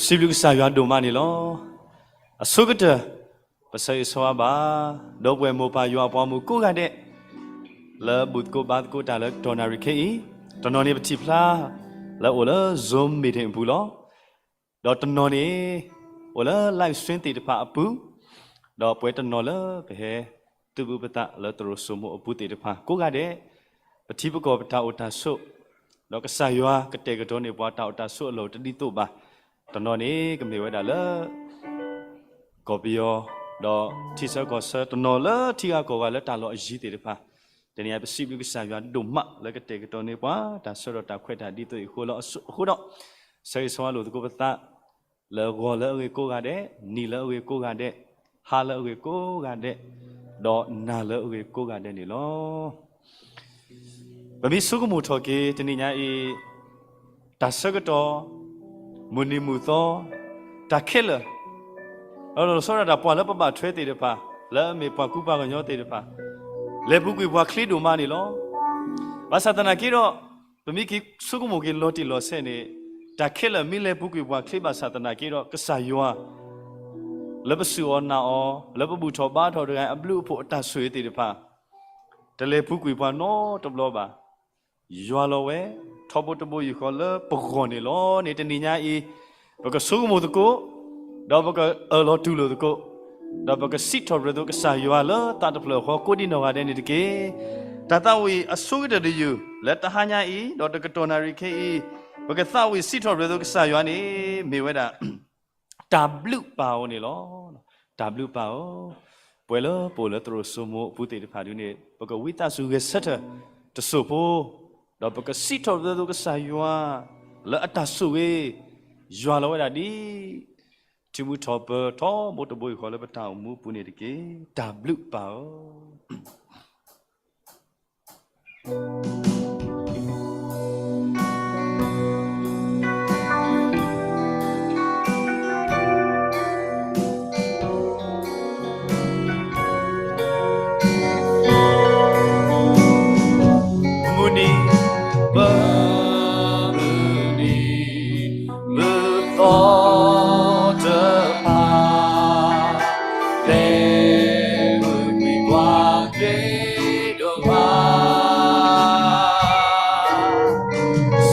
စံးဘျုးကစၢ်ယွၤဒိၣ်မးန့ၣ်လီၤ. အဆိကတၢၢ် ပဆၢဂ့ၤဆၢဝါဘၣ် ဒီပုၢ်ဝဲၢ်မိၢ်ပၢ်ယွၤအပှၤမုၣ်ကိးဂၤဒဲး လၢဘူၣ်သကိးဘါသကိးတၢ်လၢတတီၤနၣ်ရံၣ်ခဲအံၤ, တနီၤန့ၣ်ပထံၣ်ဖျါ လၢအိၣ်လၢ Zoom meeting အပူၤလီၤ. ဒီးတနီၤန့ၣ် အိၣ်လၢ live stream သ့ၣ်တဖၣ်အပူၤ, ဒီးပဝဲတနီၤလၢပဟဲ သုးဘူးပသးလၢသရိာ်စိမိၤအပူၤသ့ၣ်တဖၣ် ကိးဂၤဒဲး ပထံပကီၢ်ပတၢ်အိၣ်တၢ်ဆိး, ဒီးကစၢ်ယွၤကတဲာ်ကတီၤန့ၢ်ပှၤတၢ်အိၣ်တၢ်ဆိးအလီၢ်တဒ်သိးဘၣ်. တနီၤန့ၣ်ကမ့ၢ်ဝဲဒၣ်လၢ ကီၢ်ပယီၤ, ဒီးထံဆၢကီၢ်ဆၢ တနီၤလၢထံဂၤကီၢ်ဂၤလၢတၢ်လီၢ်အယံၤသ့ၣ်တဖၣ်, တနံၤအံၤပစံးဘျုးကစၢ်ယွၤဒိၣ်မးလၢကတဲာ်ကတီၤန့ၢ်ပှၤ တၢ်ဆၢဒီးတၢ်ခွဲးတၢ်ယာ်ဒ်သိးအံၤအဃိလီၤ. အဃိဒီး ဆၢဂ့ၤဆၢဝါလိာ်သကိးပသး လၢဂီၤလၢအဂ့ၤကိးဂၤဒဲး, နံၤလၢအဂ့ၤကိးဂၤဒဲး, ဟါလၢအဂ့ၤကိးဂၤဒဲး, ဒီးနၤလၢအဂ့ၤကိးဂၤဒဲးန့ၣ်လီၤ. ပမ့ၢ်ဆိကမိၣ်ထီၣ်က့ၤ တနံၤညါအံၤ တၢ်ဆၢကတီၢ် မုၢ်နံၤမုၢ်သီ တၢ်ခဲလၢာ်, ဒီးလီၤဆီဒၣ်တၢ်ပှၤလၢပဘၣ်ထွဲသ့ၣ်တဖၣ် လၢအမ့ၢ်ပှၤကူပှၤကညီသ့ၣ်တဖၣ် လဲၤပူၤကွံာ်ပှၤချ့ဒိၣ်မးန့ၣ်လီၤ. ဘၣ်ဆၣ်သနာ်က့ဒီး ပမ့ၢ်က့ၤဆိကမိၣ်က့ၤလီၤတံၢ်လီၤဆဲးန့ၣ် တၢ်ခဲလၢာ်မ့ၢ်လဲၤပူၤကွံာ်ပှၤချ့ဘၣ်ဆၣ်သနာ်က့ဒီး ကစၢ်ယွၤ လၢပစူၢ်အီၤနာ်အီၤ လၢပဘူၣ်ထီၣ်ဘါထီၣ်တဂၤအဘျုးအဖှိၣ်အတၢ်ဆိၣ်ဂ့ၤသ့ၣ်တဖၣ် တလဲၤပူၤကွံာ်ပှၤနီတဘျီဘၣ်. ယွၤလီၤဝဲ ထီဘိတဘိယူၢ်ဃီလၢပဂီၢ်န့ၣ်လီၤန့ၣ် တနံၤညါအံၤ ပကဆိကမိၣ်သကိး, ဒီးပကအၢၣ်လီၤတူၢ်လိာ်သကိး, ဒီးပကစံးထီၣ်ပတြၢၤသကိးကစၢ်ယွၤလၢသးတဖျၢၣ်ဃီကိးဒံနီၢ်ဂၤဒဲးန့ၣ်တက့ၢ်. တၢ်သးဝံၣ်အဆိကတၢၢ်တယုၢ် လၢတဟါညါအံၤ ဒီးတကတီၢ်နၣ်ရံၣ်ခဲအံၤ ပကသးဝံၣ်စံးထီၣ်ပတြၢၤသကိးကစၢ်ယွၤန့ၣ် မ့ၢ်ဝဲဒၣ် တၢ်ဘျုးပၢ်ဧိၤန့ၣ်လီၤ. တၢ်ဘျုးပၢ်ဧိၤ, ပှၤလၢပအိၣ်လၢသရိာ်စိမိၤအပူၤသ့ၣ်တဖၣ်ဒုန့ၣ် ပကဝံသးစူၤဂဲၤဆၢထၢၣ်တစိၢ်ဖိ, ဒီးပကစံးထီၣ်ပတြၢၤသကိးကစၢ်ယွၤ လၢအတၢ်ဆိၣ်ဂ့ၤ, ယွၤလီၤဝဲဒၣ်ဒ် ထံမူထီၣ်ပၢၤထီဘိတဘိယူၢ်ဃီလၢပတၢ်အိၣ်မူအပူၤန့ၣ်တက့ၢ်. တၢ်ဘျုးပၢ်ဧိၤ မုၢ်နံၤ ပမုၢ်နံၤ မုၢ်သီတဖၣ် လဲၤပူၤကွံာ်ပှၤချ့ဒိၣ်မး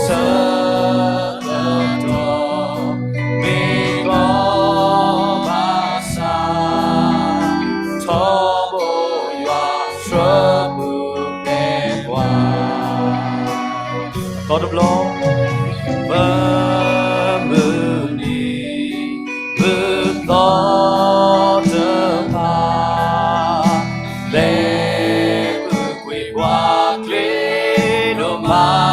ဆၢကတီၢ် မ့ၢ်ကီဘၣ်ဆၣ် ထီဘိယွၤဆှၢပူၤဖျဲးပှၤ သီတဘျီ ပမုၢ်နံၤ မုၢ်သီတဖၣ် လဲၤပူၤကွံာ်ပှၤချ့ဒိၣ်မး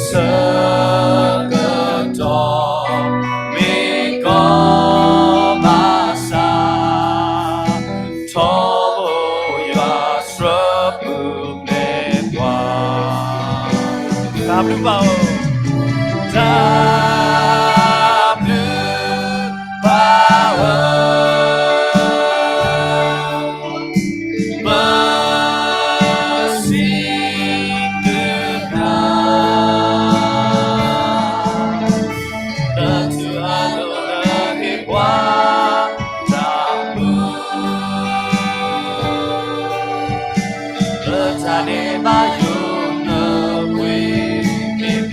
ဆၢကတီၢ် မ့ၢ်ကီဘၣ်ဆၣ် ထီဘိယွၤဆှၢပူၤဖျဲးပှၤ တၢ်ဘျုးပၢ်ဧိၤ တၢ်ဘျုးပၢ်ဧိၤ ပစံးဘျုးနၤ လၢထူအလီၢ်လၢဟ့ၣ်ပှၤ တၢ်မူ လၢတၢ်န့ၢ်ဘၣ်ယိာ်နၢပှ့ၤ မ့ၢ်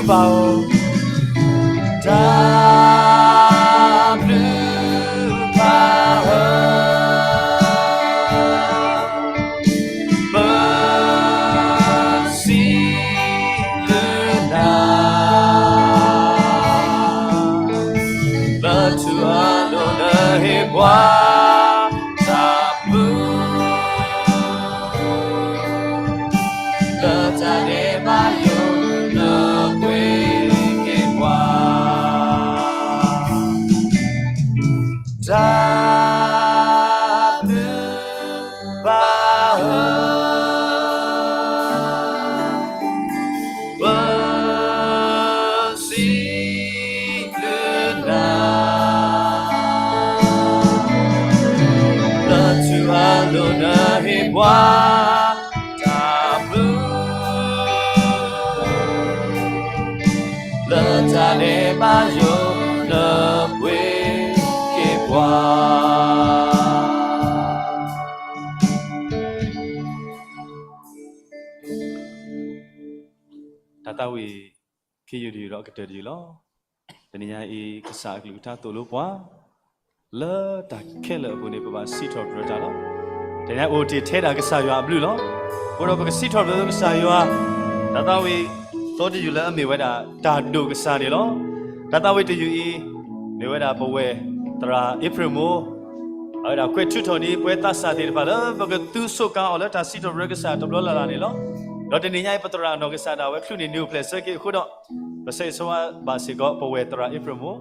ပၢ်ဧၢ, တၢ်ဘျုးပၢ်ဧၢ, ပစံးဘျုးနၤ, လၢထူအလိၤနဟ့ၣ်ပှၤတၢ်ဘျုး လၢတၢ်ဒဲးဘးယိာ် နပှ့ၤက့ၤပှၤ, တၢ်ဘျုးပၢ်ဧၢ, ပစံးဘျုးနၤ, လၢထူအလိၤနဟ့ၣ်ပှၤ တၢ်ဘျုး လၢတၢ်ဒဲးဘးယိာ် နပှ့ၤက့ၤပှၤ, တၢ်သးဝံၣ် ခံယုၢ်တယုၢ်ဒီးအကတၢၢ်တယုၢ်လီၤ. တနံၤညါအံၤ ကစၢ်အကလုၢ်ကထါသိၣ်လိပှၤ လၢတၢ်ခဲလၢာ်အပူၤန့ၣ် ပဘၣ်စံးထီၣ်ပတြၢၤတၢ်လီၤ. တနံၤညါအိၣ်တ့ၢ်ထဲဒၣ်ကစၢ်ယွၤအဘျုးလီၤ. အဃိဒီးပကစံးထီၣ်ပတြၢၤကစၢ်ယွၤ တၢ်သးဝံၣ် သီတယုၢ်လၢအမ့ၢ်ဝဲဒၣ် တၢ်ဒိၣ်ကစၢ်န့ၣ်လီၤ. တၢ်သးဝံၣ်တယုၢ်အံၤ မ့ၢ်ဝဲဒၣ်ပဝဲၢ်သရၣ်အ့ဖြ့ၣ်မိၢ် အဝဲဒၣ်ကွဲးထုးထီၣ်န့ၢ်ပဝဲသးစၢ်သ့ၣ်တဖၣ်လၢ ပကသူဆိးကါအီၤလၢတၢ်စံးထီၣ်ပတြၢၤကစၢ်တဘျီလၢ်လၢ်န့ၣ်လီၤ. ဒီးတနံၤညါအံၤ ပသရၣ်နီၢ်ကစၢ်ဒၣ်ဝဲ ချုးန့ၢ်နံၤအိၣ်ဖျဲၣ်ဆၢက့ၤအဃိဒီး ပဆၢဂ့ၤဆၢဝါဘၣ်စ့ၢ်ကီး ပဝဲၢ်သရၣ်အ့ဖြ့ၣ်မိၢ်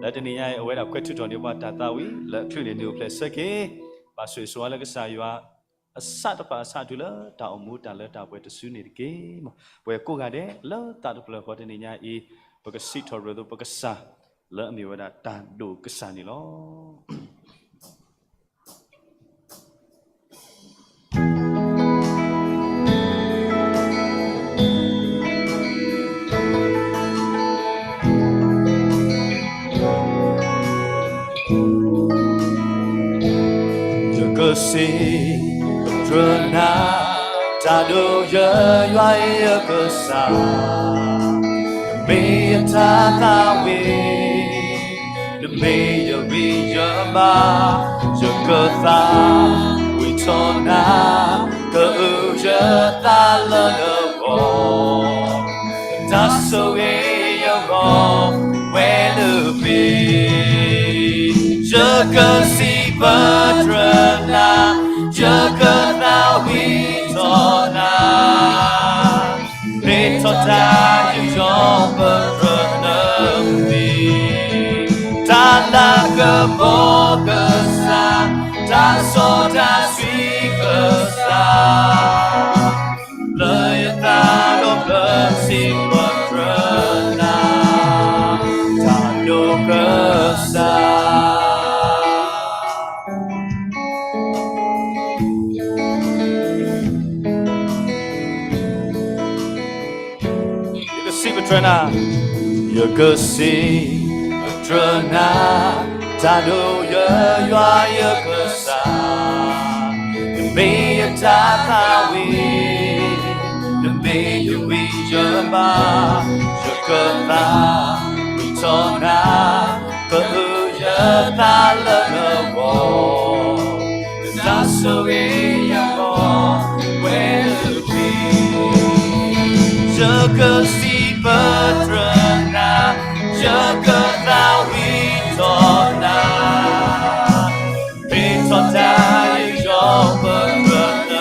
လၢတနံၤညါအံၤ အဝဲဒၣ်ကွဲးထုးထီၣ်န့ၢ်ပှၤတၢ်သးဝံၣ် လၢချုးန့ၢ်နံၤအိၣ်ဖျဲၣ်ဆၢက့ၤ ဘၣ်ဆိၣ်ဂ့ၤဆိၣ်ဝါလၢကစၢ်ယွၤ အစးတဖၣ်အစးအတုၤလၢတၢ်အိၣ်မူတၢ်လၢတၢ်ပှဲၤတစုန့ၣ်တက့ၢ်. ပှၤကိးဂၤဒဲးလၢသးတဖျၢၣ်ဃီတနံၤညါအံၤ ပကစံးထီၣ်ပတြၢၤသိးပကစၢ် လၢအမ့ၢ်ဝဲဒၣ်တၢ်ဒိၣ်ကစၢ်န့ၣ်လီၤ. ယကစံးပတြၢၤနၤ တၢ်ဒိၣ်ယွၤယွၤယကစၢ်, နမ့ၢ်ယတၢ်သးဝံၣ် နမ့ၢ်ယဂံၢ်ယဘါ, ယကသးဝံၣ်ထီၣ်နၤ, ကအုယသးလၢနဂီၢ်, တၢ်ဆိၣ်ဂ့ၤယဂီၢ် ဝဲလၢပှဲၤ, ယကစံးပတြၢၤနၤ, ယကသးဝံၣ်ထီၣ်နၤ မ့ၢ်ထီၣ်တၢ်ယူးယီၣ်ပတြၢၤနမံၤ, တၢ်လၤကပီၤကစၢ်, တၢ်စီတၢ်ဆှံကစၢ်, လၢယသးဒီဖျၢၣ်စံးပတြၢၤနၤ, တၢ်ဒိၣ်ကစၢ် ယကစံးပတြၢၤနၤ, ယကစံးပတြၢၤနၤ, တၢ်ဒိၣ်ယွၤယွၤယကစၢ်, နမ့ၢ်ယတၢ်သးဝံၣ်, နမ့ၢ်ယဂံၢ်ယဘါ, ယကသးဝံၣ်ထီၣ်နၤ, ကအုယသးလၢနဂီၢ်, တၢ်ဆိၣ်ဂ့ၤယဂီၢ် ဝဲလၢပှဲၤ, ယကစံးပတြၢၤနၤ, ယကသးဝံၣ်ထီၣ်နၤ, မ့ၢ်ထီၣ်တၢ်ယူးယီၣ်ပတြၢၤန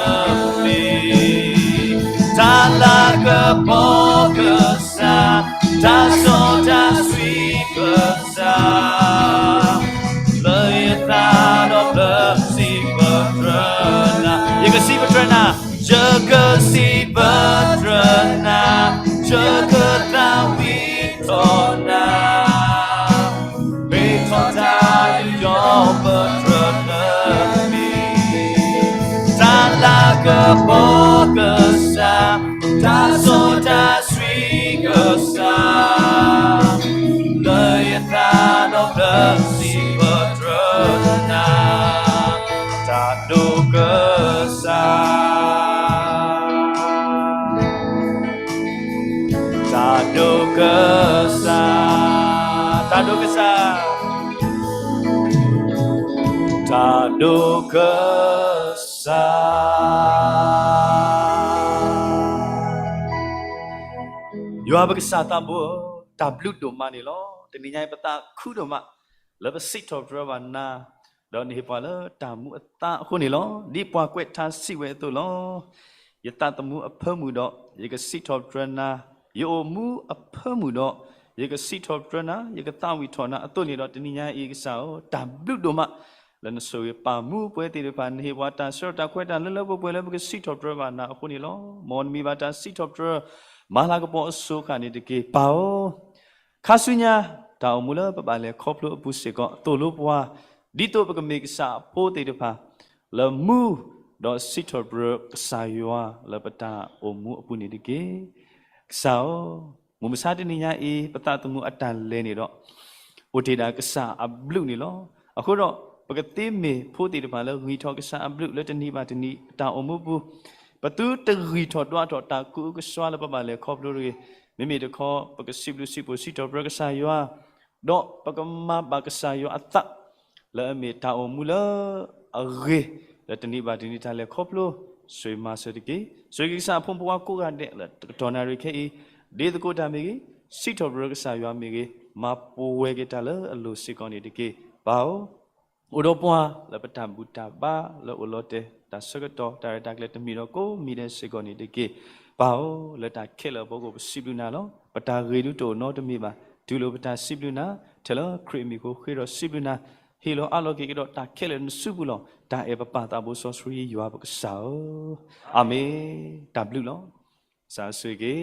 မံၤ, တၢ်လၤကပီၤကစၢ်, တၢ်စီတၢ်ဆှံကစၢ်, လၢယသးဒီဖျၢၣ်စံးပတြၢၤနၤ, ယကစံးပတြၢၤနၤ, ယကစံးပတြၢၤနၤ, ယကသးဝံၣ်ထီၣ်နၤ, မ့ၢ်ထီၣ်တၢ်ယူးယီၣ်ပတြၢၤနမံၤ, တၢ်လၤကပီၤကစၢ်, တၢ်စီတၢ်ဆှံကစၢ်, လၢယသးဒီဖျၢၣ်စံးပတြၢၤနၤ, တၢ်ဒိၣ်ကစၢ်, တၢ်ဒိၣ် ကစၢ်, တၢ်ဒိးကစၢ်, တၢ်ဒိးကစၢ်. ယွၤပကစၢ်သးဘိဧၢ, တၢ်ဘျုးဒိၣ်မးန့ၣ်လီၤ. တနံၤညါအံၤ ပသးခုဒိၣ်မး လၢပစံးထီၣ်ပတြၢၤဘၣ်နၤ, ဒီးနဟ့ၣ်ပှၤလၢတၢ်မူအသါအဃိန့ၣ်လီၤ. ဒ်ပှၤကွဲးထါစံးဝဲအသိးလီၤ. ယသးသမူအဖၢမုၢ်ဒီး ယကစံးထီၣ်ပတြၢၤနၤ, ယအိၣ်မူအဖၢမုၢ်ဒီး ယကစံးထီၣ်ပတြၢၤနၤ, ယကသးဝံၣ်ထီၣ်နၤအသိးန့ၣ်ဒီး တနံၤညါအံၤကစၢ်ဧၢ, တၢ်ဘျုးဒိၣ်မး လၢနဆိၣ်ဂ့ၤပာ်မူပဝဲသ့ၣ်တဖၣ်, နဟ့ၣ်ပှၤတၢ်ဆၢကတီၢ်တၢ်ခွဲးတၢ်ယာ်လၢလၢပှဲၤပှဲၤလၢပကစံးထီၣ်ပတြၢၤဘၣ်နၤအဃိန့ၣ်လီၤ. မ်နမံၤဘၣ်တၢ်စံးထီၣ်ပတြၢၤ မၤလၤကပီၤအစိၤဃၣ်န့ၣ်တက့ၢ်, ပၢ်ဧၢ. ခါဆူညါ တၢ်အိၣ်မူလၢပဘၣ်လဲၤခီဖျိအပူၤစ့ၢ်ကီး သိၣ်လိပှၤ ဒ်သိးပကမ့ၢ်ကစၢ်အဖိသ့ၣ်တဖၣ် လၢမူ ဒီးစံးထီၣ်ပတြၢၤကစၢ်ယွၤလၢပတၢ်အိၣ်မူအပူၤန့ၣ်တက့ၢ်. ကစၢ်ဧၢ, မုၢ်မဆါတနံၤညါအံၤ ပသးသမူအတၢ်လဲၤန့ၣ်ဒီး အိၣ်တ့ၢ်ဒၣ်ကစၢ်အဘျုးန့ၣ်လီၤ. အဃိဒီး ပကသ့မ့ၢ်ဖိသ့ၣ်တဖၣ်လၢဂံၢ်ထီၣ်ကစၢ်အဘျုးလၢတနံၤဘၣ်တနံၤ တၢ်အိၣ်မူပူၤ, ပသုတဂံၢ်ထီၣ်ဒွးထီၣ်တၢ်ကအုကစွါလၢပဘၣ်လဲၤခီဖျိတဂ့ၤ. မ့မ့ၢ်တခီ ပကစံးဘျုးစံးဖှိၣ်စံးထီၣ်ပတြၢၤကစၢ်ယွၤ ဒီးပကမၤဘၣ်ကစၢ်ယွၤအသး လၢအမ့ၢ်တၢ်အိၣ်မူလၢအဂ့ၤ လၢတနံၤဘၣ်တနံၤတၢ်လဲၤခီဖျိ ဆိၣ်ဂ့ၤမၤစၢၤတက့ၢ်. ဆိၣ်ဂ့ၤကစၢ်အဖိမုၣ်ဖိခွါကိးဂၤဒဲးလၢတကတီၢ်နၣ်ရံၣ်ခဲအံၤ, ဒ်သကိးတၢ်မ့ၢ်ဂ့ၤ, စံးထီၣ်ပတြၢၤကစၢ်ယွၤမ့ၢ်ဂ့ၤ, မၤပှဲၤက့ၤတၢ်လၢအလိၤစ့ၢ်ကီးန့ၣ်တက့ၢ်. ပၢ်ဧၢ, အိၣ်ဒီးပှၤလၢပတၢ်ဘူၣ်တၢ်ဘါလၢအိၣ်လီၤတဲာ် တၢ်ဆၢကတီၢ်တၢ်ရဲၣ်တၢ်ကျဲၤတမံၤဒီးကိးမံၤဒဲးစ့ၢ်ကီးန့ၣ်တက့ၢ်. ပၢ်ဧၢ, လၢတၢ်ခဲလၢာ်အဖီခိၣ် ပစံးဘျုးနၤလီၤ. ပတၢ်ဂ့ၤဒုးတအိၣ်နီတမံၤဘၣ်. တူၢ်လိာ်ပတၢ်စံးဘျုးနၤ, ထဲလၢခရံာ်အမံၤအဃိဃ့ဒီးစံးဘျုးနၤ, ဟ့ၣ်လီၤအးလီၤက့ၤကဒီးတၢ်ခဲလၢာ်နစုပူၤလီၤ. တၢ်အဲၣ်ပပၢ်သးဘိစီဆှံယွၤပကစၢ်ဧၢ, အၤမ့ၣ်. တၢ်ဘျုးလီၤ. ကစၢ်ဆိၣ်ဂ့ၤက့ၤ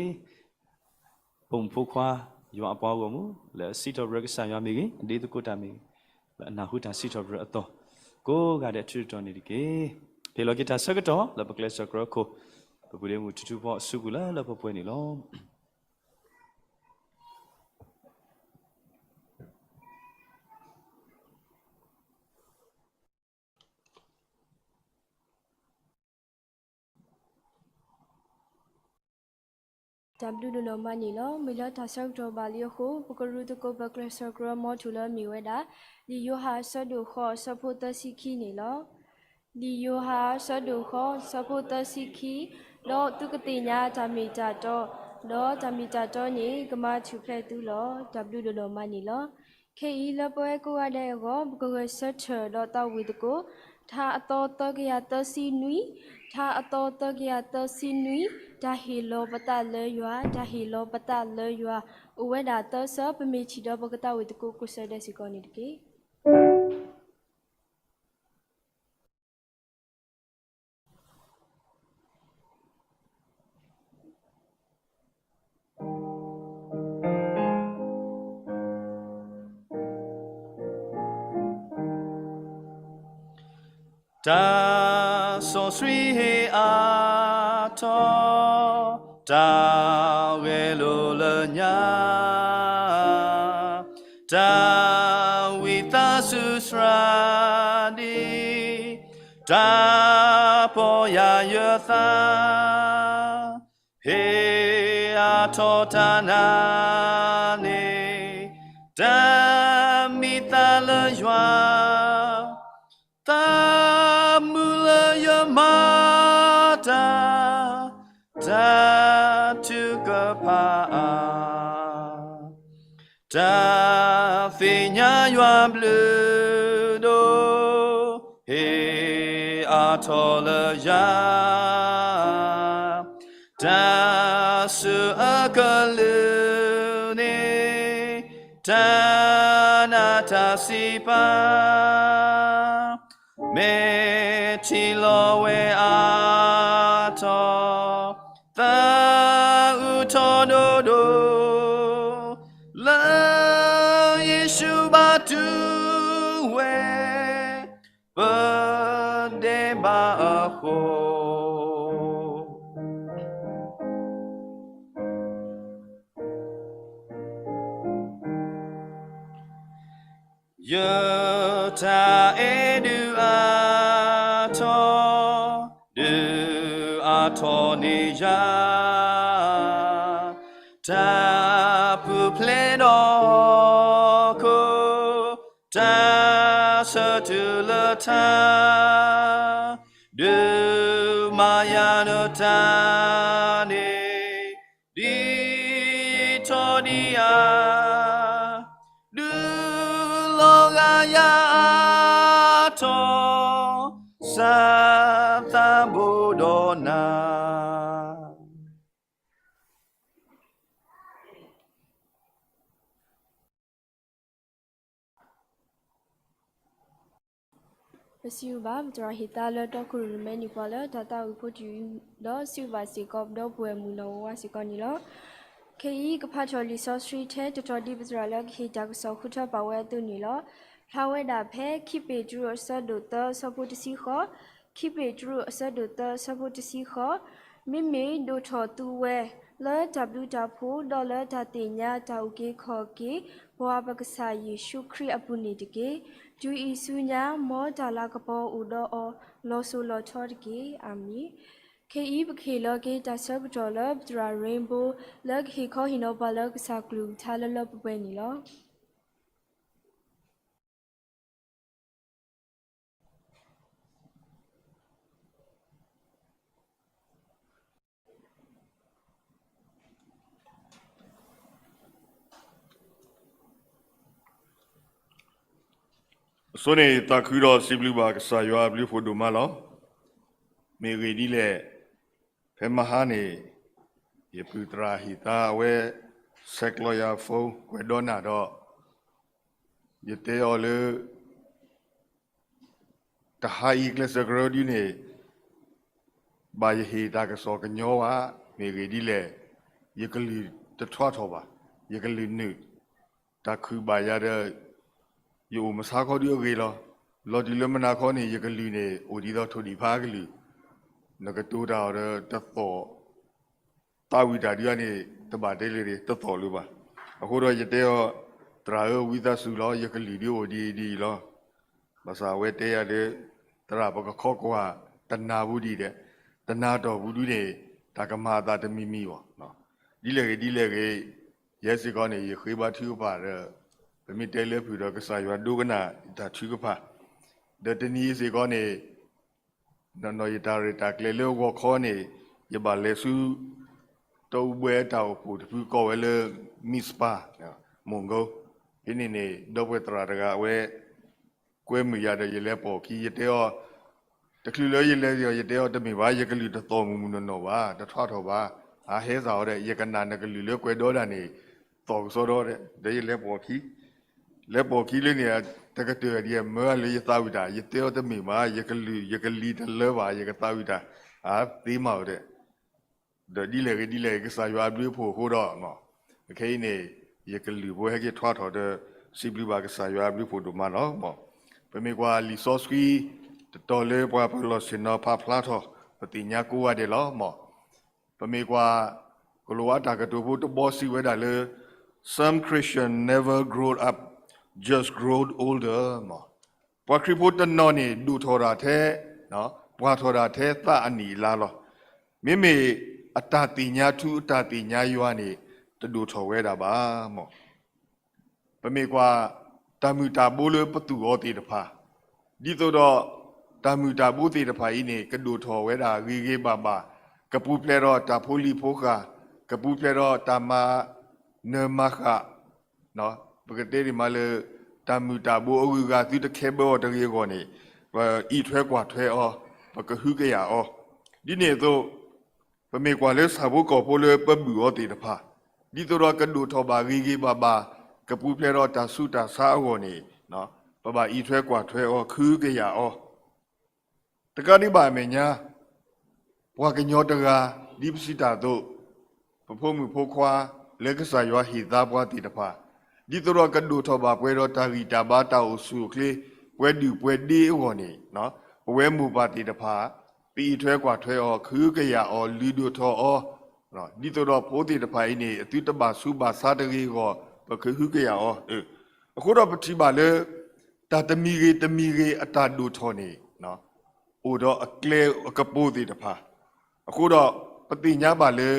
ဖိမုၣ်ဖိခွါ ယွၤအပှၤဂီၢ်မုၢ် လၢအစံးထီၣ်ပတြၢၤကစၢ်ယွၤမ့ၢ်ဂ့ၤ, ဒ်သကိးတၢ်မ့ၢ်ဂ့ၤ, လၢအနၢ်ဟူတၢ်စံးထီၣ်ပတြၢၤအသီ, ကိးဂၤဒဲးအထူးတီၤန့ၣ်တက့ၢ်. ဟ့ၣ်လီၤက့ၤတၢ်ဆၢကတီၢ်လၢပကျဲးစၢးကရၢခိၣ်, ပပုၢ်ဒ့မုၣ်ထူထူဖီအစုပူၤလၢလၢပှဲၤပှဲၤန့ၣ်လီၤ. တၢ်ဘျုးဒိၣ်နီၢ်မးန့ၣ်လီၤ. မ့ၢ်လၢတၢ်ဆၢကတီၢ်ဘၣ်လံအဃိ, ပကရူၢ်သကိးပကျဲးစၢးကရၢမီထိၣ်လၢအမ့ၢ်ဝဲဒၣ် လံာ်ယိၤဟၣ်အဆၢဒိၣ်ဃိးအဆၢဖိသၢဆံခံန့ၣ်လီၤ. လံာ်ယိၤဟၣ်အဆၢဒိၣ်ဃိး အဆၢဖိသၢဆံခံ, ဒီးသုကသ့ၣ်ညါတၢ်မ့ၢ်တၢ်တီ, ဒီးတၢ်မ့ၢ်တၢ်တီန့ၣ် ကမၤထူၣ်ဖျဲးသုလီၤ. တၢ်ဘျုးဒိၣ်နီၢ်မးန့ၣ်လီၤ. ခဲအံၤလၢပဝဲကိးဂၤဒဲးအဂီၢ် ပကဂဲၤဆၢထၢၣ်ဒီးသးဝံၣ်သကိး ထါအသီသၢကယၤသၢဆံနွံ, ထါအသီသၢကယၤသၢဆံနွံ, တၢ်ဟ့ၣ်လီၤပသးလၢယွၤ, တၢ်ဟ့ၣ်လီၤပသးလၢယွၤ, အိၣ်ဝဲဒၣ်သၢဆၢ, ပမ့ၢ်ထံၣ်ဒီးပကသးဝံၣ်သကိးကိးဆၢဒဲးစ့ၢ်ကီးန့ၣ်တက့ၢ်. တၢ်စီဆှံဟ့ၣ်အါထီၣ် တၢ်ဂဲၤလိာ်လၢညါ, တၢ်ဝံသးစူၤစှၤဒံး, တၢ်ပီၢ်ယၢ်ယၢၤသး, ဟ့ၣ်အါထီၣ်တၢ်နာ်န့ၣ်, တၢ်မံသးလၢယွၤ, သးမုာ်လၢယမၤတၢ်, တၢ်ထုကဖၣ်အါ, တၢ်သ့ၣ်ညါယွၤဘျုးဒိၣ်, ဟ့ၣ်အါထီၣ်လၢယၤ, တၢ်ဆိၣ်အကလုၢ်န့ၣ်, တၢ်နးတၢ်စံးပာ် မ့ၢ်ထံၣ်လီၤဝဲအါထီၣ်, သးအုးထီၣ်ဒိၣ်ဒိၣ်, လၢယ့ၣ်ၡူးဘၣ်တူၢ်ဝဲ ပဒဲးဘးအဃိ, ယတၢ်အဲၣ်ဒုးအါထီၣ်, ဒုးအါထီၣ်န့ၢ်ယၤ, တၢ် ဆၢထၢၣ်လၢထါ, ဒုးမၤယၤနတၢ်န့ၣ် ဒ်ထီၣ်ဒ်အါ, ဒုးလီၤဂာ်ယၤအါထီၣ်, စးသးဘိဒီးနၤ. ပစံးဘျုးဘၣ် ပသရၣ်ဟ့ၣ်သါလၢတီခိၣ်ရိၣ်မဲန့ၢ်ပှၤလၢတၢ်သးဝံၣ်ဖိတယုၢ်ဒီး စံးဘျုးဘၣ်စ့ၢ်ကီး ပဒီပုၢ်ဝဲၢ်မုၣ်နီၢ်ဝါဝါစ့ၢ်ကီးန့ၣ်လီၤ. ခဲအံၤကဖးထီၣ်လံာ်စီဆှံထဲတတီၤဒ်ပသရၣ်လၢကဟ့ၣ်တၢ်ကစီၣ်ဃုထၢပာ်ဝဲအသိးန့ၣ်လီၤ. ဖျါဝဲဒၣ်ဖဲခံပ့းတရူးအဆၢဒိၣ်သၢအဆၢဖိတဆံဃိး, ခံပ့းတရူးအဆၢဒိၣ်သၢအဆၢဖိတဆံဃိး, မ့မ့ၢ်ဒိၣ်ထီၣ်သုဝဲ လၢတၢ်ဘျုးတၢ်ဖှိၣ် ဒီးလၢတၢ်သ့ၣ်ညါတၢ်အုၣ်က့ၤခီၣ်က့ၤ ပှၤပကစၢ်ယ့ၣ်ၡူးခရံာ်အပူၤန့ၣ်တက့ၢ်. တုၤအံၤဆူညါ မ်တၢ်လၤကပီၤအိၣ်ဒီးအီၤ လီၤစိၤလီၤထီတက့ၢ်. အၤမ့ၣ်. ခဲအံၤပကဟ့ၣ်လီၤက့ၤတၢ်ဆၢကတီၢ်လၢပသရၣ် Rainbow လၢကဟ့ၣ်ခီဟ့ၣ်နီၤပှၤလၢကစၢ်ကလုၢ်ကထါလၢလၢပှဲၤပှဲၤန့ၣ်လီၤ. အဆိန့ၣ် ယသးခုဒီးစံးဘျုးဘၣ်ကစၢ်ယွၤအဘျုးအဖှိၣ်ဒိၣ်မးလီၤ. မ့ၢ်ဂ့ၢ်ဒ်လဲၣ်, ဖဲမဟါန့ၣ် ယပုၢ်သရၣ်ဟ့ၣ်သါအဝဲ ဆဲးကျိးယၤ phone ကွဲးဒီးနၤဒီး ယတဲအီၤလၢ တဟါအံၤကျဲးစၢးကရၢဒုန့ၣ် ဘၣ်ယဟ့ၣ်တၢ်ကစီၣ်ကညီဘၣ်, မ့ၢ်ဂ့ၢ်ဒ်လဲၣ်, ယကလုၢ်တထီၣ်ထီၣ်ဘၣ်, ယကလုၢ်နုာ်, တၢ်ခုၣ်ဘၣ်ယၤဒီး ယအိၣ်မဆါခီဒုအဂ့ၤလီၤ. လီၤတံၢ်လၢမုၢ်နၤခီန့ၣ် ယကလုၢ်န့ၣ် အိၣ်ဒ်သိးထိၣ်ဒံၣ်ဖးကလုၢ်, နကတိၤတၢ်အီၤဒီးတသီၣ် သးဝံၣ်တၢ်ဒုန့ၣ် တဘၣ်တဲလၢၤ တသီၣ်လၢၤဘၣ်. အဃိဒီးယတဲအီၤ, သရၣ်ဧၢ ဝံသးစူၤလီၤ, ယကလုၢ်ဒုအိၣ်ဒ်အံၤဒ်အံၤလီၤ. ဘၣ်ဆၣ်အဝဲတဲယၤဒီး, သရၣ် ပကခီကွၢ်တနၢ်ပူၤဒံးဒဲး, တနၢ်တီၢ်ပူၤဒုန့ၣ် တၢ်ကမၤအသးတမံၤမံၤဘၣ်. ဒ်လဲၣ်ဂ့ၤဒ်လဲၣ်ဂ့ၤ, ယဲစ့ၢ်ကီးန့ၣ် ယဃ့ဘါထုကဖၣ်ဒီး ပမ့ၢ်တဲလၢဖုၣ်ဒီး ကစၢ်ယွၤဒိကနၣ်ယတၢ်ထုကဖၣ်, ဒီးတနံၤအံၤစ့ၢ်ကီးန့ၣ် နီၢ်နီၢ်ယတၢ်ရဲၣ်တၢ်ကျဲၤလၢဂီၤခီန့ၣ် ယဘၣ်လဲၤဆူ တီအူဘှဲတၢ်အိၣ်ဖှိၣ်တဖုကိးဝဲလၢ Mizpah, မုၢ်ကိ, ဖဲန့ၣ်န့ၣ် ဒီပုၢ်ဝဲၢ်သရၣ်တဂၤအဝဲ ကွဲမုာ်ယၤဒီးယလဲၤပိာ်အခံ ယတဲအီၤ, တချုးလၢယလဲၤဒီး ယတဲအီၤတမ့ၢ်ဘၣ် ယကလုၢ်တသီၣ်မုၢ်မုၢ်နီၢ်နီၢ်ဘၣ်, တထီၣ်ထီၣ်ဘၣ်, အဟဲစ့ၢ်အီၤဒီး ယကနၣ်နကလုၢ်လၢကွဲးဒီဒၣ်န့ၣ် သီၣ်ကစီဒီဒီး ဒီးယလဲၤပိာ်အခံ လဲၤပိာ်ခံလၢန့ၣ် တကတၢၢ်ဒ် မၢလၢယသးဝံၣ်တၢ်, ယတဲအီၤတမ့ၢ်ဘၣ်, ယကလုၢ် ယကလံၤတလၢဘၣ်, ယကသးဝံၣ်တၢ် အသ့မးဝဲဒီး, ဒီးဒ်လဲၣ်ဂ့ၤဒ်လဲၣ်ဂ့ၤ ကစၢ်ယွၤအဘျုးအဖှိၣ်အဃိဒီး, ခဲအံၤန့ၣ် ယကလုၢ်ဖိဟဲက့ၤထွါထီၣ်ဒီး စံးဘျုးဘၣ်ကစၢ်ယွၤအဘျုးအဖှိၣ်ဒိၣ်မးလီၤ. ပမ့ၢ်ကွၢ်လံာ်စီဆှံ တတီၤလၢပှၤပလီၢ်ဆ့ၣ်နီၤဖးဖျါထီၣ် ပသ့ၣ်ညါကိးဂၤဒဲးလီၤ. ပမ့ၢ်ကွၢ် ကလိၤဝါတၢ်ကတိၤဖိတဘီစံးဝဲဒၣ်လၢ Some Christian never grow up, just grow older. ပှၤခရံာ်ဖိတနီၤန့ၣ် ဒိၣ်ထီၣ်တၢ်ထဲ, ပှၢ်ထီၣ်တၢ်ထဲသးအနံၣ်အလါလီၤ. မ့မ့ၢ်အတၢ်သ့ၣ်ညါထူ အတၢ်သ့ၣ်ညါယွၤန့ၣ် တဒိၣ်ထီၣ်ဝဲဒၣ်ဘၣ်. ပမ့ၢ်ကွၢ် တၢ်မုၢ်တၢ်ဘိလၢပသူၣ်အီၤသ့ၣ်တဖၣ်, ဒ်သိးဒီး တၢ်မုၢ်တၢ်ဘိသ့ၣ်တဖၣ်အံၤန့ၣ် ကဒိၣ်ထီၣ်ဝဲဒၣ်ဂ့ၤဂ့ၤဘၣ်ဘၣ်, ကပူၤဖျဲးဒီးတၢ်ဖိလံၤဖိဃာ်, ကပူၤဖျဲးဒီးတၢ်မၤနၢၤမၤဃၣ်, ပကတဲဒ်မးလၢ တၢ်မုၢ်တၢ်ဘိအဂုၤအဂၤသုတခဲဘၢအီၤတဂ့ၤအဂီၢ်န့ၣ် ပအံးထွဲကွၢ်ထွဲအီၤ, ပကဟုကယာ်အီၤ, ဒ်န့ၣ်အသိး ပမ့ၢ်ကွၢ်လၢဆၣ်ဖိကီၢ်ဖိလၢပဘုၣ်အီၤသ့ၣ်တဖၣ်, ဒ်သိးဒီးကဒိၣ်ထီၣ်ဘၣ်ဂ့ၤဂ့ၤဘၣ်ဘၣ်, ကပူၤဖျဲးဒီးတၢ်ဆူးတၢ်ဆါအဂီၢ်န့ၣ်, ပဘၣ်အံးထွဲကွၢ်ထွဲအီၤ ကဟုကယာ်အီၤ, တကးဒံးဘၣ်အမဲာ်ညါ, ပှၤကညီတဂၤ ဒ်ပစံးတၢ်အသိး, ပဖိမုၣ်ဖိခွါ လၢကစၢ်ယွၤဟ့ၣ်သါပှၤသ့ၣ်တဖၣ်, ဒ်သိးဒီးကဒိၣ်ထီၣ်ဘၣ်ပှဲၤဒီးတၢ်ဂံၢ်တၢ်ဘါတၢ်အိၣ်ဆူၣ်အိၣ်ချ့, ပှဲၤဒုၣ်ပှဲၤဒ့အဂီၢ်န့ၣ်, ပဝဲမိၢ်ပၢ်သ့ၣ်တဖၣ် ပအံးထွဲကွၢ်ထွဲအီၤ ကဟုကယာ်အီၤ လုၢ်ဒိၣ်ထီၣ်အီၤ, ဒ်သိးဒီးဖိသ့ၣ်တဖၣ်အံၤန့ၣ် အသုတဘၣ်ဆူးဘၣ်ဆါတဂ့ၤအဂီၢ် ပကဟုကယာ်အီၤ, အဃိဒီးပထံၣ်ဘၣ်လၢ တၢ်တမံၤဂ့ၤတမံၤဂ့ၤအတၢ်ဒိၣ်ထီၣ်န့ၣ်, အိၣ်ဒီးအကျဲအကပိၤသ့ၣ်တဖၣ်, အဃိဒီး ပသ့ၣ်ညါဘၣ်လၢ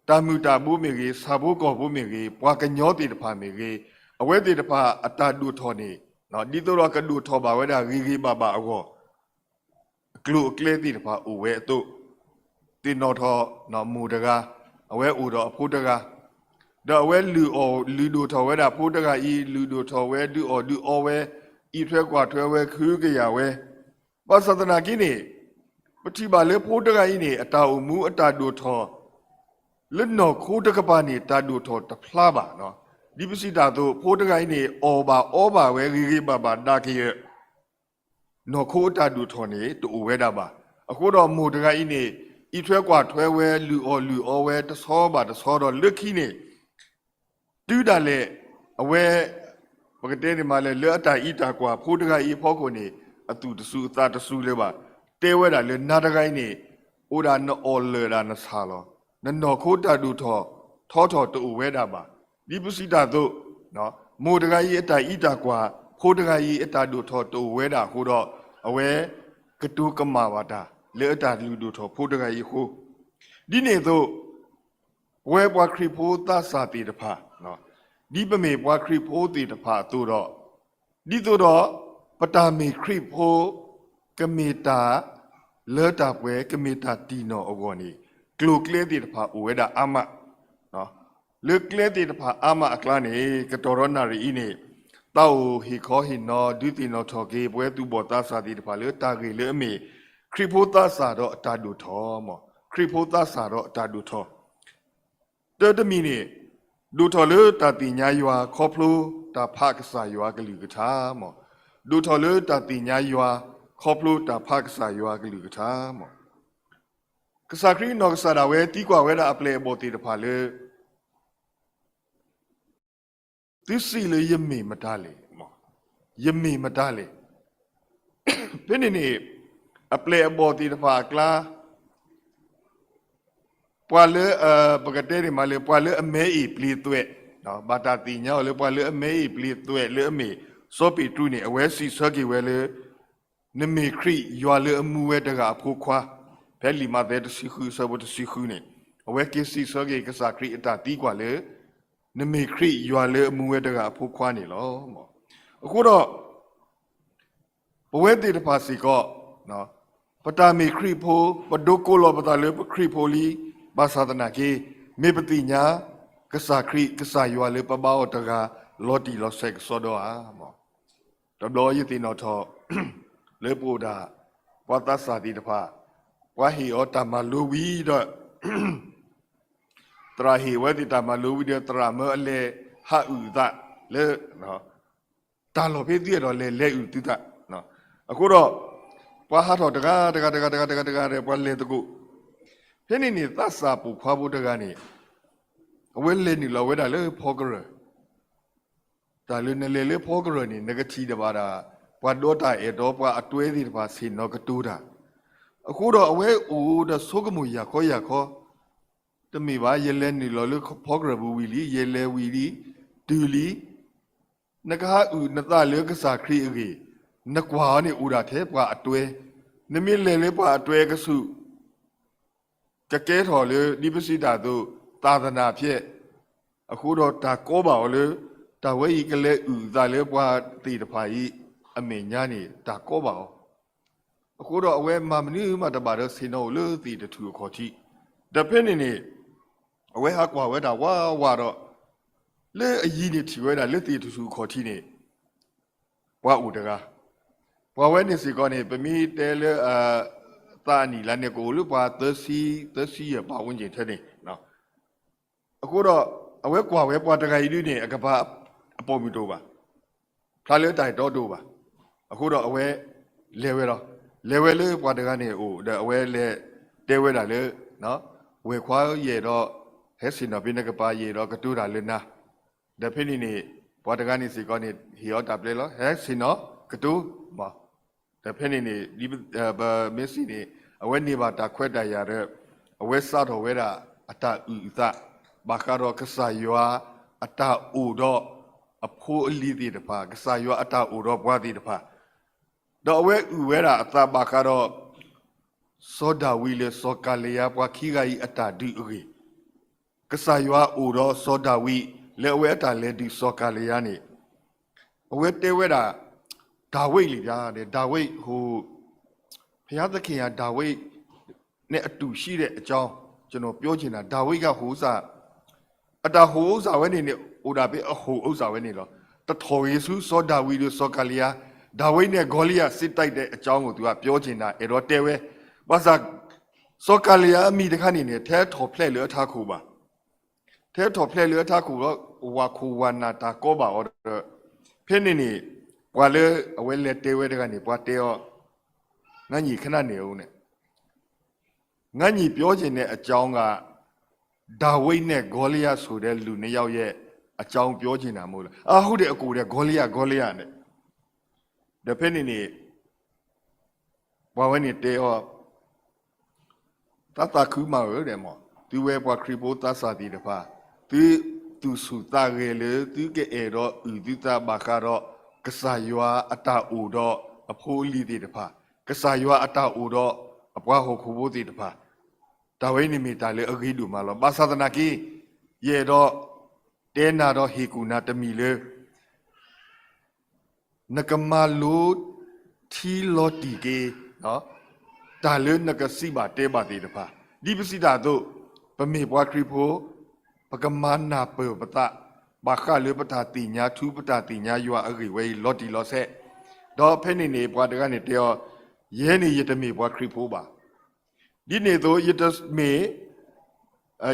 တၢ်မုၢ်တၢ်ဘိမ့ၢ်ဂ့ၤ, ဆၣ်ဖိကီၢ်ဖိမ့ၢ်ဂ့ၤ, ပှၤကညီသ့ၣ်တဖၣ်မ့ၢ်ဂ့ၤ, အဝဲသ့ၣ်တဖၣ်အတၢ်ဒိၣ်ထီၣ်န့ၣ် ဒ်သိးဒီးကဒိၣ်ထီၣ်ဘၣ်ဝဲဒၣ်ဂ့ၤဂ့ၤဘၣ်ဘၣ်အဂီၢ် အကျိၤအကျဲသ့ၣ်တဖၣ်အိၣ်ဝဲအသိး, သ့ၣ်နီၣ်ထီၣ်မိၢ်တဂၤ, အဝဲအိၣ်ဒီးအဖိတဂၤ, ဒီးအဝဲလုၢ်အီၣ်လုၢ်ဒိၣ်ထီၣ်ဝဲဒၣ်ဖိတဂၤအံၤ, လုၢ်ဒိၣ်ထီၣ်ဝဲ ဒုးအီၣ်ဒုးအီဝဲ, အံးထွဲကွၢ်ထွဲဝဲ ကဟုကယာ်ဝဲ, ဘၣ်ဆၣ်သနာ်က့န့ၣ် ပထံၣ်ဘၣ်လၢဖိတဂၤအံၤန့ၣ် အတၢ်အိၣ်မူအတၢ်ဒိၣ်ထီၣ် လၢနီၢ်ခိတကပၤန့ၣ် တၢ်ဒိၣ်ထီၣ်တဖျါဘၣ်. ဒ်ပစံးတၢ်အသိး ဖိတဂၤအံၤန့ၣ် အီၣ်ဘၣ်အီဘၣ်ဝဲဂ့ၤဂ့ၤဘၣ်ဘၣ်ဒၣ်ကယၢၢ် နီၢ်ခိအတၢ်ဒိၣ်ထီၣ်န့ၣ် တအိၣ်ဝဲဒၣ်ဘၣ်. အဃိဒီးမိၢ်တဂၤအံၤန့ၣ် အံးထွဲကွၢ်ထွဲဝဲ လုၢ်အီၣ်လုၢ်အီဝဲ တဆီဘၣ်တဆီဒီး လၢခံန့ၣ် တုၤဒၣ်လဲာ် အဝဲ ပကတဲန့ၣ်မးလၢ လၢအတၢ်အံးတၢ်ကွၢ် ဖိတဂၤအံၤအဖီခိၣ်န့ၣ် အသူၣ်တစူၤအသးတစူၤလၢၤဘၣ်. တဲဝဲဒၣ်လၢနၤတဂၤအံၤန့ၣ် အိၣ်ဒၣ်နအီၣ်လၢာ်ဒၣ်နဆၣ်လီၤ. နနီၢ်ခိတၢ်ဒိၣ်ထီၣ်ထီထီၣ်တအိၣ်ဝဲဒၣ်ဘၣ်. ဒ်ပစံးတၢ်အသိး မိၢ်တဂၤအံၤအတၢ်အံးတၢ်ကွၢ်, ဖိတဂၤအံၤအတၢ်ဒိၣ်ထီၣ်တအိၣ်ဝဲဒၣ်အဃိဒီး အဝဲကတိၤကမၣ်ဘၣ်တၢ် လၢအတၢ်လုၢ်ဒိၣ်ထီၣ်ဖိတဂၤအံၤအဃိ, ဒ်န့ၣ်အသိး ပဝဲပှၤခရံာ်ဖိသးစၢ်သ့ၣ်တဖၣ်, ဒ်ပမ့ၢ်ပှၤခရံာ်ဖိသ့ၣ်တဖၣ်အသိးဒီး, ဒ်သိးဒီး ပတၢ်မ့ၢ်ခရံာ်ဖိ ကမ့ၢ်တၢ်လၢတၢ်ပှဲၤ ကမ့ၢ်တၢ်တံၢ်နီၢ်အဂီၢ်န့ၣ် ကျိၤကျဲသ့ၣ်တဖၣ်အိၣ်ဝဲဒၣ်အါမး လၢကျဲသ့ၣ်တဖၣ်အါမးအကျါန့ၣ် ကတီၢ်ဒီးနၣ်ရံၣ်အံၤန့ၣ် သးအိၣ်ဟ့ၣ်ခီဟ့ၣ်နီၤ ဒုးသ့ၣ်နီၣ်ထီၣ်က့ၤ ပဝဲသူၣ်ဘီၣ်သးစၢ်သ့ၣ်တဖၣ်လၢတၢ်ဂ့ၢ်လၢအမ့ၢ် ခရံာ်ဖိသးစၢ်ဒီးအတၢ်ဒိၣ်ထီၣ်, ခရံာ်ဖိသးစၢ်ဒီးအတၢ်ဒိၣ်ထီၣ် တၢ်တမံၤန့ၣ် ဒိၣ်ထီၣ်လၢတၢ်သ့ၣ်ညါယွၤခီဖျိတၢ်ဖးကစၢ်ယွၤကလုၢ်ကထါမး, ဒိၣ်ထီၣ်လၢတၢ်သ့ၣ်ညါယွၤ ခီဖျိတၢ်ဖးကစၢ်ယွၤကလုၢ်ကထါမး, ကစၢ်ခရံာ်နီၢ်ကစၢ်ဒၣ်ဝဲသံကွၢ်ဝဲဒၣ်အပျဲၢ်အဘီၣ်သ့ၣ်တဖၣ်လၢ သုစံးလၢယမ့ၢ်မတၤလဲၣ်, ယမ့ၢ်မတၤလဲၣ်. ဖဲန့ၣ်န့ၣ် အပျဲၢ်အဘီၣ်သ့ၣ်တဖၣ်အကျါ ပှၤလၢ ပကတဲန့ၣ်မးလၢ ပှၤလၢအမဲအ့ၣ်ပျ့ၤသွဲး, ဘၣ်တၢ်သ့ၣ်ညါအီၤလၢ ပှၤလၢအမဲအ့ၣ်ပျ့ၤသွဲးလၢအမ့ၢ်စီၤပ့းတရူးန့ၣ် အဝဲစံးဆၢက့ၤဝဲလၢ နမ့ၢ်ခရံာ်ယွၤလၢအမူဝဲတဂၤအဖိခွါ, ဖဲလံာ်မးသဲတဆံဃုအဆၢဖိတဆံဃုန့ၣ် အဝဲက့ၤစံးဆၢက့ၤကစၢ်ခရံာ်အတၢ်သံကွၢ်လၢ နမ့ၢ်ခရံာ်ယွၤလၢအမူဝဲတဂၤအဖိခွါန့ၣ်လီၤ. အဃိဒီး ပဝဲသ့ၣ်တဖၣ်စ့ၢ်ကီး ပတၢ်မ့ၢ်ခရံာ်ဖိ ပဒိးကိးလီၤပသးလၢပခရံာ်ဖိလံ, ဘၣ်ဆၣ်သနာ်က့ မ့ၢ်ပသ့ၣ်ညါ ကစၢ်ခရံာ် ကစၢ်ယွၤလၢပဘါအီၤတဂၤ လီၤတံၢ်လီၤဆဲးကစီဒီဧါ. တဘျီယသ့ၣ်နီၣ်ထီၣ် လၢပအိၣ်ဒၣ် ပှၤသးစၢ်သ့ၣ်တဖၣ် ပှၤဟ့ၣ်အီၤတၢ်မၤလိဝံၤဒီး သရၣ်ဟ့ၣ်ဝဲသ့ၣ်တၢ်မၤလိဝံၤဒီး သရၣ်မၢအလဲၤဟးအုၣ်အသးလၢ တၢ်လီၢ်ဖဲသုအဲၣ်ဒိးလဲၤ လဲၤအုၣ်သုသး. အဃိဒီး ပှၤဟးထီၣ်တဂၤတဂၤတဂၤတဂၤတဂၤတဂၤဒီး ပှၤလဲၤသကိး. ဖဲန့ၣ်န့ၣ် သးစၢ်ပိာ်ခွါဖိတဂၤန့ၣ် အဝဲလဲၤနုာ်လီၤဝဲဒၣ်လၢဖီကရၢၢ် တၢ်လၢနလဲၤလၢဖီကရၢၢ်န့ၣ် နကထံၣ်ဒၣ်ဘၣ်ဒၣ် ပှၤဒီးတၢ်အဲၣ်တီ ပှၤအတွဲသ့ၣ်တဖၣ်ဆ့ၣ်နီၤကတိၤတၢ်. အဃိဒီးအဝဲအိၣ်ဒီးဆိကမိၣ်ယၤခီယၤခီ, တမ့ၢ်ဘၣ် ယလဲၤနုာ်လီၤလၢဖီကရၢၢ်ပူၤဝံၤလံ, ယလဲၤဝံၤလံ, တုၤလံ, နကဟးအုၣ်နသးလၢကစၢ်ခရံာ်အဂ့ၢ်, နကွၢ်အီၤန့ၣ်အိၣ်ဒၣ်ထဲပှၤအတွဲ, နမ့ၢ်လဲၤလၢပှၤအတွဲအကဆူး ကကဲထီၣ်လၢ ဒ်ပစံးတၢ်အသိး သးသနာ်ဖျဲး, အဃိဒီးတၢ်ကီဘၣ်အီၤလၢ တၢ်ဝဲအံၤကလဲၤအုၣ်အသးလၢပှၤသ့ၣ်တဖၣ်အံၤ အမဲာ်ညါန့ၣ် တၢ်ကီဘၣ်အီၤ. အဃိဒီးအဝဲမၤမနုၤမးတဘၣ်ဒီးဆ့ၣ်နီၤအိၣ်လၢသ့ၣ်တထူၣ်အခီၣ်ထံး, ဒီးဖဲန့ၣ်န့ၣ် အဝဲဟးကွၢ်ဝဲဒၣ်ဝးဝးဒီး လၢအယံၤန့ၣ်ထံၣ်ဝဲဒၣ်လၢသ့ၣ်တထူၣ်အခီၣ်ထံးန့ၣ် ပှၤအိၣ်တဂၤ, ပှၤဝဲန့ၣ်စ့ၢ်ကီးန့ၣ် ပမ့ၢ်တဲလၢ သးအနံၣ်လါန့ၣ် ကအိၣ်လၢပှၤသၢဆံ, သၢဆံယဲၢ်ပှၤဝန်းကျင်ထဲန့ၣ်. အဃိဒီး အဝဲကွၢ်ဝဲပှၤတဂၤအံၤဒုန့ၣ် အကပၤအပိာ်မုၣ်တအိၣ်ဘၣ်, ဖျါလၢတၢ်အဲၣ်တီတအိၣ်ဘၣ်. အဃိဒီးအဝဲလဲၤဝဲလီၤ. လဲၤဝဲလၢပှၤတဂၤန့ၣ်အအိၣ် ဒီးအဝဲလဲၤတဲဝဲဒၣ်လၢ ဝဲၢ်ခွါယအဲၣ်ဒိး ဟဲဆ့ၣ်နီၤဖဲနကပၤ ယအဲၣ်ဒိးကတိၤတၢ်လၢနၤ ဒီးဖဲန့ၣ်န့ၣ် ပှၤတဂၤန့ၣ်စ့ၢ်ကီးန့ၣ် ဟ့ၣ်အီၤတၢ်ပျဲလီၤ. ဟဲဆ့ၣ်နီၤကတိၤ, ဒီးဖဲန့ၣ်န့ၣ် ပမ့ၢ်စံးန့ၣ် အဝဲန့ၢ်ဘၣ်တၢ်ခွဲးတၢ်ယာ်ဒီး အဝဲစးထီၣ်ဝဲဒၣ်အတၢ်အုၣ်အသး ဘၣ်ဃးဒီးကစၢ်ယွၤအတၢ်အိၣ်ဒီးအဖိအလံၤသ့ၣ်တဖၣ်, ကစၢ်ယွၤအတၢ်အိၣ်ဒီးပှၤသ့ၣ်တဖၣ်, ဒီးအဝဲအုၣ်ဝဲဒၣ်အသးဘၣ်ဃးဒီး စီၤဒၤဝံးလၢစီၤကၤလံယါပှၤခံဂၤအံၤအတၢ်ဒုးအဂ့ၢ်, ကစၢ်ယွၤအိၣ်ဒီးစီၤဒၤဝံး လၢအဝဲအတၢ်လဲၤဒုးစီၤကၤလံယါန့ၣ် အဝဲတဲဝဲဒၣ် ဒါဝိဒ်လံဗျာ, ဒါဝိဒ်ဟို, ဘုရားသခင်ဟာ ဒါဝိဒ်နဲ့အတူရှိတဲ့အကြောင်း ကျွန်တော်ပြောချင်တာ, ဒါဝိဒ်ကဟိုဥစ္စာ, အတၢ်ဟိုဥစ္စာဝဲန့ၣ်န့ၣ် အိၣ်ဒၣ်ဖဲအဟိုဥစ္စာဝဲန့ၣ်လီၤ. တထီၣ်ဂ့ၤဆူစီၤဒၤဝံးဒီးစီၤကၤလံယါ, ဒါဝိဒ်နဲ့ဂေါလိယၢ် စစ်တိုက်တဲ့အကြောင်းကို သူကပြောချင်တာ, အဲၣ်ဒိးတဲဝဲ, ဘၣ်ဆၣ် စီၤကၤလံယါအမံၤတခါန့ၣ်န့ၣ် ထဲထီၣ်ဖျဲးလၢအထးခိၣ်ဘၣ်. ထဲထီၣ်ဖျဲးလၢအထးခိၣ်ဒီး ဝၤခိၣ်ဝၤနၢ်တၢ်ကီဘၣ်အီၤဒီး, ဖဲန့ၣ်န့ၣ် ပှၤလၢအဝဲလဲၤတဲဝဲတဂၤန့ၣ် ပှၤတဲအီၤ, ငါညီခဏန့ၣ်အူန့ၣ်, ငါညီပြောချင်တဲ့အကြောင်းက ဒါဝိဒ်နဲ့ဂေါလိယၢ်ဆိုတဲ့လူနှစ်ယောက်ရဲ့အကြောင်းပြောချင်တာမဟုတ်လား. အဟုတ်တယ် အကိုယ်တယ် ဂေါလိယၢ် ဂေါလိယၢ်န့ၣ်, ဒီးဖဲန့ၣ်န့ၣ် ပှၤဝဲန့ၣ်တဲအီၤ, သးသးခုမးဧၢ, ဒီးမ့ၢ်သုဝဲပှၤခရံာ်ဖိသးစၢ်သ့ၣ်တဖၣ်, သုသူၣ်ဆူၣ်သးဂဲၤလၢ သုကအဲၣ်ဒိးအုၣ်သုသးဘၣ်ဃးဒီး ကစၢ်ယွၤအတၢ်အိၣ်ဒီးအဖိအလံၤသ့ၣ်တဖၣ်, ကစၢ်ယွၤအတၢ်အိၣ်ဒီးအပှၤဟီၣ်ခိၣ်ဖိသ့ၣ်တဖၣ်, တၢ်ဝဲန့ၣ်မ့ၢ်တၢ်လၢအဂ့ၤဒိၣ်မးလီၤ. ဘၣ်ဆၣ်သနာ်က့ ယအဲၣ်ဒိးတဲနၤဒီးဟ့ၣ်ကူၣ်နၤတမံၤလၢ နကမၤလိထံလီၤတံၢ်က့ၤ တၢ်လၢနကစံးဘၣ်တဲဘၣ်သ့ၣ်တဖၣ်, ဒ်ပစံးတၢ်အသိး, ပမ့ၢ်ပှၤခရံာ်ဖိ, ပကမၤနၢ်ပၢၢ်ပသး, ဘၣ်ဃးလၢပတၢ်သ့ၣ်ညါထူ ပတၢ်သ့ၣ်ညါယွၤအဂ့ၢ်ဝဲအံၤလီၤတံၢ်လီၤဆဲး, ဒီးဖဲန့ၣ်န့ၣ် ပှၤတဂၤန့ၣ်တဲအီၤ, ယဲန့ၣ်ယတမ့ၢ်ပှၤခရံာ်ဖိဘၣ်. ဒ်န့ၣ်အသိး ယတမ့ၢ်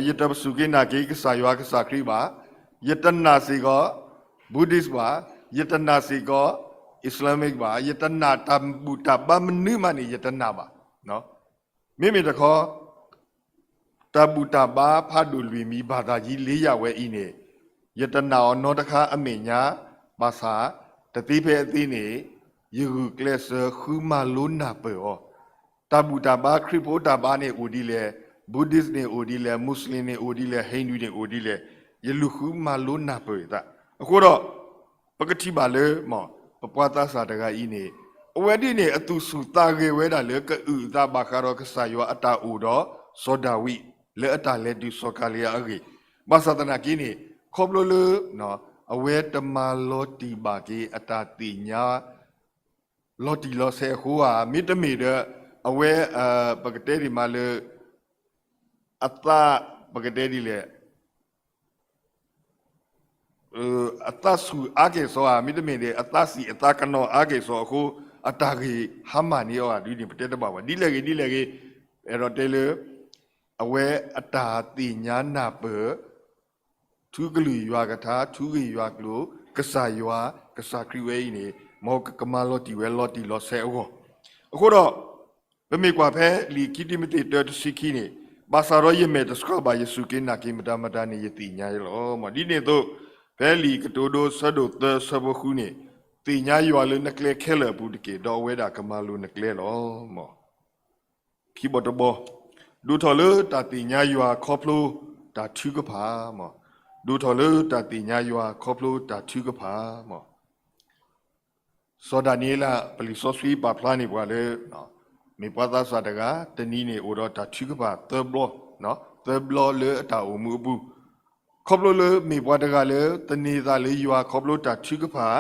ယတပစူၢ်က့ၤနာ်က့ၤကစၢ်ယွၤကစၢ်ခရံာ်ဘၣ်, ယတနာ်စ့ၢ်ကီး Buddhist ဘၣ်, ယတနာ်စ့ၢ်ကီး Islamic ဘၣ်, ယတနာ်တၢ်ဘူၣ်တၢ်ဘါမနုၤမးန့ၣ် ယတနာ်ဘၣ်. မ့မ့ၢ်တခီ တၢ်ဘူၣ်တၢ်ဘါဖးဒိၣ်လွံၢ်မံၤ ဘၣ်သးယံၤလ့ယၢ်ဝဲအံၤန့ၣ်, ယတနာ်အီၤနီတခါအမဲာ်ညါ, ဘၣ်ဆၣ် တသ့ဖဲအသ့န့ၣ် ယဂုာ်ကျဲးစၢးဃုမၤလိနၢ်ပၢၢ်အီၤ, တၢ်ဘူၣ်တၢ်ဘါ ခရံာ်ဖိတၢ်ဘါန့ၣ်အိၣ်ဒ်လဲၣ်, Buddhist န့ၣ်အိၣ်ဒ်လဲၣ်, Muslim န့ၣ်အိၣ်ဒ်လဲၣ်, Hindu န့ၣ်အိၣ်ဒ်လဲၣ်, ယလူၤဃုမၤလိနၢ်ပၢၢ်ယသး. အဃိဒီး ပကထံၣ်ဘၣ်လၢ ပပှၤသးစၢ်တဂၤအံၤန့ၣ် အဝဲဒ်န့ၣ် အသူၣ်ဆူၣ်သးဂဲၤဝဲဒၣ်လၢ ကအုၣ်အသးဘၣ်ဃးဒီးကစၢ်ယွၤအတၢ်အိၣ်ဒီးစီၤဒၤဝံး လၢအတၢ်လဲၤတုၤစီၤကၤလံယါအဂ့ၢ်, ဘၣ်ဆၣ်သနာ်က့န့ၣ် ခီဖျိလၢ အဝဲတမၤလီၤတံၢ်ဘၣ်က့ၤအတၢ်သ့ၣ်ညါ လီၤတံၢ်လီၤဆဲးအဃိဧါ, မ့တမ့ၢ်ဒီး အဝဲ ပကတဲဒ်မးလၢ အသး ပကတဲဒ်လဲၣ် အသးဆူၣ်အါကဲၣ်ဆိးဧါ, မ့တမ့ၢ်ဒီး အသးစံၣ်အသးကနီၤအါကဲၣ်ဆိးအဃိ အတၢ်ဂ့ၢ်ဟါမၢ်န့ၢ်အီၤဧါဒ်န့ၣ် ပတဲတဘၣ်ဘၣ်. ဒ်လဲၣ်ဂ့ၤ ဒ်လဲၣ်ဂ့ၤ အဲၣ်ဒိးတဲလၢ အဝဲအတၢ်သ့ၣ်ညါနၢ်ပၢၢ် ထူကလုၢ်ယွၤကထါ ထူဂ့ၢ်ယွၤကျိာ် ကစၢ်ယွၤ ကစၢ်ခရံာ်ဝဲအံၤန့ၣ် မ်ကကမၤလီၤတံၢ်ဝဲလီၤတံၢ်လီၤဆဲးအဂီၢ်. အဃိဒီး ပမ့ၢ်ကွၢ်ဖဲလံာ်ခံတံၤမသ့းတၢတဆံခံန့ၣ်, ဘၣ်ဆၣ်ဒီးယမဲာ်တဆှးဘၣ် ယစူၢ်က့ၤနာ်က့ၤမတၤမတၤန့ၣ် ယသ့ၣ်ညါလီၤ. ဒ်န့ၣ်အသိး ဖဲလံာ်ကတိၤဒိ ဆၢဒိၣ်သၢ ဆၢဖိဃုန့ၣ်, သ့ၣ်ညါယွၤလၢနကျဲခဲလၢာ်အပူၤတက့ၢ်, ဒီးအဝဲဒၣ်ကမၤလိၤနကျဲလီၤ. ခံဘီတဘီ, ဒိၣ်ထီၣ်လၢတၢ်သ့ၣ်ညါယွၤခီဖျိတၢ်ထုကဖၣ်, ဒိၣ်ထီၣ်လၢတၢ်သ့ၣ်ညါယွၤခီဖျိတၢ်ထုကဖၣ်. စီၤဒၤနံးယ့လး ပလံာ်စီဆှံပာ်ဖျါန့ၢ်ပှၤလၢ မ့ၢ်ပှၤသးစၢ်တဂၤ တနံၤန့ၣ်အိၣ်ဒီးတၢ်ထုကဖၣ်သၢဘျီ, သၢဘျီလၢအတၢ်အိၣ်မူအပူၤ, ခီဖျိလၢမ့ၢ်ပှၤတဂၤလၢ သန့ၤသးလၢယွၤခီဖျိတၢ်ထုကဖၣ်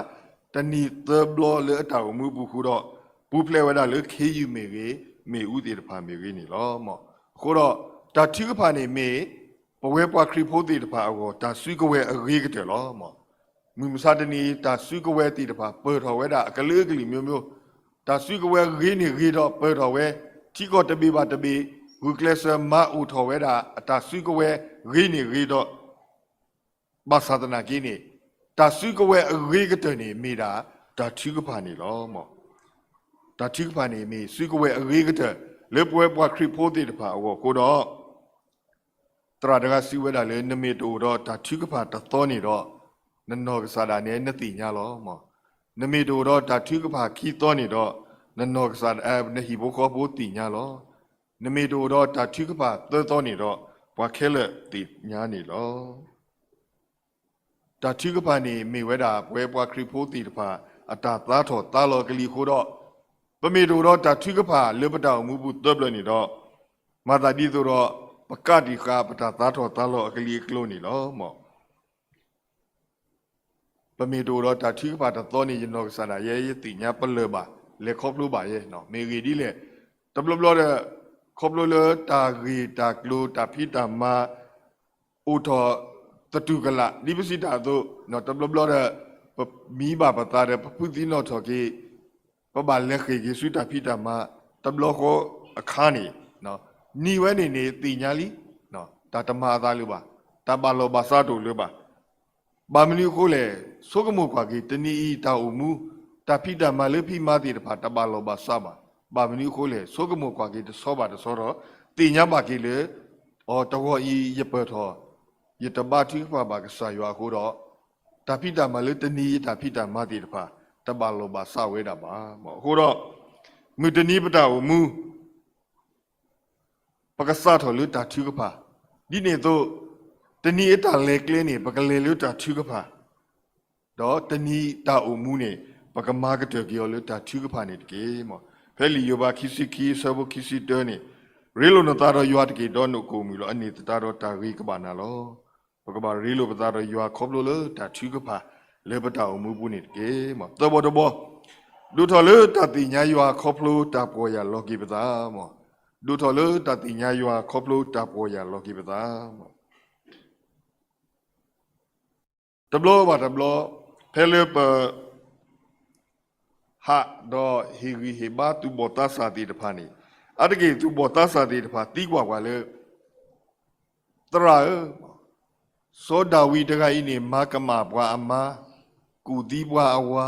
တနံၤသၢဘျီလၢအတၢ်အိၣ်မူအပူၤဃိဒီး, ပူၤဖျဲးဝဲဒၣ်လၢခ့ယုၢ်မ့ၢ်ဂ့ၤ, မ့ၣ်အူသ့ၣ်တဖၣ်မ့ၢ်ဂ့ၤန့ၣ်လီၤ. အဃိဒီး တၢ်ထုကဖၣ်န့ၣ်မ့ၢ် ပဝဲပှၤခရံာ်ဖိသ့ၣ်တဖၣ်အဂီၢ် တၢ်စုကဝဲၤအဂ့ၤကတၢၢ်လီၤ. မုၢ်မဆါတနံၤ တၢ်စုကဝဲၤသ့ၣ်တဖၣ် ပၢၢ်ထီၣ်ဝဲဒၣ်အကလုာ်ကလုာ်မျိုးမျိုး, တၢ်စုကဝဲၤဂ့ၤန့ၢ်ဂ့ၤဒီးပၢၢ်ထီၣ်ဝဲ, ထံကီၢ်တဘ့ၣ်ဘၣ်တဘ့ၣ် ဂုာ်ကျဲးစၢးမၤအိၣ်ထီၣ်ဝဲဒၣ် အတၢ်စုကဝဲၤဂ့ၤန့ၢ်ဂ့ၤဒီး ဘၣ်ဆၣ်သနာ်က့န့ၣ် တၢ်စုကဝဲၤအဂ့ၤကတၢၢ်န့ၣ် မ့ၢ်ဒၣ်တၢ်ထုကဖၣ်န့ၣ်လီၤ. တၢ်ထုကဖၣ်န့ၣ်မ့ၢ်စုကဝဲၤအဂ့ၤကတၢၢ် လၢပဝဲပှၤခရံာ်ဖိသ့ၣ်တဖၣ်အဂီၢ်အဃိဒီး သရၣ်တဂၤစံးဝဲဒၣ်လၢ နမ့ၢ်တအိၣ်ဒီးတၢ်ထုကဖၣ်တသီန့ၣ်ဒီး နနီၢ်ကစၢ်ဒၣ်နဲနသ့ၣ်ညါလီၤ. နမ့ၢ်တအိၣ်ဒီးတၢ်ထုကဖၣ်ခံသီန့ၣ်ဒီး နနီၢ်ကစၢ် နဟံၣ်ဖိဃီဖိသ့ၣ်ညါလီၤ. နမ့ၢ်တအိၣ်ဒီးတၢ်ထုကဖၣ်သၢသီန့ၣ်ဒီး ပှၤခဲလၢာ်သ့ၣ်ညါန့ၣ်လီၤ. တၢ်ထုကဖၣ်န့ၣ်မ့ၢ်ဝဲဒၣ် ပဝဲပှၤခရံာ်ဖိသ့ၣ်တဖၣ် အတၢ်သါထီၣ်သါလီၤကလံၤအဃိဒီး ပမ့ၢ်တအိၣ်ဒီးတၢ်ထုကဖၣ်လၢပတၢ်အိၣ်မူပူၤသၢဘျီန့ၣ်ဒီး မၤသးဒ်သိးဒီး ပကးတံာ်ဃာ်ပတၢ်သါထီၣ်သါလီၤအကလံၤအကျိၤန့ၣ်လီၤ. ပမ့ၢ်တအိၣ်ဒီးတၢ်ထုကဖၣ်တသီန့ၣ် ယနီၢ်ကစၢ်ဒၣ်ယဲ ယသ့ၣ်ညါပလၢၢ်ဘၣ် လဲၤခီဖျိဘၣ်ယဲ, မ့ၢ်အဂ့ၢ်ဒ်လဲၣ်, တဘျီဘျီဒီး ခီဖျိလၢတၢ်ဂ့ၢ်တၢ်ကျိၤ တၢ်ဖံးတၢ်မၤ အိၣ်ထီၣ်သတူၢ်ကလာ် ဒ်ပစံးတၢ်အသိး, တဘျီဘျီဒီး ပမံဘၣ်ပသးဒီး ပဖုးသံနီၣ်ထီၣ်က့ၤ ပဘၣ်လဲၤဃ့ၢ်က့ၤဆူတၢ်ဖံးတၢ်မၤ တဘျီဃီအခါန့ၣ်, နံၤဝဲန့ၣ်န့ၣ်သ့ၣ်ညါလံ, တၢ်တမၤအသးလၢၤဘၣ်, တၢ်ဘၣ်လီၢ်ဘၣ်စးတအိၣ်လၢၤဘၣ်. ဘၣ်မနုၤအဃိလဲၣ်, ဆိကမိၣ်ကွၢ်က့ၤ တနံၤအံၤတၢ်အိၣ်မူ တၢ်ဖံးတၢ်မၤလၢဖံးမၤသ့ၣ်တဖၣ် တဘၣ်လီၢ်ဘၣ်စးဘၣ်. ဘၣ်မနုၤအဃိလဲၣ်, ဆိကမိၣ်ကွၢ်က့ၤတဆီဘၣ်တဆီဒီး သ့ၣ်ညါဘၣ်က့ၤလၢ အီၤတဂီၤအံၤ ယပၢၢ်ထီၣ် ယတဘါထုကဖၣ်ဘၣ်ကစၢ်ယွၤအဃိဒီး တၢ်ဖံးတၢ်မၤလၢတနံၤအံၤ ယတၢ်ဖံးတၢ်မၤသ့ၣ်တဖၣ် တဘၣ်လီၢ်ဘၣ်စးဝဲဒၣ်ဘၣ်. အဃိဒီး မုၢ်တနံၤပတၢ်အိၣ်မူ ပကစးထီၣ်လၢတၢ်ထုကဖၣ်, ဒ်န့ၣ်အသိး တနံၤအတၢ်လဲၤကျဲန့ၣ် ပကလဲၤလၢတၢ်ထုကဖၣ်, ဒီးတနံၤတၢ်အိၣ်မူန့ၣ် ပကမၤကတၢၢ်က့ၤအီၤလၢတၢ်ထုကဖၣ်န့ၣ်တက့ၢ်. ဖဲလံာ်ယိၤဘးခံဆံခံ အဆၢဖိခံဆံတၢန့ၣ်, ရ့လိာ်နသးဒီးယွၤတက့ၢ် ဒီးနကအိၣ်မုာ်လီၤ. အန့ၣ်သတးဒီးတၢ်ဂ့ၤကဘၣ်နၤလီၤ. ပကဘၣ်ရ့လိာ်ပသးဒီးယွၤခီဖျိလၢတၢ်ထုကဖၣ် လၢပတၢ်အိၣ်မူပူၤန့ၣ်တက့ၢ်. သၢဘီတဘီ, ဒိၣ်ထီၣ်လၢတၢ်သ့ၣ်ညါယွၤခီဖျိတၢ်ပီၢ်ယၢ်လီၤက့ၤပသး, ဒိၣ်ထီၣ်လၢတၢ်သ့ၣ်ညါယွၤခီဖျိတၢ်ပီၢ်ယၢ်လီၤက့ၤပသး. တဘျီဘၣ်တဘျီ, ဖဲလၢပ ဟးဒီးဟ့ၣ်ဂံၢ်ဟ့ၣ်ဘါသူၣ်ဘီၣ်သးစၢ်သ့ၣ်တဖၣ်န့ၣ်, အါတက့ၢ်သူၣ်ဘီၣ်သးစၢ်သ့ၣ်တဖၣ်သံကွၢ်ပှၤလၢ သရၣ်ဧၢ, စီၤဒၤဝံးတဂၤအံၤန့ၣ် မၤကမၣ်ပှၤအမါ, ကူၣ်သံပှၤအဝၤ,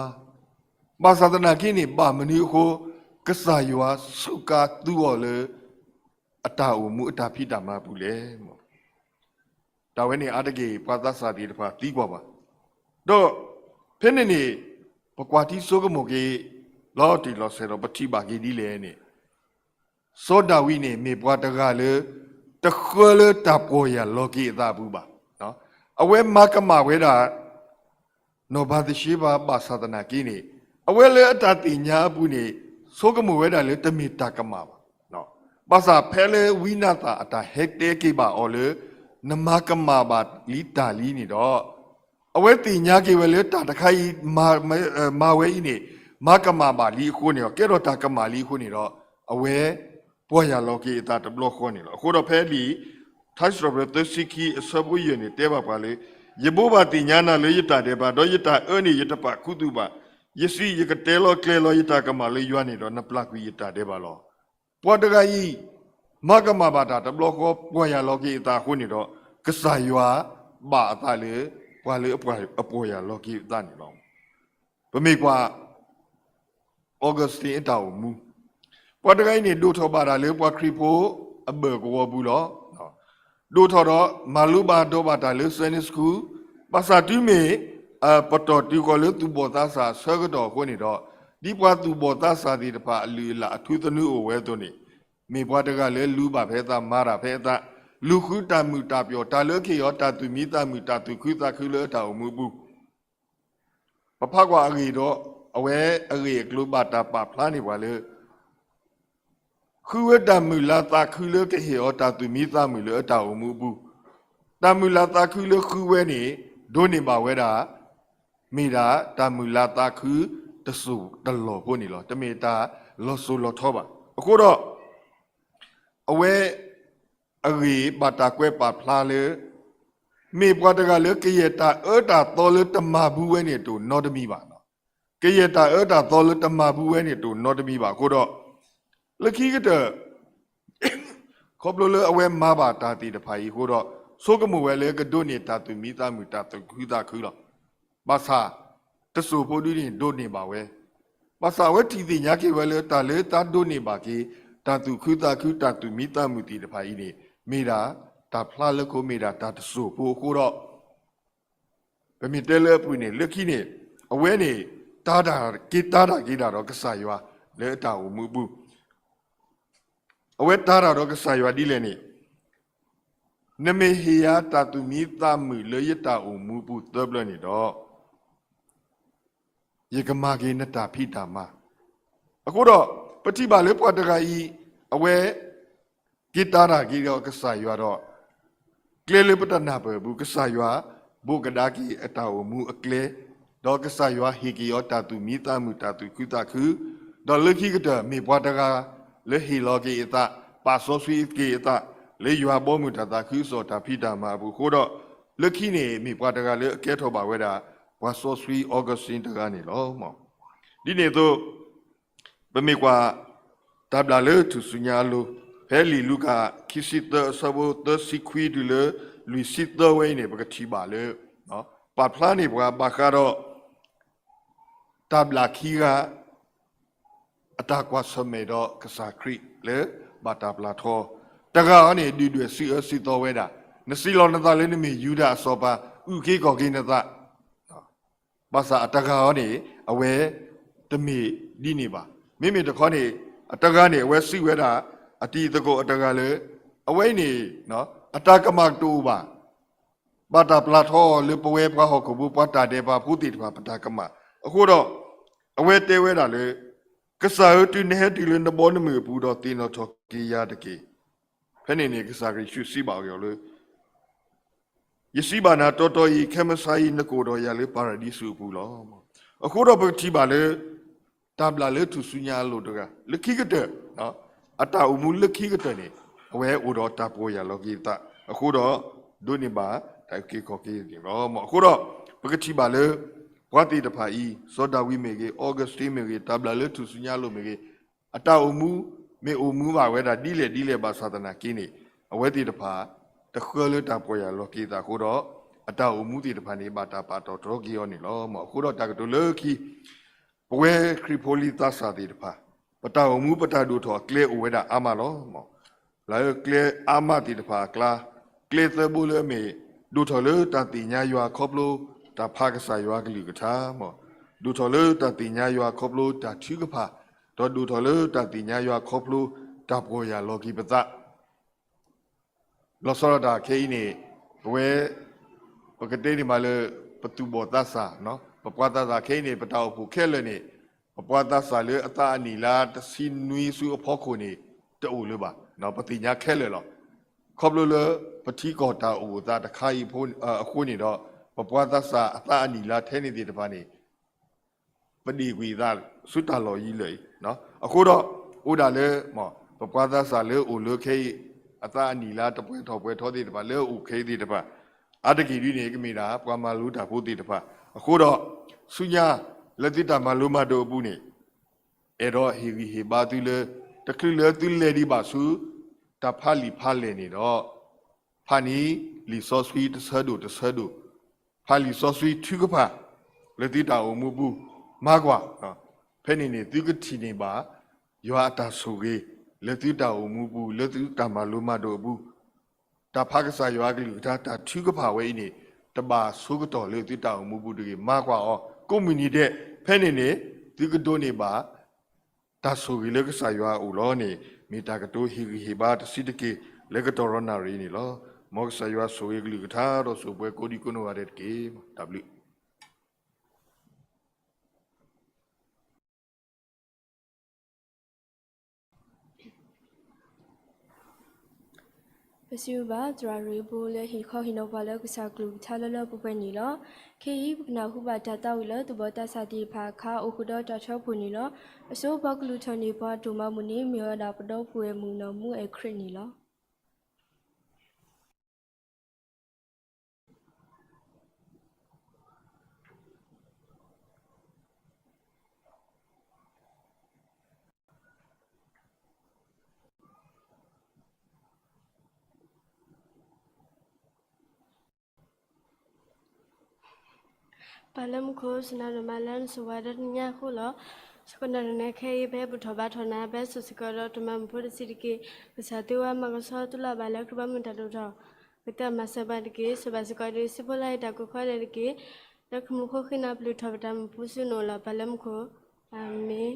ဘၣ်ဆၣ်သနာ်က့န့ၣ် ဘၣ်မနုၤအဃိ ကစၢ်ယွၤစူးကါသူအီၤလၢ အတၢ်အိၣ်မူအတၢ်ဖံးတၢ်မၤပူၤလဲၣ်. တၢ်ဝဲန့ၣ်အါတက့ၢ်ပှၤသးစၢ်သ့ၣ်တဖၣ်သံကွၢ်ပှၤ, ဒီးဖဲန့ၣ်န့ၣ် ပကွၢ်ထံဆိကမိၣ်က့ၤ လီၤတံၢ်လီၤဆဲးဒီး ပထံၣ်ဘၣ်က့ၤဒ်လဲၣ်န့ၣ်, စီၤဒၤဝံးန့ၣ် မ့ၢ်ပှၤတဂၤလၢ တဃၢလၢတၢ်ပီၢ်ယၢ်လီၤက့ၤအသးအပူၤဘၣ်. အဝဲမၤကမၣ်ဝဲဒၣ် နီၢ်ဘၤသရှ့ဘၤ ဘၣ်ဆၣ်သနာ်က့န့ၣ်, အဝဲလၢအတၢ်သ့ၣ်ညါအပူၤန့ၣ် ဆိကမိၣ်ဝဲဒၣ်လၢတမ့ၢ်တၢ်ကမၣ်ဘၣ်. ဘၣ်ဆၣ်ဖဲလၢဝံနၤသၣ်အတၢ်ဟဲတဲက့ၤဘၣ်အီၤလၢ နမၤကမၣ်ဘၣ်လံတၢ်လံန့ၣ်ဒီး, အဝဲသ့ၣ်ညါက့ၤဝဲလၢတၢ်တခါအံၤ မၤဝဲအံၤန့ၣ် မၤကမၣ်ဘၣ်လံအဃိန့ၣ်ဒီး ကဲထီၣ်တၢ်ကမၣ်လံအဃိန့ၣ်ဒီး, အဝဲ ပီၢ်ယၢ်လီၤက့ၤအသးတဘျီဃီန့ၣ်လီၤ. အဃိဒီးဖဲလံာ် ထါစံးထီၣ်ပတြၢၤသၢဆံခံအဆၢဖိယဲၢ်န့ၣ် တဲဘၣ်ပှၤလၢ ယဘိးဘၣ်သ့ၣ်ညါနၤလၢယတၢ်ဒဲးဘး, ဒီးယတၢ်အၢန့ၣ် ယတပာ်ခူသူၣ်ဘၣ်. ယစံး, ယကတဲလီၤကျဲၤလီၤယတၢ်ကမၣ်လၢယွၤန့ၣ်ဒီး နပျၢ်ကွံာ်ယတၢ်ဒဲးဘးလီၤ. ပှၤတဂၤအံၤ မၤကမၣ်ဘၣ်တၢ်တဘျီဃီ ပီၢ်ယၢ်လီၤက့ၤအသးအဃိန့ၣ်ဒီး ကစၢ်ယွၤဘၣ်အသးလၢ ပှၤလၢအပီၢ်ယၢ်လီၤက့ၤအသးန့ၣ်လီၤ. ပမ့ၢ်ကွၢ် Augustine အတၢ်အိၣ်မူ, ပှၤတဂၤအံၤန့ၣ် ဒိၣ်ထီၣ်ဘၣ်တၢ်လၢပှၤခရံာ်ဖိအဘၢၣ်ကဝီၤပူၤလီၤ. ဒိၣ်ထီၣ်ဒီး မၤလိဘၣ်ဒီးဘၣ်တၢ်လၢ Sunday School, ဘၣ်ဆၣ်တုၤမ့ၢ် ပတီၢ်တုၤဃီၤလၢသူၣ်ဘီၣ်သးစၢ်အဆၢကတီၢ်အဃိန့ၣ်ဒီး, ဒ်ပှၤသူၣ်ဘီၣ်သးစၢ်သ့ၣ်တဖၣ်အလုၢ်အလၢ်အထူသနူအိၣ်ဝဲအသိးန့ၣ်, မ့ၢ်ပှၤတဂၤလၢလူၤဘၣ်ဖဲအသး မၤတၢ်ဖဲအသး, လူၤဃုတၢ်မုာ်တၢ်ပျီၣ် တၢ်လၢကဟ့ၣ်အီၤတၢ်သူၣ်မံသးမုာ် တၢ်သူၣ်ခုသးခုလၢအတၢ်အိၣ်မူအပူၤ ပဖးကွၢ်အဂ့ၢ်ဒီး အဝဲအဂ့ၢ်အကျိၤဘၣ်တၢ်ပာ်ဖျါန့ၢ်ပှၤလၢ ဃုဝဲတၢ်မုာ်လၤသးခုလၢကဟ့ၣ်အီၤတၢ်သူၣ်မံသးမုာ်လၢအတၢ်အိၣ်မူအပူၤ, တၢ်မုာ်လၤသးခုလၢဃုဝဲန့ၣ် ဒိးန့ၢ်ဘၣ်ဝဲဒၣ် မ့ၢ်ဒၣ်တၢ်မုာ်လၤသးခုတစိၢ်တလီၢ်ဖိန့ၣ်လီၤ. တမ့ၢ်တၢ်လီၤစိၤလီၤထီဘၣ်. အဃိဒီး အဝဲ အဂ့ၢ်ဘၣ်တၢ်ကွဲးပာ်ဖျါလၢ မ့ၢ်ပှၤတဂၤလၢကယဲၢ်တၢ်အၢတၢ်သီလၢတမၤဘူးဝဲန့ၣ်တအိၣ်နီတမံၤဘၣ်. ကယဲၢ်တၢ်အၢတၢ်သီလၢတမၤဘူးဝဲန့ၣ်တအိၣ်နီတမံၤဘၣ်အဃိဒီး, လၢခံကတၢၢ် ခီဖျိလၢအဝဲမၤဘၣ်တၢ်သ့ၣ်တဖၣ်အံၤအဃိဒီး, ဆိကမိၣ်ဝဲလၢကဒိးန့ၢ်တၢ်သူၣ်မံသးမုာ် တၢ်သူၣ်ခုသးခုလီၤ. ဘၣ်ဆၣ် တစိၢ်ဖိဒုန့ၣ်ဒိးန့ၢ်ဘၣ်ဝဲ, ဘၣ်ဆၣ်အဝဲထံၣ်သ့ၣ်ညါက့ၤဝဲလၢ တၢ်လၢတၢ်ဒိးန့ၢ်ဘၣ်က့ၤ တၢ်သူၣ်ခုသးခု တၢ်သူၣ်မံသးမုာ်သ့ၣ်တဖၣ်အံၤန့ၣ် မ့ၢ်ဒၣ်တၢ်ဖျါလၢခိ မ့ၢ်ဒၣ်တၢ်တစိၢ်ဖိအဃိဒီး, ပမ့ၢ်တဲလၢအပူၤန့ၣ် လၢခံန့ၣ် အဝဲန့ၣ် တၢ်က့ၤတၢ်တၢ်က့ၤတၢ်ဒီးကစၢ်ယွၤလၢအတၢ်အိၣ်မူအပူၤ, အဝဲတၢ်တၢ်ဒီးကစၢ်ယွၤဒ်လဲၣ်န့ၣ်, နမ့ၢ်ဟ့ၣ်ယၤတၢ်သူၣ်မံသးမုာ်လၢယတၢ်အိၣ်မူအပူၤသၢဖျၢၣ်န့ၣ်ဒီး ယကမၤက့ၤနတၢ်ဖံးတၢ်မၤ, အဃိဒီး ပထံၣ်ဘၣ်လၢပှၤတဂၤအံၤ အဝဲ က့ၤတၢ်တၢ်က့ၤဒီးကစၢ်ယွၤဒီး ကျဲလၢပတနၢ်ပၢၢ်အပူၤ ကစၢ်ယွၤ ဘိးကဒါက့ၤအတၢ်အိၣ်မူအကျဲ ဒီးကစၢ်ယွၤဟ့ၣ်က့ၤအီၤတၢ်သူၣ်မံသးမုာ် တၢ်သူၣ်ခုသးခု, ဒီးလၢခံကတၢၢ်မ့ၢ်ပှၤတဂၤလၢဟ့ၣ်လီၤက့ၤအသး, ပာ်စီဆှံက့ၤအသး, လၢယွၤဘီမုၢ်တၢ်သးခုကစီၣ်တၢ်ဖံးတၢ်မၤအပူၤအဃိဒီး, လၢခံန့ၣ်မ့ၢ်ပှၤတဂၤလၢအကဲထီၣ်ဘၣ်ဝဲဒၣ် ပှၤစီဆှံအီကူးစတံတဂၤန့ၣ်လီၤ. ဒ်န့ၣ်အသိး ပမ့ၢ်ကွၢ် တၢ်ဘျၣ်လၢထူၣ်စုညါအလိၤ, ဖဲလံာ်လူၤကၣ် ခံဆံသၢ အဆၢဖိသၢဆံခွံတုၤလၢလွံၢ်ဆံသၢဝဲအံၤန့ၣ် ပကထံၣ်ဘၣ်လၢ ပာ်ဖျါန့ၢ်ပှၤဘၣ်ဃးဒီး တၢ်ဘျၣ်ခံဂၤ အတၢ်ကွၢ်ဆၢၣ်မဲာ်ဒီးကစၢ်ခရံာ်လၢဘၣ်တၢ်ပျၢ်ထီ, တဂၤအံၤန့ၣ် ဒုၣ်ဒွဲၣ်စံးအၢစံးသီဝဲဒၣ်, နစံးလီၤနသးလၢနမ့ၢ်ယူဒၤအစီၤပၤ, အုၣ်က့ၤခီၣ်က့ၤနသး ဘၣ်ဆၣ်အတဂၤအံၤန့ၣ် အဝဲတမ့ၢ်ဒ်န့ၣ်ဘၣ်. မ့မ့ၢ်တခီန့ၣ် အတဂၤန့ၣ် အဝဲစံးဝဲဒၣ် အတံၤသကိးအတဂၤလၢ အဝဲအံၤန့ၣ် အတၢ်ကမၣ်တအိၣ်ဘၣ်. ဘၣ်တၢ်ပျၢ်ထီအီၤလၢပဝဲပှၤဟီၣ်ခိၣ်ဖိ ပှၤတၢ်ဒဲးဘးဖိသ့ၣ်တဖၣ် ပတၢ်ကမၣ်. အဃိဒီး အဝဲတဲဝဲဒၣ်လၢ ကစၢ်ဧၢ, တုၤနဟဲတုၤလၢနဘီနမုၢ်အပူၤဒီး သ့ၣ်နီၣ်ထီၣ်က့ၤယၤတက့ၢ်. ဖဲန့ၣ်န့ၣ် ကစၢ်ခရံာ်ယ့ၣ်ၡူးစံးဘၣ်အီၤလၢ ယစံးဘၣ်နၤတီတီအံၤ, ခဲမုၢ်ဆါအံၤ နကအိၣ်ဒီးယၤလၢပၤရဒံစူးအပူၤလီၤ. အဃိဒီးပကထံၣ်ဘၣ်လၢ တၢ်ဘျၣ်လၢထူၣ်စုညါအလိၤတဂၤ လၢခံကတၢၢ် အတၢ်အိၣ်မူလၢခံကတၢၢ်န့ၣ် အဝဲအိၣ်ဒီးတၢ်ပီၢ်ယၢ်လီၤက့ၤအသးအဃိဒီး ဒိးန့ၢ်ဘၣ်တၢ်အုၣ်က့ၤခီၣ်က့ၤန့ၣ်လီၤ. အဃိဒီး ပကထံၣ်ဘၣ်လၢ ပှၤသ့ၣ်တဖၣ်အံၤ စီၤဒၤဝံးမ့ၢ်ဂ့ၤ, အီကူးစတံမ့ၢ်ဂ့ၤ, တၢ်ဘျၣ်လၢထူၣ်စုညါအလိၤမ့ၢ်ဂ့ၤ, အတၢ်အိၣ်မူ မ့ၢ်အိၣ်မူဘၣ်ဝဲဒၣ်ဒ်လဲၣ်ဒ်လဲၣ်ဘၣ်ဆၣ်သနာ်က့န့ၣ် အဝဲသ့ၣ်တဖၣ် တဃၢလၢတၢ်ပီၢ်ယၢ်လီၤက့ၤအသးအဃိဒီး အတၢ်အိၣ်မူသ့ၣ်တဖၣ်န့ၣ် ဘၣ်တၢ်ပာ်တီၢ်ထီက့ၤအီၤန့ၣ်လီၤ. အဃိဒီးတၢ်ကတိၤလၢခံ ပဝဲခရံာ်ဖိလံၤသးစၢ်သ့ၣ်တဖၣ် ပတၢ်အိၣ်မူပတၢ်ဒိၣ်ထီၣ်အကျဲအိၣ်ဝဲဒၣ်အါမးလီၤ. လၢကျဲအါမးသ့ၣ်တဖၣ်အကျါ ကျဲသၢဘိလၢအမ့ၢ် ဒိၣ်ထီၣ်လၢတၢ်သ့ၣ်ညါယွၤခီဖျိ တၢ်ဖးကစၢ်ယွၤအကလုၢ်ကထါ, ဒိၣ်ထီၣ်လၢတၢ်သ့ၣ်ညါယွၤခီဖျိတၢ်ထုကဖၣ်, ဒီးဒိၣ်ထီၣ်လၢတၢ်သ့ၣ်ညါယွၤခီဖျိတၢ်ပီၢ်ယၢ်လီၤက့ၤပသး လီၤဆီဒၣ်တၢ်ခဲအံၤန့ၣ် ပဝဲ ပကတဲန့ၣ်မးလၢ ပသူၣ်ဘီၣ်သးစၢ်, ပပှၤသးစၢ်ခဲအံၤန့ၣ် ပတၢ်အိၣ်ဖှိၣ်ခဲလၢာ်န့ၣ် ပပှၤသးစၢ်လၢအသးအနံၣ်လါတဆံနွံဆူအဖီခိၣ်န့ၣ် တအိၣ်လၢၤဘၣ်, ပသ့ၣ်ညါခဲလၢာ်လီၤ. ခီဖျိလၢ ပထံကီၢ်တၢ်အိၣ်သးတခါအံၤအဃိန့ၣ်ဒီး ပပှၤသးစၢ်အသးအနံၣ်လါထဲန့ၣ်သ့ၣ်တဖၣ်န့ၣ် ပဒ့ၣ်ကွံာ်အသးဆူတၢ်လီၢ်ယံၤလၢာ်အံၤ, အဃိဒီး အိၣ်ဒၣ်လၢ ပပှၤသးစၢ်လၢအိၣ်လၢခဲအံၤ အသးအနံၣ်လါတပှဲၤထီၣ်ပှဲၤထီသ့ၣ်တဖၣ်လၢအအိၣ်ခဲအံၤသ့ၣ်တဖၣ် အါတက့ၢ်ဒ်န့ၣ် ကမ့ၢ်ဒၣ်ပှၤမၤလိတၢ်ဖိသ့ၣ်တဖၣ်, အဃိဒီး ဆူညါ လၢသုတၢ်မၤလိမၤဒိးအပူၤန့ၣ် အဲၣ်ဒိးဟ့ၣ်ဂံၢ်ဟ့ၣ်ဘါသုလၢ တချုးလၢသုလဲၤဒံးဘၣ်ဆူ တၢ်ဖးလံာ်ဖးလဲၢ်န့ၣ်ဒီး ဖးန့ၢ်လံာ်စီဆှံတဆၢဒိၣ်တဆၢဒိၣ်, ဖးလံာ်စီဆှံထုကဖၣ် လၢသုတၢ်အိၣ်မူပူၤ မၤကွၢ်, ဖဲန့ၣ်န့ၣ် သုကထံၣ်န့ၢ်ဘၣ် ယွၤအတၢ်ဆိၣ်ဂ့ၤ လၢသုတၢ်အိၣ်မူပူၤ လၢသုတၢ်မၤလိမၤဒိးအပူၤ တၢ်ဖးကစၢ်ယွၤအကလုၢ်ကထါ တၢ်ထုကဖၣ်ဝဲအံၤန့ၣ် တဘၣ်ဆိကတီၢ်လၢသုတၢ်အိၣ်မူပူၤတဂ့ၤ, မၤကွၢ်အီၤ ကိးမုၢ်နံၤဒဲး, ဖဲန့ၣ်န့ၣ် သုကဒိးန့ၢ်ဘၣ် တၢ်ဆိၣ်ဂ့ၤလၢကစၢ်ယွၤအအိၣ်လီၤန့ၣ် မ့ၢ်တၢ်ကတိၤဟ့ၣ်ဂံၢ်ဟ့ၣ်ဘါတဆံးတက့ၢ် လၢကတီၢ်ရီနၣ်ရံၣ်အံၤန့ၣ်လီၤ. မ်ကစၢ်ယွၤဆိၣ်ဂ့ၤကလုၢ်ကထါဒီးဆိၣ်ပှဲၤကိးဒံကိးနီၢ်ဂၤဒဲးတက့ၢ်. တၢ်ဘျုးပစံးဘျုးဘၣ် သရၣ်ရ့ဘိလၢဟ့ၣ်ခီဟ့ၣ်နီၤပှၤလၢကစၢ်ကလုၢ်ကထါလၢလၢပှဲၤပှဲၤန့ၣ်လီၤ. ခဲအံၤ ပကနၢ်ဟူဘၣ်တၢ်သးဝံၣ်လၢသူၣ်ဘီၣ်သးစၢ်သ့ၣ်တဖၣ်အခါ အိၣ်ဃုာ်ဒီးတၢ်ထီပူၤန့ၣ်လီၤ. အဆိပှၤကလုၢ်ထီၣ်န့ၢ်ပှၤဒိၣ်မးမုၢ်န့ၣ် မ့ၢ်ဝဲဒၣ်ပဒီပုၢ်ဝဲၢ်မုၣ်နီၢ်မူအဲၣ်ခရံာ်န့ၣ်လီၤ. ပၢ်လၢမူခိၣ်, စံးနၤဒိၣ်မးလၢနဆိၣ်ဝါဒီတနံၤညါအဃိလီၤ. ဆၢကတီၢ်နၤခဲအံၤ ပဟဲဘူၣ်ထီၣ်ဘါထီၣ်နၤ ပဟဲစိာ်စ့ၢ်ကီးဒီးတၢ်မၤမုာ်ဖိတဆံးတက့ၢ်. ကစၢ်သုဝဲမၤကဆှီသုလီၤဘၣ်လၢခရံာ်ဘီမုၢ်တၢ်ဒိၣ်ထီၣ်, ပတၢ်မၤစၢၤဘၣ်တက့ၢ်. ဆိၣ်ဘၣ်စ့ၢ်ကီးဒ်စံးဖိလၢဟ့ၣ်တၢ်ကူၣ်ခီဒဲးတက့ၢ်. လၢခမူခိၣ်ဃံနၤပလုၢ်ထီၣ်ပတၢ်မၤမုာ်ဖိဆူနအိၣ်လီၤ. ပၢ်လၢမူခိၣ်, အၤမ့ၣ်.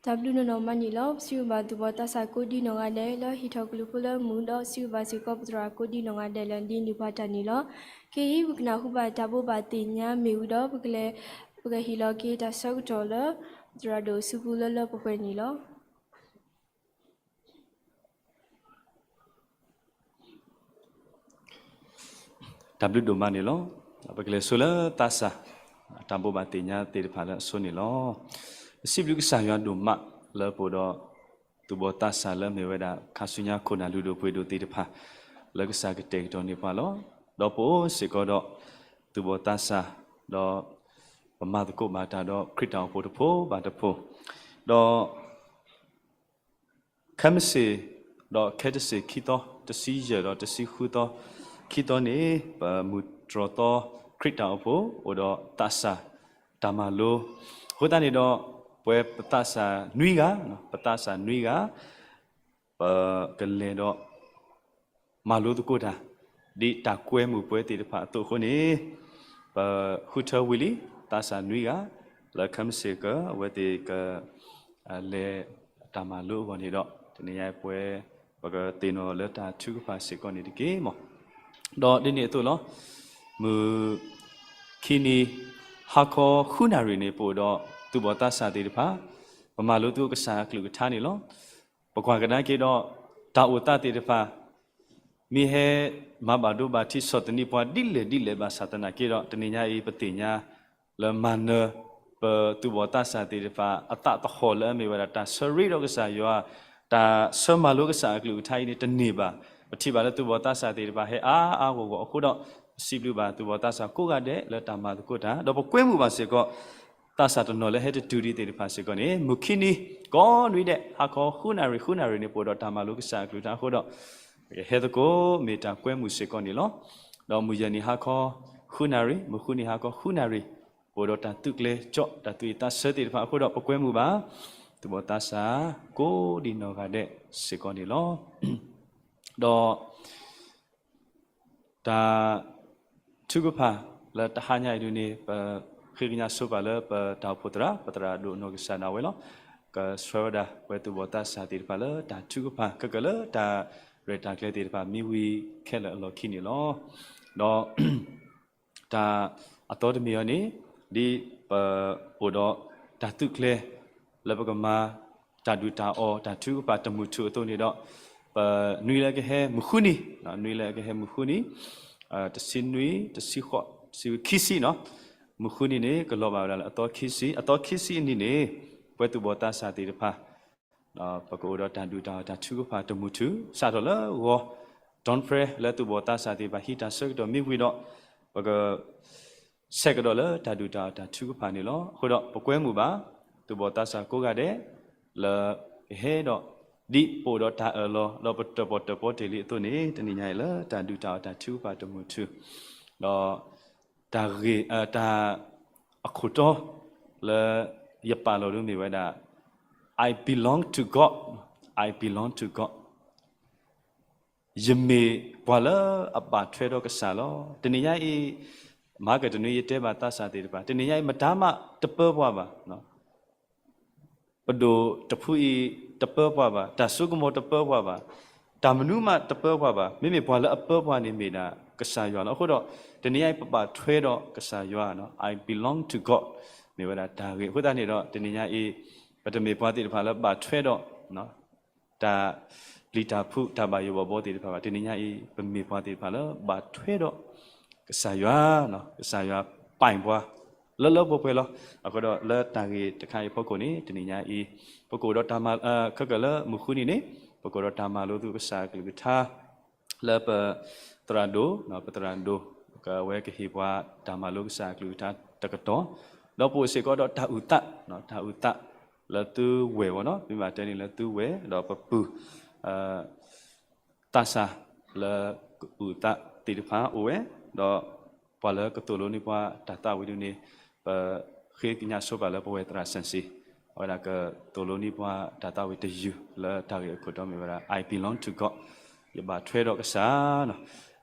တၢ်ဘျုးနီၢ်နီၢ်မးန့ၣ်လီၤ. ပစံးဘျုးဘၣ်သူၣ်ဘီၣ်သးစၢ်ကိးဒံနီၢ်ဂၤဒဲး လၢဟ့ၣ်ထီၣ်ကလုၢ်ဖိလၢမုာ်ဒီး စံးဘျုးဘၣ်စ့ၢ်ကီးပသရၣ်ကိးဒံနီၢ်ဂၤဒဲးလၢဒ်န့ၣ်ပှၤတၢ်န့ၣ်လီၤ. ခဲအံၤပကနၢ်ဟူဘၣ်တၢ်ဘိးဘၣ်သ့ၣ်ညါမ့ၢ်ဝံၤဒီး ပကလဲၤ ပကဟ့ၣ်လီၤက့ၤတၢ်ဆၢကတီၢ်လၢ သရၣ်ဒိၣ်စုပူလၢလၢပှဲၤပှဲၤန့ၣ်လီၤ. တၢ်ဘျုးဒိၣ်မးန့ၣ်လီၤ. ပကလဲၤဆိလၢသးစၢ် တၢ်ဘိးဘၣ်သ့ၣ်ညါသ့ၣ်တဖၣ်လၢအဆိန့ၣ်လီၤ. ပစံးဘျုးကစၢ်ယွၤဒိၣ်မးလၢပအိၣ်ဒီး သူၣ်ဘီၣ်သးစၢ်လၢအမ့ၢ်ဝဲဒၣ် ခါဆူညါခိၣ်နၢ်လုၢ်ဒိၣ်ပှ့ၤဒိၣ်သ့ၣ်တဖၣ် လၢကစၢ်ကတဲာ်ကတီၤန့ၢ်ပှၤလီၤ. ဒီးပအိၣ်စ့ၢ်ကီးဒီး သူၣ်ဘီၣ်သးစၢ် ဒီး ပမၤသကိးဘၣ်တၢ်ဒီးခရံာ်တၢ်အိၣ်ဖှိၣ်တဖိဘၣ်တဖိ, ဒီး ခဲမုၢ်ဆ့ၣ် ဒီးခဲတစ့ၣ်ခံသီ, တဆံယဲၢ်ဒီးတဆံဃုသီ, ခံသီန့ၣ် ပမုၢ်တြီၢ်သီ ခရံာ်တၢ်အိၣ်ဖှိၣ် အိၣ်ဒီးသးစၢ်တၢ်မၤလိ, အဃိသတးန့ၣ်ဒီး ပဝဲပသးစၢ်နွံဂၤ, ပသးစၢ်နွံဂၤ ပကလဲၤဒီး မၤလိသကိးတၢ် ဒ်တၢ်ကွဲမုာ်ပဝဲသ့ၣ်တဖၣ်အသိးအဃိန့ၣ်, ပဃုထၢဝံၤလံ သးစၢ်နွံဂၤ လၢခဲမုၢ်ဆ့ၣ်က အဝဲသ့ၣ်က လဲၤတၢ်မၤလိအဂီၢ်န့ၣ်ဒီး တနံၤညါပဝဲ ပကသ့ၣ်နီၣ်လၢတၢ်ထုကဖၣ်စ့ၢ်ကီးန့ၣ်တက့ၢ်မး. ဒီးဒ်န့ၣ်အသိးလီၤ. မုၢ်ခံနံၤ ဟါခီဃုနၣ်ရံၣ်န့ၣ် ပအိၣ်ဒီးသူၣ်ဘီၣ်သးစၢ်သ့ၣ်တဖၣ် ပမၤလိသကိးကစၢ်အကလုၢ်ကထါန့ၣ်လီၤ. ပကွၢ်ကဒါက့ၤဒီး တၢ်အိၣ်သးသ့ၣ်တဖၣ် မ့ၢ်ဟဲမၤဘၣ်ဒိဘၣ်ထံးဆီၣ်သနံးပှၤဒ်လဲၣ်ဒ်လဲၣ်ဘၣ်ဆၣ်သနာ်က့ဒီး တနံၤညါအံၤ ပသ့ၣ်ညါလၢမၤနၢၤ ပသူၣ်ဘီၣ်သးစၢ်သ့ၣ်တဖၣ် အသးသဟီၣ်လၢအမ့ၢ်ဝဲဒၣ် တၢ်ဆၢရ့ဒီးကစၢ်ယွၤ, တၢ်ဆၢမၤလိကစၢ်အကလုၢ်ကထါအံၤန့ၣ် တန့ၢ်ဘၣ်. ပထံၣ်ဘၣ်လၢသူၣ်ဘီၣ်သးစၢ်သ့ၣ်တဖၣ် ဟဲအါအါဂီၢ်ဂီၢ်အဃိဒီး ပစံးဘျုးဘၣ်သူၣ်ဘီၣ်သးစၢ်ကိးဂၤဒဲးလၢတၢ်မၤသကိးတၢ်, ဒီးပကွဲမုာ်ဘၣ်စ့ၢ်ကီး သးစၢ်တနီၤလၢဟဲတတုၤဒံးသ့ၣ်တဖၣ်စ့ၢ်ကီးန့ၣ် မုၢ်ခံနံၤ ကိးနွံဒဲး ဟါခီဃုနၣ်ရံၣ် ဃုနၣ်ရံၣ်န့ၣ် ပအိၣ်ဒီးတၢ်မၤလိကစၢ်အကလုၢ်ကထါအဃိဒီး ပကဟဲသကိး မ့ၢ်တၢ်ကွဲမုာ်စ့ၢ်ကီးန့ၣ်လီၤ. ဒီးမုၢ်ယဲၢ်နံၤဟါခီဃုနၣ်ရံၣ်, မုၢ်ဃုနံၤဟါခီဃုနၣ်ရံၣ် ပအိၣ်ဒီးတၢ်သုးကျဲၤကၠီၣ် တၢ်သူၣ်ဝံၣ်သးဆၢသ့ၣ်တဖၣ်အဃိဒီး ပကွဲမုာ်ဘၣ် သူၣ်ဘီၣ်သးစၢ် ကိးဒံးနီၢ်ဂၤဒဲးစ့ၢ်ကီးန့ၣ်လီၤ. ဒီး တၢ်ထုကဖၣ်လၢတဟါညါအံၤဒုန့ၣ် ပဃ့ကညးဆိပာ်လၢပတၢ်အိၣ်ဖှိၣ်သရၣ်, ပသရၣ်ဒိၣ်နီၢ်ကစၢ်ဒၣ်ဝဲလီၤ. ကဆှၢဝဲဒၣ်ပဝဲသူၣ်ဘီၣ်သးစၢ်သ့ၣ်တဖၣ်လၢတၢ်ထုကဖၣ် ခဲကၢၣ်လၢတၢ်ရဲၣ်တၢ်ကျဲၤသ့ၣ်တဖၣ် မ့ၢ်ဝံၤခဲလၢာ်အလီၢ်ခံန့ၣ်လီၤ. ဒီး တၢ်အသီတမံၤအံၤန့ၣ် ဒ်ပအိၣ်ဒီးတၢ်သုးကျဲၤ လၢပကမၤတၢ်ဒုၣ်တၢ်အီၣ် တၢ်ထုကဖၣ်တမုၢ်ထူၣ်အသိးန့ၣ်ဒီး ပနွံလၢကဟဲမုၢ်ဃုနံၤ, နွံလၢကဟဲမုၢ်ဃုနံၤ, တဆံနွံ, တဆံဃိး, တဆံခံဆံနီၤ, မုၢ်ဃုနံၤန့ၣ် ကလီၤဘၣ်ဝဲဒၣ်လၢအသီခံဆံ, အသီခံဆံအနံၤန့ၣ် ပဝဲသူၣ်ဘီၣ်သးစၢ်သ့ၣ်တဖၣ် ပကအိၣ်ဒီးတၢ်ဒုၣ်တၢ်အီၣ်တၢ်ထုကဖၣ်တမုၢ်ထူၣ် စးထီၣ်လၢဂီၤ dawn prayer လၢသူၣ်ဘီၣ်သးစၢ်သ့ၣ်တဖၣ်ဟံးတၢ်ဆၢကတီၢ်မ့ၢ်ဝံၤဒီး ပက ဆဲးကဒီးလၢတၢ်ဒုၣ်တၢ်အီၣ်တၢ်ထုကဖၣ်န့ၣ်လီၤ. အဃိဒီးပကွဲမုာ်ဘၣ် သူၣ်ဘီၣ်သးစၢ်ကိးဂၤဒဲး လၢကဟဲဒီး ဒ်ပအိၣ်ဒီးတၢ်အၢၣ်လီၤ ဒီးပတၢၣ်ပီၣ်တၢၣ်ပီတ့ၢ်လံအသိးန့ၣ် တနံၤညါအံၤလၢတၢ်ဒုၣ်တၢ်အီၣ်တၢ်ထုကဖၣ်တမုၢ်ထူၣ် ဒီး တၢ်ဂ့ၢ် တၢ်အခိၣ်တီ လၢယပာ်လီၤဒ်မ့ၢ်ဝဲဒၣ် I belong to God, I belong to God, ယမ့ၢ်ပှၤလၢအဘၣ်ထွဲဒီးကစၢ်လီၤ. တနံၤညါအံၤ မၤကတနွံယတဲဘၣ်သးစၢ်သ့ၣ်တဖၣ် တနံၤညါအံၤ မတၤမးတပၢပှၤဘၣ် ပဒိၣ်တဖုအံၤတပၢပှၤဘၣ်, တၢ်စိကမီၤတပၢပှၤဘၣ်, တၢ်မနုၤမးတပၢပှၤဘၣ်. မ့မ့ၢ်ပှၤလၢအပၢပှၤန့ၣ်မ့ၢ်ဒၣ်ကစၢ်ယွၤလီၤ. အဃိဒီး တနံၤညါအံၤပဘၣ်ထွဲဒီးကစၢ်ယွၤ I belong to God မ့ၢ်ဝဲဒၣ်တၢ်ဂ့ၢ်. အဃိသတးန့ၣ်ဒီး တနံၤညါအံၤ ပတမ့ၢ်ပှၤသ့ၣ်တဖၣ်လၢဘၣ်ထွဲဒီး တၢ်ပျံၤတၢ်ဖုးတၢ်ဘၣ်ယိၣ်ဘၣ်ဘှီသ့ၣ်တဖၣ်ဘၣ်. တနံၤညါအံၤ ပမ့ၢ်ပှၤသ့ၣ်တဖၣ်လၢဘၣ်ထွဲဒီးကစၢ်ယွၤ, ကစၢ်ယွၤပာ်ပှၤ လၢလၢပှဲၤပှဲၤလီၤ. အဃိဒီးလၢတၢ်ဂ့ၢ်တခါအံၤအဖီခိၣ်န့ၣ် တနံၤညါအံၤ ပကအိၣ်ဒီးတၢ်မၤ ခဲကၢၣ်လၢမုၢ်ဃုနံၤန့ၣ် ပကအိၣ်ဒီးတၢ်မၤလိသကိးကစၢ်အကလုၢ်ကထါ လၢပသရၣ်ဒိၣ်, ပသရၣ်ဒိၣ် ကဝဲကဟ့ၣ်ပှၤတၢ်မၤလိကစၢ်အကလုၢ်ကထါတကတီၢ်, ဒီးပအိၣ်စ့ၢ်ကီးဒီးတၢ်အုၣ်သး, တၢ်အုၣ်သးလၢသုဝဲၢ်ဝဲနီၤ, မ့ၢ်ဘၣ်တဲန့ၣ်လၢသုဝဲၢ် ဒီးပပုၢ် သးစၢ်လၢကအုၣ်သးသ့ၣ်တဖၣ်အိၣ်ဝဲ, ဒီးပှၤလၢကသိၣ်လိန့ၢ်ပှၤတၢ်သးဝံၤဒုန့ၣ် ပဃ့ကညးဆိပာ်လၢပဝဲၢ်သရၣ်စၢၣ်စံၣ်, အဝဲဒၣ်ကသိၣ်လိန့ၢ်ပှၤတၢ်သးဝံၤတယုၢ်လၢတၢ်ဂ့ၢ်အခိၣ်တီမ့ၢ်ဝဲဒၣ် I belong to God, ယဘၣ်ထွဲဒီးကစၢ်နီၤ.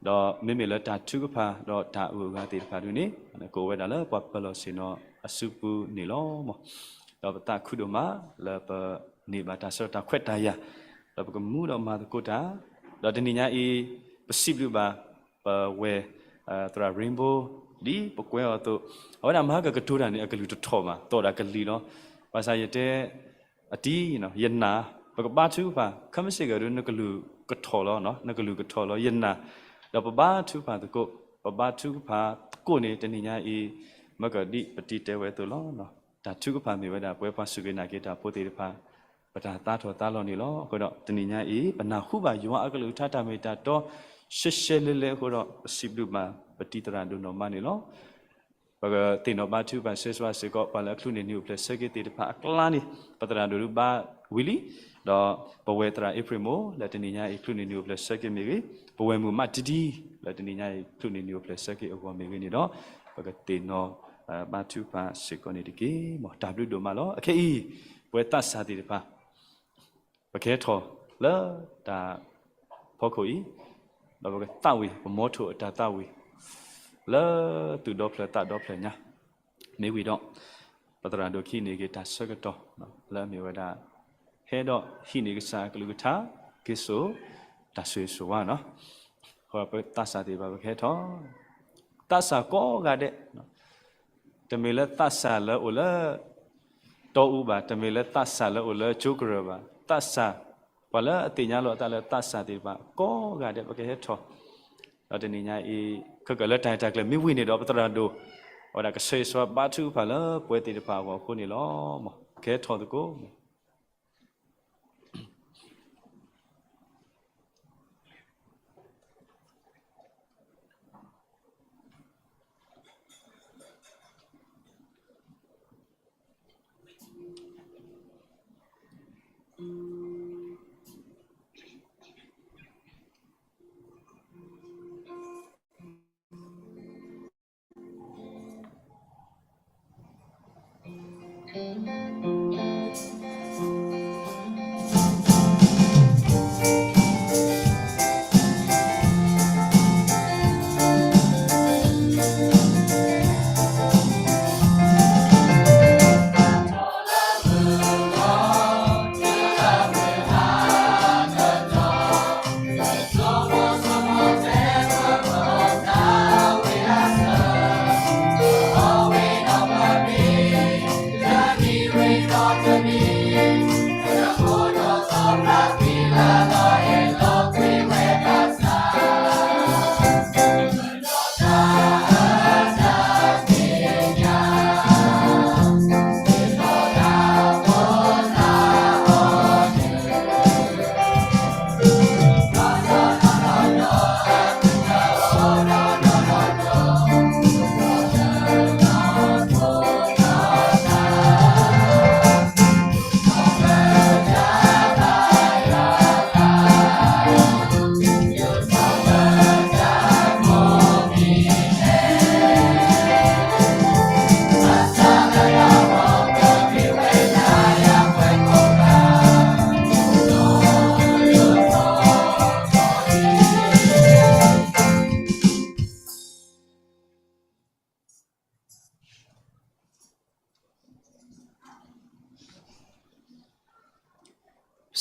ဒီးမ့မ့ၢ်လၢတၢ်ထုကဖၣ်ဒီးတၢ်အုၣ်အဂၤသ့ၣ်တဖၣ်ဒုန့ၣ် ကအိၣ်ဝဲဒၣ်လၢပှၤပၢၤလီၢ်ဆ့ၣ်နီၤအစုပူၤန့ၣ်လီၤ. ဒီးပသးခုဒိၣ်မးလၢပန့ၢ်ဘၣ်တၢ်ဆၢတၢ်ခွဲးတၢ်ယာ်, ဒီးပကမူဒီးမၤသကိးတၢ်, ဒီးတနံၤညါအံၤ ပစံးဘျုးဘၣ် ပဝဲၢ်သရၣ် Rainbow ဒ်ပကွဲအီၤအသိး, အဝဲဒၣ်မၤကကတိၤတၢ်န့ၣ် အကလုၢ်တထီၣ်ဘၣ်, သီၣ်ဒၣ်ကလံၤလီၤ. ဘၣ်ဆၣ်ယတဲ အတံၤ ယနာ်, ပကဘါထုကဖၣ် ခဲမုၢ်ဆ့ၣ်ကီးဒု နကလုၢ်ကထီၣ်လီၤ, နကလုၢ်ကထီၣ်လီၤ ယနာ်, ဒီးပဘါထုကဖၣ်သကိး ပဘါထုကဖၣ်သကိးန့ၣ် တနံၤညါအံၤ မ့ၢ်ကဒ်ပတံၤတဲဝဲအသိးလီၤ. တၢ်ထုကဖၣ်မ့ၢ်ဝဲဒၣ် ပဝဲပှၤစူၢ်က့ၤနာ်က့ၤတၢ်ဖိသ့ၣ်တဖၣ် ပတၢ်သါထီၣ်သါလီၤန့ၣ်လီၤ. အဃိဒီးတနံၤညါအံၤ ပနၢ်ဟူဘၣ်ယွၤအကလုၢ်ကထါတၢ်မ့ၢ်တၢ်တီ ရှဲရှဲလဲလဲအဃိဒီး ပစံးဘျုးဘၣ်ပတံၤသရၣ်ဒိၣ်နီၢ်မါန့ၣ်လီၤ. ပကသ့ၣ်နီၣ်ဘါထုကဖၣ်ဆၢစှၤစ့ၢ်ကီး ပှၤလၢအချုးန့ၢ်နံၤအိၣ်ဖျဲၣ်ဆၢက့ၤသ့ၣ်တဖၣ်အကျါန့ၣ် ပသရၣ်ဒိၣ်ဒုးဘါဝံၤလံ, ဒီးပဝဲသရၣ်အ့ဖြ့ၣ်မိၢ် လၢတနံၤညါအံၤချုးန့ၢ်နံၤအိၣ်ဖျဲၣ်ဆၢက့ၤမ့ၢ်ဂ့ၤ, ပဝဲမုၢ်မးတံတံ လၢတနံၤညါအံၤ ချုးန့ၢ်နံၤအိၣ်ဖျဲၣ်ဆၢက့ၤအဂီၢ်မ့ၢ်ဂ့ၤန့ၣ်ဒီး ပကသ့ၣ်နီၣ်ဘါထုကဖၣ်စ့ၢ်ကီးန့ၣ်တက့ၢ်. မ်တၢ်ဘျုးဒိၣ်မးလီၤ. အခဲအံၤ ပဝဲသးစၢ်သ့ၣ်တဖၣ် ပကဟဲထီၣ်လၢတၢ်ဖီခိၣ်အံၤ, ဒီးပကသးဝံၣ် ပမီထိၣ်အတၢ်သးဝံၣ် လၢသူၣ်ဒီဖျၢၣ်သးဒီဖျၢၣ်ညါ, မ့ၢ်ဝံၤဒီး ပသရၣ်ဒိၣ်ကဟံးန့ၢ်က့ၤတၢ်ဆၢကတီၢ် လၢအမ့ၢ်ဝဲဒၣ် ဟဲဒီးဟံးန့ၢ်ကစၢ်အကလုၢ်ကထါ က့ၤစိာ်တၢ်ဆိၣ်ဂ့ၤဆိၣ်ဝါန့ၣ်, ပသးစၢ်သ့ၣ်တဖၣ်ပကဟဲထီၣ်, သးစၢ်ကိးဂၤဒဲး တမ့ၢ်လၢသးစၢ်လၢအိၣ်လၢ တီအူဘၣ်, တမ့ၢ်လၢသးစၢ်လၢအိၣ်လၢကၠိကရၢၢ်ဘၣ်, သးစၢ် ပှၤလၢအသ့ၣ်ညါလီၤအသးလၢသးစၢ်သ့ၣ်တဖၣ် ကိးဂၤဒဲး ပကဟဲထီၣ်, ဒီးတနံၤညါအံၤ ခဲကၢၣ်လၢတၢ်ရဲၣ်တၢ်ကျဲၤမ့ၢ်ဝံၤန့ၣ်ဒီး ပသရၣ်ဒိၣ် အဝဲဒၣ်ကဆၢဂ့ၤဆၢဝါဘါထုကဖၣ်လၢပဝဲသ့ၣ်တဖၣ်အဂီၢ်အဃိန့ၣ်လီၤ. မ်ကဟဲထီၣ်သကိး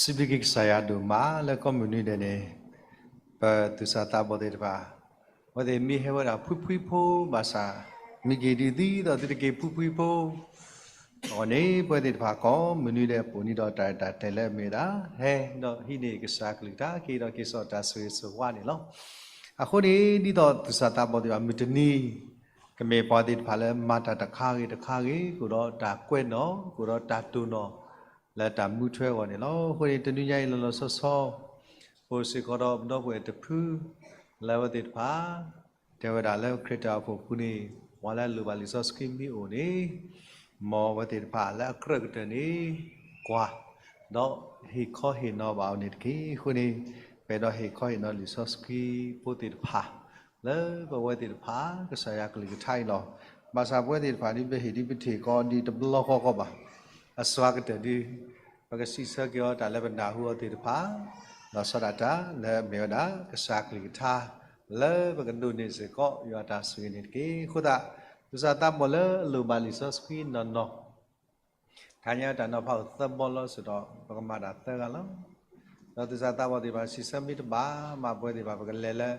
စံးဘျုးက့ၤကစၢ်ယွၤဒိၣ်မးလၢကိးမုၢ်နံၤဒဲးန့ၣ်, ပသူၣ်စၢ်သးဘီၣ်သ့ၣ်တဖၣ်, အဝဲသ့ၣ်မ့ၢ်ဟဲဝဲဒၣ်ဖှံဖှံဖိဘၣ်ဆၣ်, မ့ၢ်က့ၤဒုးသံသိးသုတက့ၤဖှံဖှံဖိ, အဂီၢ်န့ၣ် ပဝဲသ့ၣ်တဖၣ်ကိးမုၢ်နံၤဒဲး ပအိၣ်န့ၢ်ဒီးတၢ်ရဲၣ်တၢ်ကျဲၤလၢအမ့ၢ်ဝဲဒၣ် ဟဲဒီးဟံးန့ၢ်ကစၢ်ကလုၢ်ကထါ က့ၤဒီးက့ၤစိာ်တၢ်ဆိၣ်ဂ့ၤဆိၣ်ဝါန့ၣ်လီၤ. အဃိန့ၣ် ဒ်သိးသူၣ်စၢ်သးဘီၣ်သ့ၣ်တဖၣ် မုၢ်တနံၤ ကမ့ၢ်ပှၤသ့ၣ်တဖၣ်လၢမၤတၢ်တခါဂ့ၤတခါဂ့ၤ ကအိၣ်ဒီးတၢ်ကွဲးနီၣ် ကအိၣ်ဒီးတၢ်တိၢ်နီၣ် လၢတၢ်မူထွဲအဂီၢ်န့ၣ်လီၤ. အဃိန့ၣ် တနွံညါအံၤလီၤလီၤဆီဆီ အိၣ်စ့ၢ်ကီးဒီးပဒီပုၢ်ဝဲၢ်တဖု လၢအဝဲသ့ၣ်တဖၣ် တဲဝဲဒၣ်လၢခရံာ်တၢ်အိၣ်ဖှိၣ်ပူၤန့ၣ် ပှၤလၢအလိၣ်ဘၣ်လံာ်စီဆှံမ့ၢ်အိၣ်န့ၣ် မ်အဝဲသ့ၣ်တဖၣ်လၢအကြၢးကတၢၢ်န့ၣ် ကွၢ် ဒီးဟ့ၣ်ခီဟ့ၣ်နီၤဘၣ်အီၤန့ၣ်တက့ၢ်. အဃိန့ၣ် ပအဲၣ်ဒိးဟ့ၣ်ခီဟ့ၣ်နီၤလံာ်စီဆှံဖိသ့ၣ်တဖၣ် လၢပဝဲသ့ၣ်တဖၣ် ကစၢ်ယွၤကလုၢ်ကထါအံၤလီၤ. ဘၣ်ဆၣ်ပဝဲသ့ၣ်တဖၣ်ဒ်ပဟ့ၣ်ဒ်ပထံၣ်ကီး ဒ်တဘျီဃီကီးဘၣ်, အစှၤကတၢၢ်ဒ် ပကစံးဆၢက့ၤအီၤတၢ်လၢပနၢ်ဟူအီၤသ့ၣ်တဖၣ်, ဒီးဆီဒၣ်တၢ်လၢအမ့ၢ်ဝဲဒၣ် ကစၢ်ကလုၢ်ကထါ လၢပကဒိးန့ၢ်စ့ၢ်ကီး ယွၤတၢ်ဆိၣ်ဂ့ၤန့ၣ်တက့ၢ်. အဃိသတး သူၣ်စၢ်သးဘီၣ်လၢအလိၣ်ဘၣ်လံာ်စီဆှံနီၢ်နီၢ် တဟါညါတၢ်နီၤဖးအိၣ်သၢဘီလီၤစ့ၢ်ဒီး ပကမၤတၢ်သၢဂၤလီၤ. ဒီးသူၣ်စၢ်သးဘီၣ်သ့ၣ်တဖၣ် စံးဆၢမ့ၢ်တဘၣ် မ့ၢ်ပဝဲသ့ၣ်တဖၣ် ပကလဲၤလၢ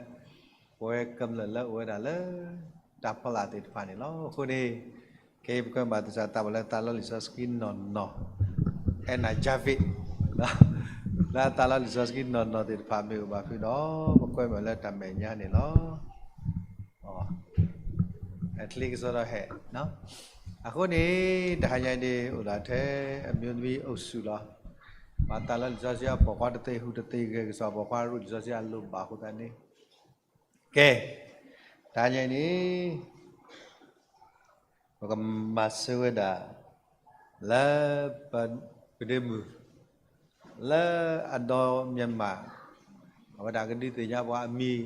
ပဝဲကမျၢၢ်လၢအိၣ်ဝဲဒၣ်လၢ တၢ်ဖီလာ်သ့ၣ်တဖၣ်န့ၣ်လီၤ. အဃိန့ၣ် ခဲအံၤပကွဲမုာ်ဘၣ်သူၣ်စၢ်သးဘီၣ်လၢသးလီလံာ်စီဆှံနီၢ်နီၢ် အဲၣ်နၤကၠါဘ့ၣ် လၢအသးလီလံာ်စီဆှံနီၢ်နီၢ်သ့ၣ်တဖၣ်မ့ၢ်အိၣ်ဘၣ်ဖုဒီး ပကွဲမုာ်လၢတၢ်မဲာ်ညါန့ၣ်လီၤ. နချ့ကစီဒီဟဲ, အဃိန့ၣ် တဟါညါအံၤဒ် အိၣ်ဒၣ်ထဲအမျိုးသမီးအုပ်စုလီၤ. မၤသးလၢလံာ်စီဆှံအပိာ်ခွါတသ့ ဟူးတသ့ ဂဲၤကစီၤပိာ်ခွါရူၢ်လံာ်စီဆှံအလိၣ်ဘၣ်အဃိသတးန့ၣ်, ကဲ, တဟါညါအံၤန့ၣ် ပကမၤစၢၤဝဲဒၣ် လၢ ပဒ့မုၣ် လၢအဒီးမြန်မာ အဝဲဒၣ်ကဒုးသ့ၣ်ညါပှၤအမံၤ,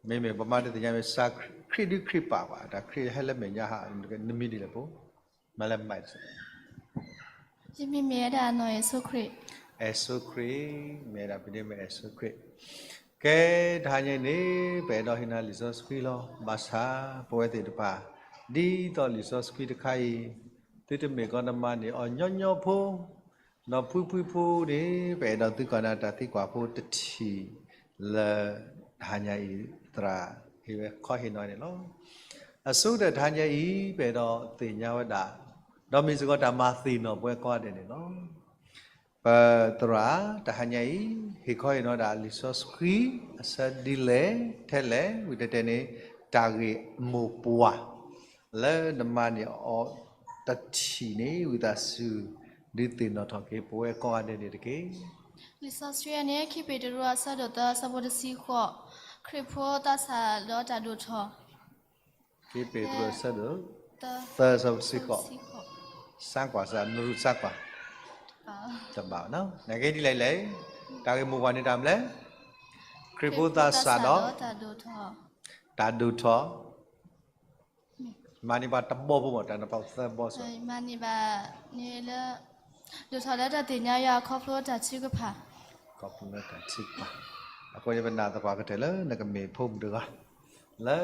မ့မ့ၢ်ပမၤတသ့ၣ်ညါမ့ၢ်စးခရံာ်ဒုးခရံာ်ပာ်ပှၤ တၢ်ခရံာ်ဟဲလၢမဲာ်ညါဟး နမံၤဒ်လဲၣ်ဖိ, မၤလၢမၤ ယမံၤမ့ၢ်ဝဲဒၣ်နီၢ်အဲၣ်စိခရံာ်. အဲၣ်စိခရံာ်, မ့ၢ်ဝဲဒၣ်ပဒ့မုၣ်အဲၣ်စိခရံာ်. ကဲ, တဟါညါအံၤန့ၣ် ပအဲၣ်ဒိးဟ့ၣ်နၤလံာ်စီဆှံလီၤ. ဘၣ်ဆၣ် ပဝဲသ့ၣ်တဖၣ် ဒ်သိးလံာ်စီဆှံတခါအံၤ သုတမ့ၢ်ကီးနမၤန့ၢ်အီၤညီညီဖိ ဒီးဖှံဖှံဖိန့ၣ် ပအဲၣ်ဒိးသုကွၢ်နၤတၢ်သံကွၢ်ဖိတထံၣ်လၢ တဟါညါအံၤ သရၣ်ဟ့ၣ်ဝဲခီဟ့ၣ်နီၤန့ၣ်လီၤ. အဆိကတၢၢ်တဟါညါအံၤ ပအဲၣ်ဒိးသ့ၣ်ညါဝဲဒၣ် ဒီးမ့ၢ်စ့ၢ်ကီးတၢ်မၤသ့ၣ်နီၣ်ပဝဲကိးဂၤဒဲးန့ၣ်လီၤ. ပသရၣ်တဟါညါအံၤ ဟ့ၣ်ခီဟ့ၣ်နီၤဒၣ်လံာ်စီဆှံအဆၢဒ်လဲၣ်ထဲလဲၣ် ဝံၤတဲတဲန့ၣ် တၢ်ဂ့ၢ်မိၢ်ပှၢ် လၢနမၤန့ၢ်အီၤတထံၣ်န့ၣ် ဝံသးစူၤ ဒုးသ့ၣ်နီၣ်ထီၣ်က့ၤပဝဲကိးဂၤဒဲးန့ၣ်တက့ၢ်. လံာ်စီဆှံအံၤန့ၣ် ခံပ့းတရူးအဆၢဒိၣ်သၢအဆၢဖိတဆံဃိး, ခရံာ်ဖိသးစၢ်ဒီးတၢ်ဒိၣ်ထီၣ် ခံပ့းတရူးအဆၢဒိၣ် သၢအဆၢဖိတဆံဃိး, စၢ်ကွၢ်စၢ် နရူၢ်စၢ်ကွၢ်, တဘၣ်, နက့ဒ်လဲၣ်လဲၣ်, တၢ်ဂ့ၢ်မိၢ်ပှၢ်န့ၣ်တၢ်မနုၤလဲၣ်, ခရံာ်ဖိသးစၢ်ဒီး တၢ်ဒိၣ်ထီၣ် မၤန့ၢ်ဘၣ်တဘီဖိမး တၢ်နဖးသၢဘီစ့ၢ်, မၤန့ၢ်ဘၣ်န့ၣ်လၢ ဒိၣ်ထီၣ်လၢတၢ်သ့ၣ်ညါယွၤခီဖျိတၢ်ထုကဖၣ်, ခီဖျိလၢတၢ်ထုကဖၣ်, အဃိန့ၣ် ပနာ်သပှၢ်ကတၢၢ်လၢနကမ့ၢ်ဖိမုၣ်တဂၤ လၢ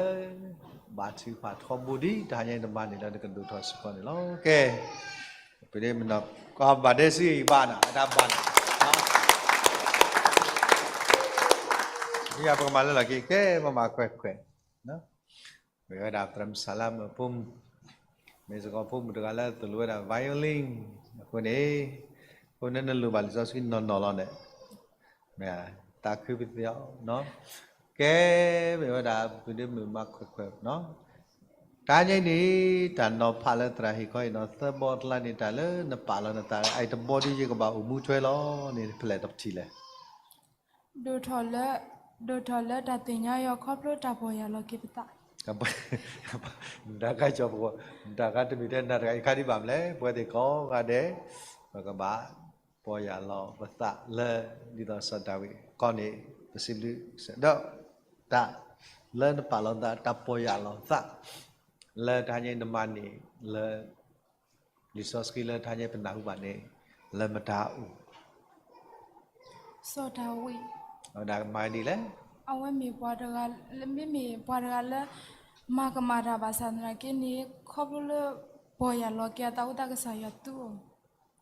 ဘၣ်ထုကဖၣ်ထီဘိဒ် တဟါညါအံၤနမၤန့ၢ်လၢနကဒိၣ်ထီၣ်စ့ၢ်ကီးန့ၣ်လီၤ. ကဲ, ပဒ့မုၣ်နီၢ်ကီၢ်ဘၣ်ဒဲစုအံၤဘၣ်နၤ အတၢ်ဘၣ်နၤ မ့ၢ်ယၤပကမၤလၢလီၢ်ခံ ကဲ ပမၤခွဲးခွဲး, မ့ၢ်ဝဲဒၣ်သရၣ်မုၣ်စၢ်လၢမုၣ်ဖိမုၣ်, မ့ၢ်စ့ၢ်ကီးဖိမုၣ်တဂၤလၢသိၣ်လိဝဲဒၣ် violin အဃိန့ၣ်, အဃိန့ၣ်နလိၣ်ဘၣ်လံာ်စီဆှံနီၢ်နီၢ်လီၤန့ၣ်, မ့ၢ်သးခုပသ့အီၤ, ကဲ, မ့ၢ်ဝဲဒၣ်ပဒ့မုၣ်မၤခွဲးခွဲးနီၤ, တဟါညါအံၤန့ၣ် တၢ်နီၤဖးလၢသရၣ်ဟ့ၣ်ခီဟ့ၣ်နီၤသၢဘီအကျါန့ၣ် တၢ်လၢနပာ်လီၤနသး အအံၤတဘီဒ်ယကဘၣ်အိၣ်မူထွဲလီၤန့ၣ် ဖဲလဲၣ်တပထံၣ်လဲၣ်. ဒိၣ်ထီၣ်လၢ, ဒိၣ်ထီၣ်လၢတၢ်သ့ၣ်ညါယွၤခီဖျိတၢ်ပီၢ်ယၢ်လီၤက့ၤပသး, နတၢ်ကါကၠီၤပဂီၢ်, နတၢ်ကါတမံၤထဲနၤတဂၤအံၤခါဒံးဘၣ်မလဲၣ်, ပဝဲသ့ၣ်ကိးဂၤဒဲး, ပကဘၣ်ပီၢ်ယၢ်လီၤပသးလၢ ဒ်သိးစီၤဒၤဝံးကီၢ်န့ၣ် ပစံးဘျုး, ဒီး တၢ် လၢနပာ်လီၤသး တၢ်ပီၢ်ယၢ်လီၤသး လၢတဟါညါအံၤနမၤန့ၢ်လၢ လံာ်စီဆှံလၢတဟါညါအံၤပနၢ်ဟူဘၣ်န့ၣ် လၢမတၤအအိၣ်, စီၤဒၤဝံး, အဝဲဒၣ်မၤဒ်လဲၣ်, အဝဲမ့ၢ်ပှၤတဂၤ, မ့မ့ၢ်ပှၤတဂၤလၢ မၤကမၣ်တၢ်ဘၣ်ဆၣ်သနာ်က့န့ၣ် ခီဖျိလၢ ပီၢ်ယၢ်လီၤက့ၤအသးအိၣ်သးကစၢ်ယွၤသူအီ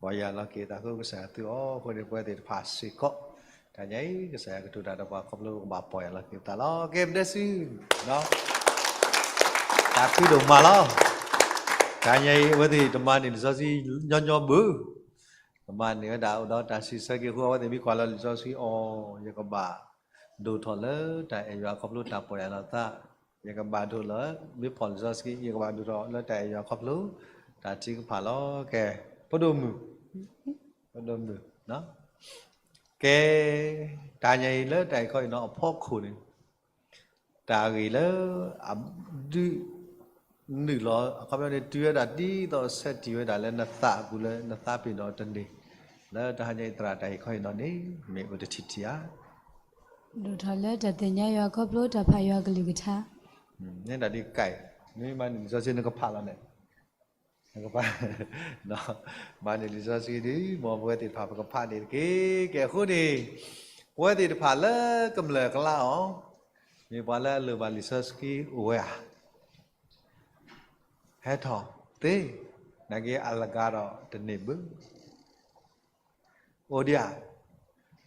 ၤ, ပီၢ်ယၢ်လီၤက့ၤအသးအိၣ်ကစၢ်ယွၤသူအီၤ, အဃိန့ၣ် ပဝဲသ့ၣ်တဖၣ်စ့ၢ်ကီး တဟါညါအံၤ ကစၢ်ယွၤကတိၤတၢ်ဒီးပှၤခီဖျိပကဘၣ်ပီၢ်ယၢ်လီၤက့ၤပသးလီၤ. ကဲ ပဒဲစု တၢ်ခုဒိၣ်မးလီၤ. တဟါညါအံၤ အဝဲသ့ၣ်တမၤန့ၢ်လံာ်စီဆှံညီညီဘၣ်, ကမၤန့ၢ်ဝဲဒၣ်အိၣ်ဒီးတၢ်စံးဆၢက့ၤအဃိ အဝဲသ့ၣ်မ့ၢ်ကွၢ်လီၤလံာ်စီဆှံအီၤ, ယကဘၣ်ဒိၣ်ထီၣ်လၢတၢ်အဲၣ်ယွၤခီဖျိတၢ်ပီၢ်ယၢ်လီၤသး, ယကဘၣ်ဒိၣ်လၢ မ့ၢ်ဖီၣ်လံာ်စီဆှံ ယကဘၣ်ဒိၣ်ထီၣ်လၢတၢ်အဲၣ်ယွၤခီဖျိ တၢ်ထုကဖၣ်လီၤ. ကဲ ဖိဒိၣ်မုၣ်, ဖိဒိၣ်မုၣ်, ကဲ တဟါညါအံၤလၢတၢ်အံၤခီအံၤနီၤ အဖီခိၣ်န့ၣ် တၢ်ဂ့ၢ်လၢ အဒုးနုာ်လီၤ အခီပညီန့ၣ် တုၤဝဲဒၣ်ဒ်သိးဆဲးတံၢ်ဝဲဒၣ်လၢနသးအပူၤလၢနသးပ့ၤနီၣ်တန့ၢ် လၢတဟါညါအံၤသရၣ်တၢ်အံၤခီအံၤနီၤန့ၣ် မ့ၢ်အိၣ်တထံၣ်ထံၣ်ဧါ. ဒိၣ်ထီၣ်လၢတၢ်သ့ၣ်ညါယွၤခီဖျိတၢ်ဖးယွၤကလုၢ်ကထါ, န့ၣ်ဒၣ်ဒ်ကဲ, မ့ၢ်မၤန့ၢ်လံာ်စီဆှံနကဖးလီၤန့ၣ် နကဖး, မၤန့ၢ်လံာ်စီဆှံဒ် မ်ပဝဲသ့ၣ်တဖၣ်ပကဖးန့ၣ်တက့ၢ်. ကဲအဃိန့ၣ် ပဝဲသ့ၣ်တဖၣ်လၢကမျၢၢ်အကျါအီၤ, မ့ၢ်ပှၤလၢအလိၣ်ဘၣ်လံာ်စီဆှံအိၣ်ဝဲဧါ. ဟဲထီၣ်သ့, နာ်က့အလဂၤဒီးတန့ၢ်ဘၣ် အိၣ်ဒံးဧါ,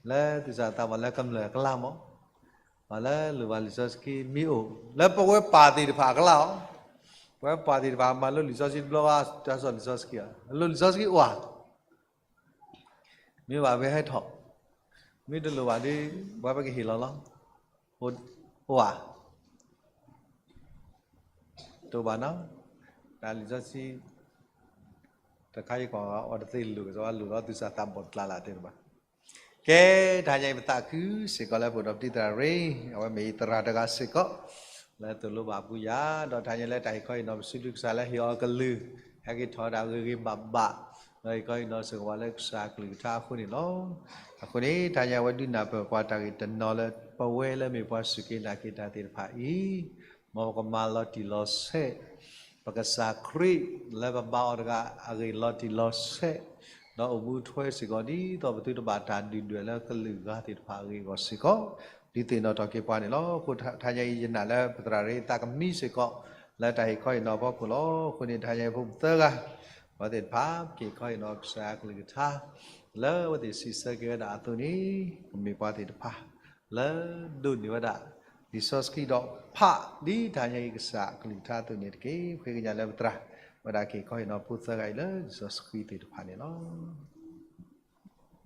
လၢသူၣ်စၢ်သးဘီၣ်လၢကမျၢၢ်အကျါမး, ပှၤလၢလိၣ်ဘၣ်လံာ်စီဆှံမ့ၢ်အိၣ်, လၢပဝဲပၢ်သ့ၣ်တဖၣ်အကျါအီၤ, ပဝဲပၢ်သ့ၣ်တဖၣ်မၤလိလံာ်စီဆှံတဘျီဘၣ် တၢ်စီၣ်လံာ်စီဆှံဧါ, လိၣ်လံာ်စီဆှံအိၣ်ဧါ, မ့ၢ်ဘၣ်ဝဲဟဲထီၣ်, မ့ၢ်တလိၣ်ဘၣ်ဒီး ပှၤပကဟ့ၣ်လီၤလီၤ, အိၣ်ဧါ. တအိၣ်ဘၣ်နီၤ, တၢ်လံာ်စီဆှံ တခါအံၤကီး အီၤတသ့လိာ်ကစီၤ လိာ်လီၤသုသးသးဘီၣ်တကျါလၢတဲတဘၣ်. ကဲ, တဟါညါအံၤပသးခုစ့ၢ်ကီးလၢပအိၣ်ဒီးပတံၤသရၣ်ရ့, အဝဲမ့ၢ်ယသရၣ်တဂၤစ့ၢ်ကီး လၢသိၣ်လိဘၣ်ပူၤယၤ, ဒီးတဟါညါလၢတၢ်ဟ့ၣ်ခီဟ့ၣ်နီၤ ပစံးဘျုးကစၢ်လၢဟ့ၣ်အီၤကလုၢ် ဟဲက့ၤထီၣ်ဝဲဒၣ်ဂ့ၤဂ့ၤဘၣ်ဘၣ်, ဒီးဟ့ၣ်ခီဟ့ၣ်နီၤစ့ၢ်ကီးပှၤလၢကစၢ်အကလုၢ်ကထါအဃိန့ၣ်လီၤ. အဃိန့ၣ် တဟါညါအဝဲဒုးနၢ်ပၢၢ်ပှၤတၢ်ဂ့ၢ်တနီၤလၢ ပဝဲလၢမ့ၢ်ပှၤစူၢ်က့ၤနာ်က့ၤတၢ်သ့ၣ်တဖၣ်အံၤ မ်ပကမၤလီၤတံၢ်လီၤဆဲး ပကစၢ်ခရံာ်လၢပဘါအီၤတဂၤအဂ့ၢ်လီၤတံၢ်လီၤဆဲး, ဒီးအိၣ်မူထွဲစ့ၢ်ကီးဒ်သိးပသုတဘၣ်တၢ်ဒုၣ်ဒွဲၣ်လၢကလုာ်ဂၤသ့ၣ်တဖၣ်အဂ့ၢ်အဂီၢ်စ့ၢ်ကီး, ဒုးသ့ၣ်နီၣ်ထီၣ်က့ၤပှၤန့ၣ်လီၤ. အဃိတဟါညါအံၤယနာ်လၢပသရၣ်ရ့သးကမံစ့ၢ်ကီး လၢတၢ်ဟ့ၣ်ခီဟ့ၣ်နီၤအဖီခိၣ်လီၤ. အဃိန့ၣ် တဟါညါအံၤဖိပသၢဂၤ ပှၤသ့ၣ်တဖၣ် ကဟ့ၣ်ခီဟ့ၣ်နီၤကစၢ်အကလုၢ်ကထါ လၢအဝဲသ့ၣ်စံးဆၢက့ၤဝဲဒၣ်အသိးန့ၣ် ကမ့ၢ်ပှၤသ့ၣ်တဖၣ် လၢဒိးန့ၢ်ဝဲဒၣ် လံာ်စီဆှံဒီးဖးဒ်တဟါညါအံၤကစၢ်အကလုၢ်ကထါအသိးန့ၣ်တက့ၢ်. ပဃ့ကညးလၢပသရၣ် ဝဲဒၣ်ကဟ့ၣ်ခီဟ့ၣ်နီၤဖိသၢဂၤအံၤလၢလံာ်စီဆှံသ့ၣ်တဖၣ်န့ၣ်လီၤ.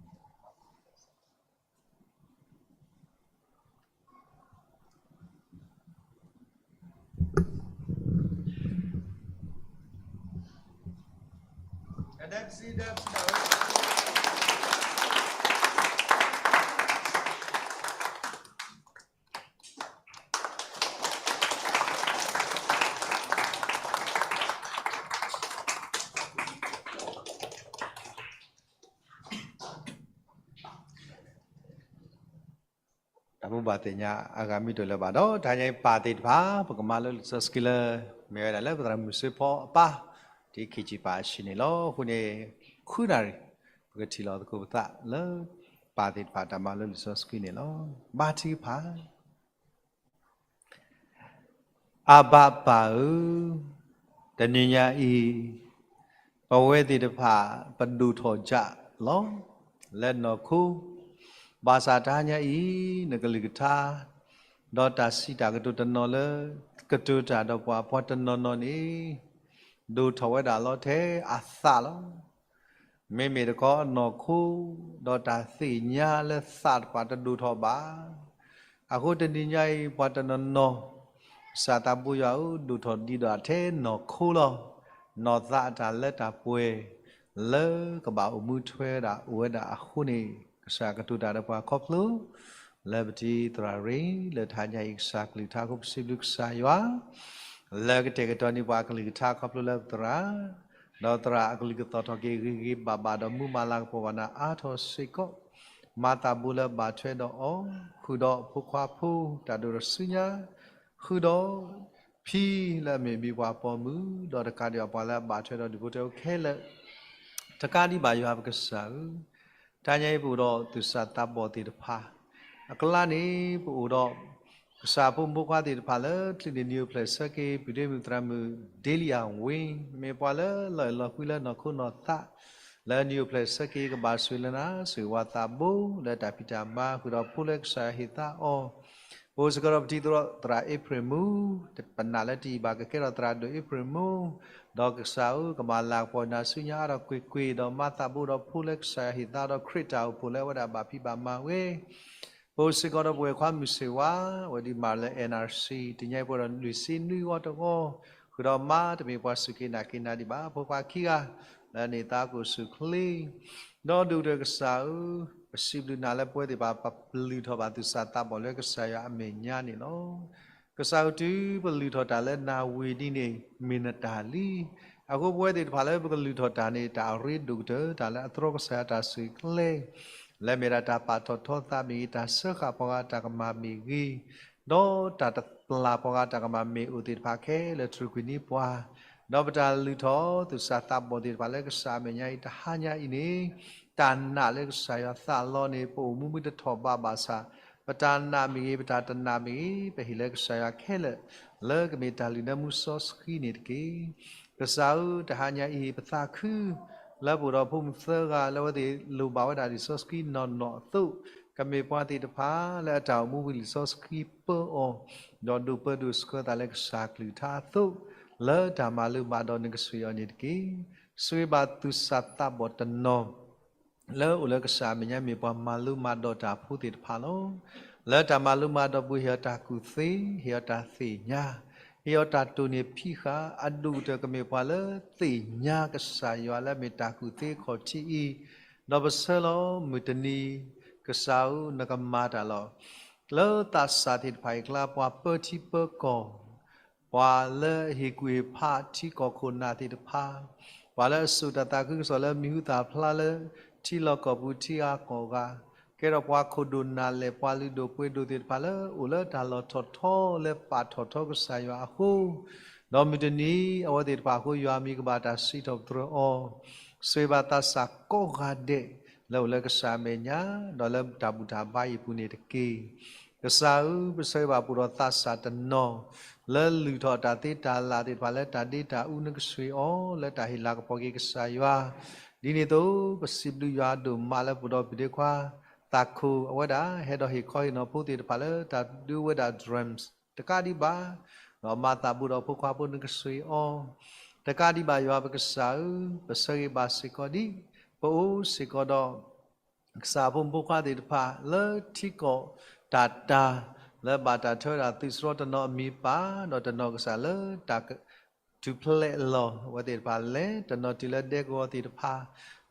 တၢ်ဘိးဘၣ်သ့ၣ်ညါအဂၤမ့ၢ်တအိၣ်လၢၤဘၣ်ဒီး တဟါညါအံၤပၢ်သ့ၣ်တဖၣ် ပကမၤလိလံာ်စီဆှံလၢ မ့ၢ်ဝဲဒၣ်လၢပသရၣ်မုၣ်စ့ဖီအပၢ် တံခံဆံပၢ်အဆံးန့ၣ်လီၤ. အဃိန့ၣ် ဃုနၣ်ရံၣ် ပကထံၣ်လိာ်သကိးပသးလၢ ပၢ်သ့ၣ်တဖၣ်တၢ်မၤလိလံာ်စီဆှံန့ၣ်လီၤ. ဘါထုကဖၣ် အဘၤပၢ်ဧၢ, တနံၤညါအံၤ ပဝဲသ့ၣ်တဖၣ်ပဒိၣ်ထီၣ်ယၣ်လီၤ လၢနီၢ်ခိ, ဘၣ်ဆၣ်တဟါညါအံၤ နကလုၢ်ကထါ ဒီးတၢ်စံးတၢ်ကတိၤတနီၤလၢ ကတိၤတၢ်ဒီးပှၤ ပှၤတနီၤနီၤန့ၣ် ဒိၣ်ထီၣ်ဝဲဒၣ်လီၤထဲအသးလီၤ. မ့မ့ၢ်တခီအနီၢ်ခိ ဒီးတၢ်သ့ၣ်ညါလၢသးတဖၣ်တဒိၣ်ထီၣ်ဘၣ်. အဃိတနံၤညါအံၤ ပှၤတနီၤနီၤ ကစၢ်သးဘိယွၤဧၢ, ဒိၣ်ထီၣ်ဒံးဒၣ်ထဲနီၢ်ခိလီၤ. နီၢ်သးအတၢ်လၢတၢ်ပှဲၤ လၢကဘၣ်အိၣ်မူထွဲဝဲဒၣ်အိၣ်ဝဲဒၣ်အဃိန့ၣ် ကစၢ်ကတိၤတၢ်ဒီးပှၤခီဖျိ လၢပတံၤသရၣ်ရ့ၣ် လၢတဟါညါအံၤကစၢ်ကလုၢ်ကထါအဃိ ပစံးဘျုးကစၢ်ယွၤ လၢကတဲာ်ကတီၤန့ၢ်ပှၤအကလုၢ်ကထါခီဖျိလၢပသရၣ်, ဒီးသရၣ်အကလုၢ်ကသီၣ်ထီၣ်က့ၤဂ့ၤဂ့ၤဘၣ်ဘၣ်ဒီးမူမၤလၤကပီၤဘၣ်နၤအါထီၣ်စ့ၢ်ကီး, မၤသးဘိလၢဘၣ်ထွဲဒီးအီၤ, ဃုာ်ဒီးဖိခွါဖိတၢ်ဒိၣ်ထီၣ်ဆူညါ, ဃုာ်ဒီး ဖံလၢအမ့ၢ်ဘံပှၤပိာ်မုၣ်, ဒီးတကးဒံးဘၣ်ပှၤလၢအဘၣ်ထွဲဒီးဒူၣ်ဖိထၢဖိခဲလၢာ်, တကးဒံးဘၣ်ယွၤပကစၢ်ဧၢ, တဟါညါအံၤပအိၣ်ဒီးသူၣ်စၢ်သးဘီၣ်သ့ၣ်တဖၣ်, အကျါန့ၣ် ပအိၣ်ဒီး ကစၢ်ဖိမုၣ်ဖိခွါသ့ၣ်တဖၣ်လၢ ချုးန့ၣ်နံၤအိၣ်ဖျဲၣ်ဆၢက့ၤ ပုၢ်ဒ့မုၣ်သရၣ်မုၣ် ဒ့လံယၤဝ့, မ့ၢ်ပှၤလၢလီၤအဲၣ်လီၤကွံလၢနီၢ်ခိနီၢ်သး, လၢနံၤအိၣ်ဖျဲၣ်ဆၢက့ၤ ကဘၣ်ဆိၣ်ဂ့ၤလၢနၤ ဆိၣ်ဂ့ၤဝဲသးဘိ လၢတၢ်ဖံးတၢ်မၤ ဃုာ်ဒီးဖိလၢကစၢ်ယွၤဟ့ၣ်သါအီၤ, ပအိၣ်စ့ၢ်ကီးဒီးပတံၤသရၣ်အ့ဖြ့ၣ်မူ, ပနာ်လၢတယံာ်ဘၣ် ကကဲထီၣ်သရၣ်ဒိၣ်အ့ဖြ့ၣ်မူ, ဒီးကစၢ်ဧၢ ကမၤလၤကပီၤနၤဆူညါအါထီၣ်ကွ့ၢ်ကွ့ၢ် ဒီးမၤသးဘိဒီးဖိလၢကစၢ်ယွၤဟ့ၣ်သါဒီးခရံာ်တၢ်အိၣ်ဖှိၣ်လၢအဝဲဒၣ်ဘၣ်ဖံးဘၣ်မၤဝဲ, ပအိၣ်စ့ၢ်ကီးဒီးပဝဲၢ်ခွါမုၢ်ဆ့ၣ်ဝါ, အဝဲဒုးမၤလၢ NRC တနံၤညါအံၤပဝဲဒီးလွံၢ်ဆံနွံဂီၤတဂီၤ, ဃုာ်ဒီးမါတမ့ၢ်ပှၤစူၢ်က့ၤနာ်က့ၤနၤဒံးဘၣ် ဖိခွါခံဂၤ, လၢန့ၣ်သးအိၣ်ဆူၣ်ချ့ ဒီးဒိၣ်ကတၢၢ်ကစၢ်ဧၢ, ပစံးဘျုးနၤလၢပဝဲသ့ၣ်တဖၣ် ပလုၢ်ထီၣ်ဘၣ်သူၣ်စၢ်သးဘီၣ်လၢကစၢ်ယွၤအမဲာ်ညါန့ၣ်လီၤ. ကစၢ်ဧၢ တုၤပလုၢ်ထီၣ်တၢ်လၢနၤဝံၤဒ်န့ၣ် မ့ၢ်နတၢ်လံ. အဃိပဝဲသ့ၣ်တဖၣ်လၢပကလုၢ်ထီၣ်တၢ်န့ၣ် တၢ်အရ့ဒိၣ်ကတၢၢ် တၢ်လၢအတြီကစၢ်ယွၤတၢ်ဆှၢကျဲ လၢမ့ၢ်ဒၣ်တၢ်ပာ်ထီၣ်ထီသးမ့ၢ်ဂ့ၤ, တၢ်စၢဃာ်ပှၤဂၤတၢ်ကမၣ်မ့ၢ်ဂ့ၤ, ဒီးတၢ်တပျၢ်ပှၤဂၤတၢ်ကမၣ်မ့ၢ်အိၣ်သ့ၣ်တဖၣ်ခဲလၢာ် တြီကွံာ်န့ၢ်ပှၤ, ဒီးပတၢ်လုၢ်ထီၣ်သူၣ်စၢ်သးဘီၣ်သ့ၣ်တဖၣ်လၢကစၢ်အမဲာ်ညါအံၤတဟါညါအံၤန့ၣ်, တၢ်နာ်လၢကစၢ်ယွၤသးလီန့ၣ် ပအိၣ်မူမ့ၢ်တထီၣ်ဘးဘၣ်ဆၣ်, ပတၢ်နာ်မ့ၢ်ဂ့ၤ, ပတၢ်တနာ်မ့ၢ်ဂ့ၤ, ပဟ့ၣ်လၢကစၢ်ယွၤခဲလၢာ်, လၢကမ့ၢ်တၢ်လုၢ်လၢမူစီဆှံန့ၣ်တက့ၢ်. ကစၢ်ဧၢ, တဟါညါအံၤ ပသးခု လၢပအိၣ်ဒီးဖိမုၣ်သၢဂၤ လၢအဝဲသ့ၣ်လိၣ်ဘၣ်ဝဲဒၣ်လံာ်စီဆှံနီၢ်နီၢ်အသိး, ကမ့ၢ်ပှၤသ့ၣ်တဖၣ်လၢအတၢ်အိၣ်မူဝံၤလံာ်စီဆှံပၢအီၤ, ဒီးဒိးပၢဒိးဆှၢသးလၢကစၢ်ကလုၢ်ကထါအသိး, လၢတၢ်မၤလိမၤဒိးနကစၢ်ယွၤန့ၣ်တက့ၢ်. ဆိၣ်ဂ့ၤဘၣ်သူၣ်စၢ်သးဘီၣ်တနီၤ လၢအိၣ်လၢကစၢ်အမဲာ်ညါမ့ၢ်ပှၤမၤလိမၤဒိးတၢ်ဖိသ့ၣ်တဖၣ်လီၤ. လၢတၢ်မၤလိမၤဒိးပူၤ ဟ့ၣ်အီၤတၢ်ကူၣ်သ့, ဟ့ၣ်အီၤတၢ်သ့ၣ်ညါ, ဟ့ၣ်အီၤတၢ်တိၢ်န့ၢ်ဖံးဃာ်, အဒိၣ်ကတၢၢ်ကမ့ၢ်ပှၤလၢသ့ၣ်ညါကစၢ်ယွၤလၢအမ့ၢ်တၢ်ကူၣ်သ့အခီၣ်ထံးအံၤ, ဒီးပဆၢလီၤမုၢ်တနံၤ, ကစၢ်ဧၢ, နကမၤတၢ်လီၤ. လၢသးစၢ်သ့ၣ်တဖၣ်အံၤအကျါ ပှၤပၢထံပၢကီၢ်, ပှၤလၢအဟ့ၣ်ကူၣ်ဟ့ၣ်ဖးထံကီၢ်ခိၣ်နၢ်သ့ၣ်တဖၣ်, ပှၤလၢအစိာ်တၢ်သးခုကစီၣ်လၢမံၤဟူသၣ်ဖျါလၢ ထံလီၢ်ကီၢ်ပူၤထံဂၤကီၢ်ဂၤ, ကဲထီၣ်ပှၤခိၣ်ဒိၣ်နၢ်လဲၢ် ပှၤလုၢ်ဒိၣ်ပှ့ၤဒိၣ်သ့ၣ်တဖၣ်လၢ အိၣ်လၢတၢ်လီၢ်ထီၣ်ထီကစၢ်ယွၤအဃိ, ဒီးမုၢ်တနံၤအဝဲသ့ၣ်တဖၣ်အဃိ ယွၤမံၤကဘၣ်တၢ်စံးထီၣ်ပတြၢၤအီၤ, ဆိၣ်ဂ့ၤဘၣ်သးစၢ်ကိးဂၤဒဲး လၢအိၣ်လၢကစၢ်အမဲာ်ညါ, ဒီးလၢတၢ်ဘူၣ်တၢ်ဘါအံၤအပူၤန့ၣ်တက့ၢ်. ကစၢ်ဧၢ, ပဆၢဂ့ၤဘၣ်ပအိၣ်ဒီးသးစၢ်တနီၤ လၢလုၢ်ထီၣ်တၢ်သ့တၢ်လၢ်သ့ၣ်တဖၣ်လၢတၢ်ဒ့တၢ်အူ နကဆိၣ်ဂ့ၤအီၤ လၢတၢ်ဟ့ၣ်လၤကပီၤက့ၤကစၢ်ယွၤ, ဒ်န့ၣ်အသိး ပစံးဘျုးယွၤအဒိၣ်မးလၢပအိၣ်ဒီးပဒ့ခွါ သးခိၣ်အဝဲဒၣ် ဟဲဒီးဟ့ၣ်ခီဟ့ၣ်နီၤဖိသ့ၣ်တဖၣ်လၢတၢ်ဒုးဝဲဒၣ် drums တကးဒံးဘၣ်, ဒီးမၤသးဘိဒီးဖိခွါဖိ နကဆိၣ်ဂ့ၤအီၤ, တကးဒံးဘၣ် ယွၤပကစၢ်ဧၢ, ပဆၢဂ့ၤဘၣ်စ့ၢ်ကီးဒ် ပအိၣ်စ့ၢ်ကီးဒီး ကစၢ်ဖိမုၣ်ဖိခွါသ့ၣ်တဖၣ် လၢထံကီၢ်တၢ်တၤ လၢဘၣ်တၢ်ထၢဝဲဒၣ်သုးစရီတနီၤအမံၤပၢ်, ဒီးတနီၤကစၢ်လၢတၢ် ထူၣ်ဖျဲးအလီၢ် အဝဲသ့ၣ်တဖၣ်လဲၤ, တနီၤတုၤလၢဒဲကဝီၤသ့ၣ်တဖၣ်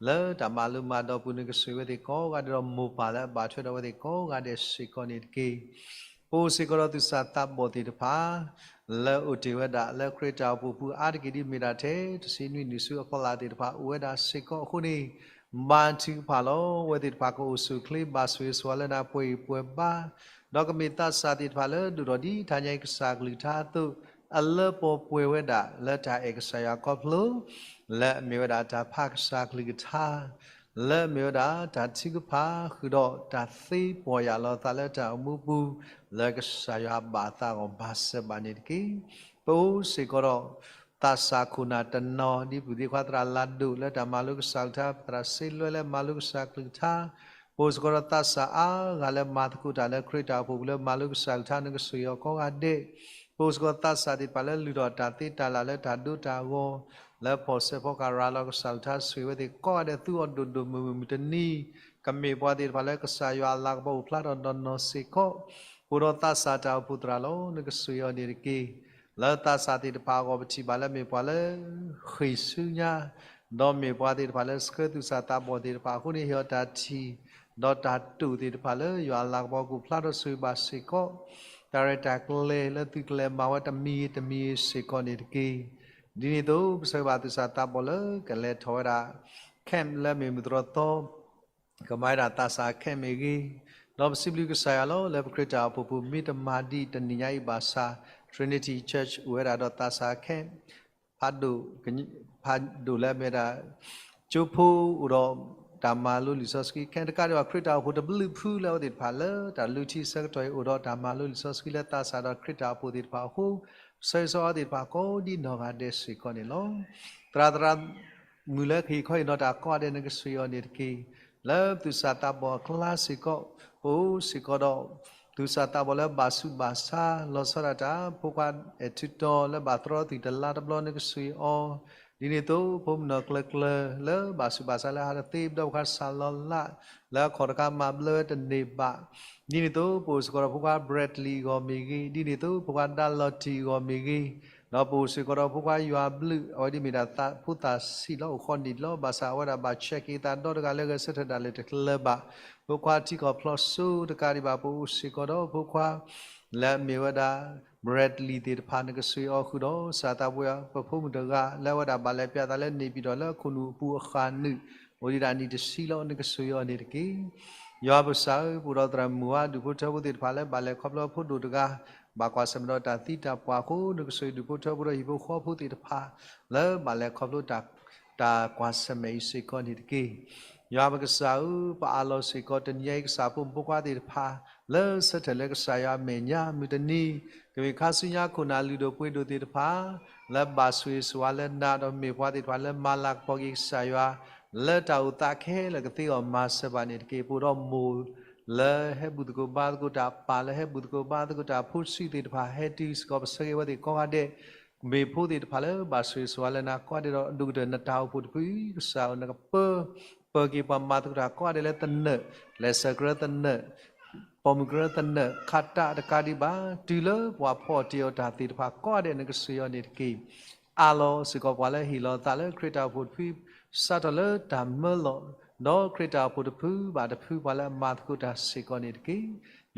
လၢတၢ်မၤလိမၤဒိးပူၤ နကဆိၣ်ဂ့ၤဝဲသ့ၣ်ကိးဂၤဒဲး ဒီးမိၢ်ပၢ်လၢအဘၣ်ထွဲဒီးအဝဲသ့ၣ်ကိးဂၤဒဲးစ့ၢ်ကီးန့ၣ်တက့ၢ်. ပအိၣ်စ့ၢ်ကီးဒီးသူၣ်စၢ်သးဘီၣ်သ့ၣ်တဖၣ် လၢအိၣ်တ့ၢ်ဝဲဒၣ်လၢခရံာ်တၢ်အိၣ်ဖှိၣ်ပူၤအါတက့ၢ်ဒ်မ့ၢ်ဒၣ်ထဲ တဆံနွံနံၣ်ဆူအဖီလာ်သ့ၣ်တဖၣ် အိၣ်ဝဲဒၣ်စ့ၢ်ကီးအဃိန့ၣ်, ဘါထုကဖၣ်လီၤ. အဝဲသ့ၣ်တဖၣ်ကအိၣ်ဆူၣ်အိၣ်ချ့ ဘၣ်ဆိၣ်ဂ့ၤဆိၣ်ဝါလၢနၤ ပှဲၤဂံၢ်ပှဲၤဘါ, ဒီးကမ့ၢ်သးစၢ်သ့ၣ်တဖၣ်လၢဒိၣ်ထီၣ်ဒ်တဟါညါအံၤ ကစၢ်အကလုၢ်ကထါအသိး အလၢပှဲၤဝဲဒၣ်လၢတၢ်အဲၣ်ကစၢ်ယွၤခီဖျိ လၢအမ့ၢ်ဝဲဒၣ်တၢ်ဖးကစၢ်အကလုၢ်ကထါ, လၢအမ့ၢ်ဝဲဒၣ်တၢ်ထုကဖၣ်ဃုာ်ဒီးတၢ်သ့ပီၢ်ယၢ်လီၤသးလၢတၢ်အိၣ်မူပူၤ လၢကစၢ်ယွၤဘၣ်သးဂီၢ်ဘၣ်စၢၤဘၣ်န့ၣ်တက့ၢ်. ပအိၣ်စ့ၢ်ကီးဒီး သးစၢ်ခိၣ်နၢ်တနီၤ ဒ်ပဒ့ခွါသရၣ်လၤဒိၣ်လၢတၢ်မၤလိကစၢ်အကလုၢ်ကထါ, သရၣ်စ့လွဲလၢမၤလိကစၢ်အကလုၢ်ကထါ, ပအိၣ်စ့ၢ်ကီးဒီးသးစၢ်အါဂၤလၢမၤသကိးတၢ်လၢခရံာ်တၢ်အိၣ်ဖှိၣ်ပူၤလၢမၤလိကစၢ်အကလုၢ်ကထါ နကဆိၣ်ဂ့ၤအီၤကိးဂၤဒဲး, ပအိၣ်စ့ၢ်ကီးသးစၢ်သ့ၣ်တဖၣ်လၢလုၢ်ထီၣ်တၢ်သ့တၢ်လၢ်လၢတၢ်ဒိတၢ်ဂီၤ လၢဖီၣ်ဆဲးဖီကၤရၤလီၤကစၢ်အကလုၢ်ကထါ ဆိၣ်ဂ့ၤဝဲသ့ၣ်ကိးဂၤဒဲး သုအိၣ်ဒိၣ်ဒိၣ်မုၢ်မုၢ်မုၢ်တနံၤ, ကမ့ၢ်ပှၤသ့ၣ်တဖၣ်လၢကစၢ်ယွၤအလၤကပီၤအိၣ်ဖျါထီၣ်နီၢ်နီၢ်စ့ၢ်ကီး, ပအိၣ်ဒီးသးစၢ်တၢ်အိၣ်ဖှိၣ်သရၣ်လီၤ နကဆိၣ်ဂ့ၤအီၤန့ၣ်တက့ၢ်. လၢသးစၢ်သ့ၣ်တဖၣ်အဂီၢ် ပထံၣ်ဘၣ်လၢမ့ၢ်ပှၤလၢ ဃ့ၢ်ဆူညါ, ဒီးမ့ၢ်ပှၤသ့ၣ်တဖၣ်လၢဆှၢသူၣ်စၢ်သးဘီၣ်သ့ၣ်တဖၣ်အဃိန့ၣ် ဟ့ၣ်အီၤတၢ်ထံၣ်, ဒီးတၢ်တိာ်သ့ၣ်တဖၣ်လၢယွၤအလၤကပီၤကအိၣ်ဖျါထီၣ်ဆိၣ်ဂ့ၤဘၣ်စ့ၢ်ကီး, တၢ်ရဲၣ်တၢ်ကျဲၤလၢသုကလဲၤမၤဝဲတမံၤဂ့ၤတမံၤဂ့ၤစ့ၢ်ကီးန့ၣ်တက့ၢ်. ဒ်န့ၣ်အသိး ပဆၢဂ့ၤဘၣ်သူၣ်စၢ်သးဘီၣ်လၢကလဲၤထီၣ်ဝဲဒၣ် camp လၢမ့ၢ်မုၢ်တြီၢ်သီ ကမၤဝဲဒၣ်သးစၢ် camp မ့ၢ်ဂ့ၤ, ဒီးပစံးဘျုးကစၢ်ယွၤလီၤ လၢပခရံာ်တၢ်အိၣ်ဖှိၣ်ပူၤ မ့ၢ်တမၤဒ်တနံၤညါအံၤဘၣ်ဆၣ် Trinity Church အိၣ်ဝဲဒၣ်ဒီးသးစၢ် camp ဖးဒိၣ် ဖးဒိၣ်လၢအမ့ၢ်ဝဲဒၣ် ကၠိဖိအိၣ်ဒီးတၢ်မၤလိလံာ်စီဆှံ camp တကးဒံးဘၣ် ခရံာ်တၢ်အိၣ်ဖှိၣ်တဘျုးဖုလၢအဝဲသ့ၣ်တဖၣ်လၢတၢ်လုၢ်ထံဆၢကတီၢ်အံၤ အိၣ်ဒီးတၢ်မၤလိလံာ်စီဆှံလၢသးစၢ်ဒီးခရံာ်တၢ်အိၣ်ဖှိၣ်သ့ၣ်တဖၣ်အဃိ ဆၢဂ့ၤဆၢဝါအဝဲသ့ၣ်တဖၣ်ကိးဒ်နီၢ်ဂၤဒဲးစ့ၢ်ကီးန့ၣ်လီၤ. သရၣ်သရၣ် မုၣ်လၢကဟ့ၣ်ခီဟ့ၣ်နီၤတၢ်ကိးဂၤဒဲး နကဆိၣ်ဂ့ၤအီၤန့ၣ်တက့ၢ်. လၢသူၣ်စၢ်သးဘီၣ်အကျါစ့ၢ်ကီး ပအိၣ်စ့ၢ်ကီးဒီး သူၣ်စၢ်သးဘီၣ်လၢဘၣ်ဆူးဘၣ်ဆါ လီၤဆီဒၣ်တၢ် ဖိခွါအဲၣ်ထူးတီၤလၢဘၣ်သရီသုးတလါတဘျီ နကဆိၣ်ဂ့ၤအီၤ, ဒ်န့ၣ်အသိး ဖိမုၣ်နီၢ်ကျၢၤကျၢၤလၢဘၣ်ဆူးဘၣ်ဆါလၢဟးတသ့ ပဒီပုၢ်ဝဲၢ်ခွါစၢ်လီၤလး လၢအခီၣ်တခါမၤဘျၢဝဲတန့ၢ်ဘၣ် ဒ်န့ၣ်အသိး ပအိၣ်စ့ၢ်ကီးဒီးဖိခွါ Bradley အဂီၢ်မ့ၢ်ဂ့ၤ, ဒ်န့ၣ်အသိး ဖိခွါဒါလီၤတံၢ်အဂီၢ်မ့ၢ်ဂ့ၤ, ဒီးပအိၣ်စ့ၢ်ကီးဒီးဖိခွါယွၤဘျုး အဝဲဒ်မ့ၢ်ဒၣ်သးဖိသၣ်ဆံးလီၤ အိၣ်ဃီနံၣ်လီၤ ဘၣ်ဆၣ်အဝဲဒၣ်ဘၣ်ဆဲးက့ၤသးဒီတဂၤလၢဂဲၤဆၢထၢၣ်ဒၣ်လဲာ်တကလၢၤဘၣ်. ဖိခွါထံကီၢ်ဖျိးစိတကးဒံးဘၣ် ပအိၣ်စ့ၢ်ကီးဒီးဖိခွါ လၢအမ့ၢ်ဝဲဒၣ် Bradley သ့ၣ်တဖၣ် နကဆိၣ်ဂ့ၤအီၤဃုာ်ဒီး စၢ်သးပှဲၤ ပဖိမုၣ်တဂၤ လၢအဝဲဒၣ်ဘၣ်လဲၤပၠးသးလၢန့ၣ်ပၠံၣ်တီၣ်လၢအခိၣ်နူာ်အပူၤအဃၣ်နုာ် အိၣ်ဒံးဒၣ်နံၣ်တဆံလီၤ နကဆိၣ်ဂ့ၤအီၤန့ၣ်တက့ၢ်. ယွၤပကစၢ်ဧၢ, ပအိၣ်ဒီးသရၣ်မုၣ်ဝါ ဒူၣ်ဖိထၢဖိသ့ၣ်တဖၣ်လၢဘၣ်လဲၤခီဖျိဖိဒိၣ်တဂၤ ဘၣ်ကွၢ်ဆၢၣ်မဲာ်ဒီးတၢ်သံတၢ်ပှၢ်အဃိ နကဆိၣ်ဂ့ၤဒူၣ်ဖိထၢဖိဒီးဟံၣ်ဖိဃီဖိသ့ၣ်တဖၣ် လၢဘၣ်လဲၤခီဖျိ တၢ်ကွၢ်ဆၢၣ်မဲာ်အံၤစ့ၢ်ကီးန့ၣ်တက့ၢ်. ယွၤပကစၢ်ဧၢ, ပအးလီၤစ့ၢ်ကီးတနံၤညါအံၤ ကစၢ်ဖိမုၣ်ဖိခွါသ့ၣ်တဖၣ် လၢဆၢထၢၣ်လၢကစၢ်ယွၤအမဲာ်ညါ မုၢ်တနံၤ ကမ့ၢ်ခါဆူညါခိၣ်နၢ်လုၢ်ဒိၣ်ပှ့ၤဒိၣ်သ့ၣ်တဖၣ် လၢဘၣ်ဆိၣ်ဂ့ၤဆိၣ်ဝါလၢနၤ ဒီးမ့ၢ်ပှၤသ့ၣ်တဖၣ်လၢမၤလၤကပီၤက့ၤကစၢ်ယွၤ လၢတၢ်အိၣ်သးခဲလၢာ်ကသ့အဂီၢ်မၤစၢၤဘၣ်န့ၣ်တက့ၢ်. ပအိၣ်ဒီးမိၢ် လၢဟဲဘူၣ်သကိးဘါသကိးတၢ် ပၢ်လၢဟဲဘူၣ်သကိးဘါသကိးတၢ် ဖိဆံးသ့ၣ်တဖၣ် ဟဲတုၤစ့ၢ်ကီး ပဆၢဂ့ၤဝဲသ့ၣ်ကိးဂၤဒဲး မ့ၢ်ဖိသ့ၣ်တဖၣ်လၢဘၣ်ဆိၣ်ဂ့ၤဆိၣ်ဝါလၢနၤကိးဂၤဒဲးဒီး ဒိၣ်ကတၢၢ်နတၢ်အိၣ်ဖှိၣ်တဖုအံၤ ကစၢ်ဧၢ နကပၢ ပၢၤက့ၤပှၤမၤသကိးတၢ်ကိးဂၤဒဲးလၢသနၢၣ် လဲၤဆဲးကြၢးသနၢၣ် ပိာ်မုၣ်ကရၢသနၢၣ် ခးတၢ်တကးဒံးဘၣ် တုၤလၢပှၤဖီၣ်တ့ၢ်အီၤတၢ်သ့ၣ်တဖၣ်ကိးဂၤဒဲး နကစၢ်ယွၤန့ၣ်တက့ၢ်. အၢၣ်လီၤစ့ၢ်ကီးပှၤလၢဟ့ၣ်လီၤသးလၢခရံာ်တၢ်အိၣ်ဖှိၣ်တဖု စးထီၣ်လၢတၢ်မၢလီၤ, ဒီးခရံာ်တၢ်အိၣ်ဖှိၣ်တဖုဘၣ်တဖု ပှၤလၢအမၤသကိးတၢ်စ့ၢ်ကီးန့ၣ်တက့ၢ်.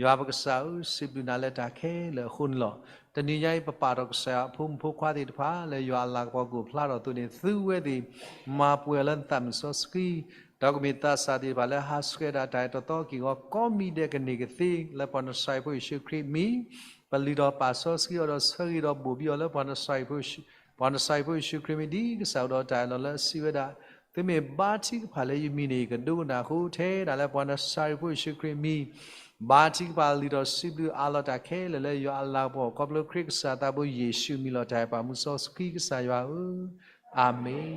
ယွၤပကစၢ်ဧၢ, စံးဘျုးနၤလၢတၢ်ခဲလၢာ်အဃိန့ၣ်လီၤ. တနံၤညါအံၤ ပပာ်ထီၣ်ကစၢ်ယွၤအဖိမုၣ်ဖိခွါသ့ၣ်တဖၣ် လၢယွၤအလၤကပီၤကအိၣ်ဖျါထီၣ်အသိးန့ၣ် သုဝဲသ့ၣ် မၤပှဲၤအီၤလၢနသးမုၢ်စီဆှံ, ဒီးကမ့ၢ်သးစၢ်သ့ၣ်တဖၣ်လၢဟးဆှဲးဒၣ်တၢ်အဲၣ်တီသီက့ၢ်ဂီၤ ကိးမံၤဒဲးကန့ၢ်ကသ့ လၢပှၤနစၤရ့းဖိယ့ၣ်ၡူးခရံာ်အမံၤ, ပလုၢ်ထီၣ်ပာ်စီဆှံအီၤဒီးဆၢဂ့ၤဒီးဘိၣ်ဘံအီၤလၢ ပှၤနစၤရ့းဖိယ့ၣ်ၡူးခရံာ်မံၤ ဒ်ကစၢ်အိၣ်ဒီးတၢ်အၢၣ်လီၤလၢအစံးဝဲဒၣ်, သုမ့ၢ်ဘါထုကဖၣ်လၢယမံၤန့ၣ် ယကဒိကနၣ်အဃိ ထဲဒၣ်လၢပှၤနစၤရ့းဖိယ့ၣ်ၡူးခရံာ်မံၤ ဘါထုကဖၣ်လုၢ်ထီၣ်စံးဘျုးအးလီၤတၢ်ခဲလၢာ်လၢယွၤအလၤကပီၤ ခီဖျိခရံာ်ကစၢ်သးဘိယ့ၣ်ၡူးအမံၤလီၤ. တၢ်အဲၣ်ပာ်မူစီဆှံကစၢ်ယွၤဧၢ, အၤမ့ၣ်.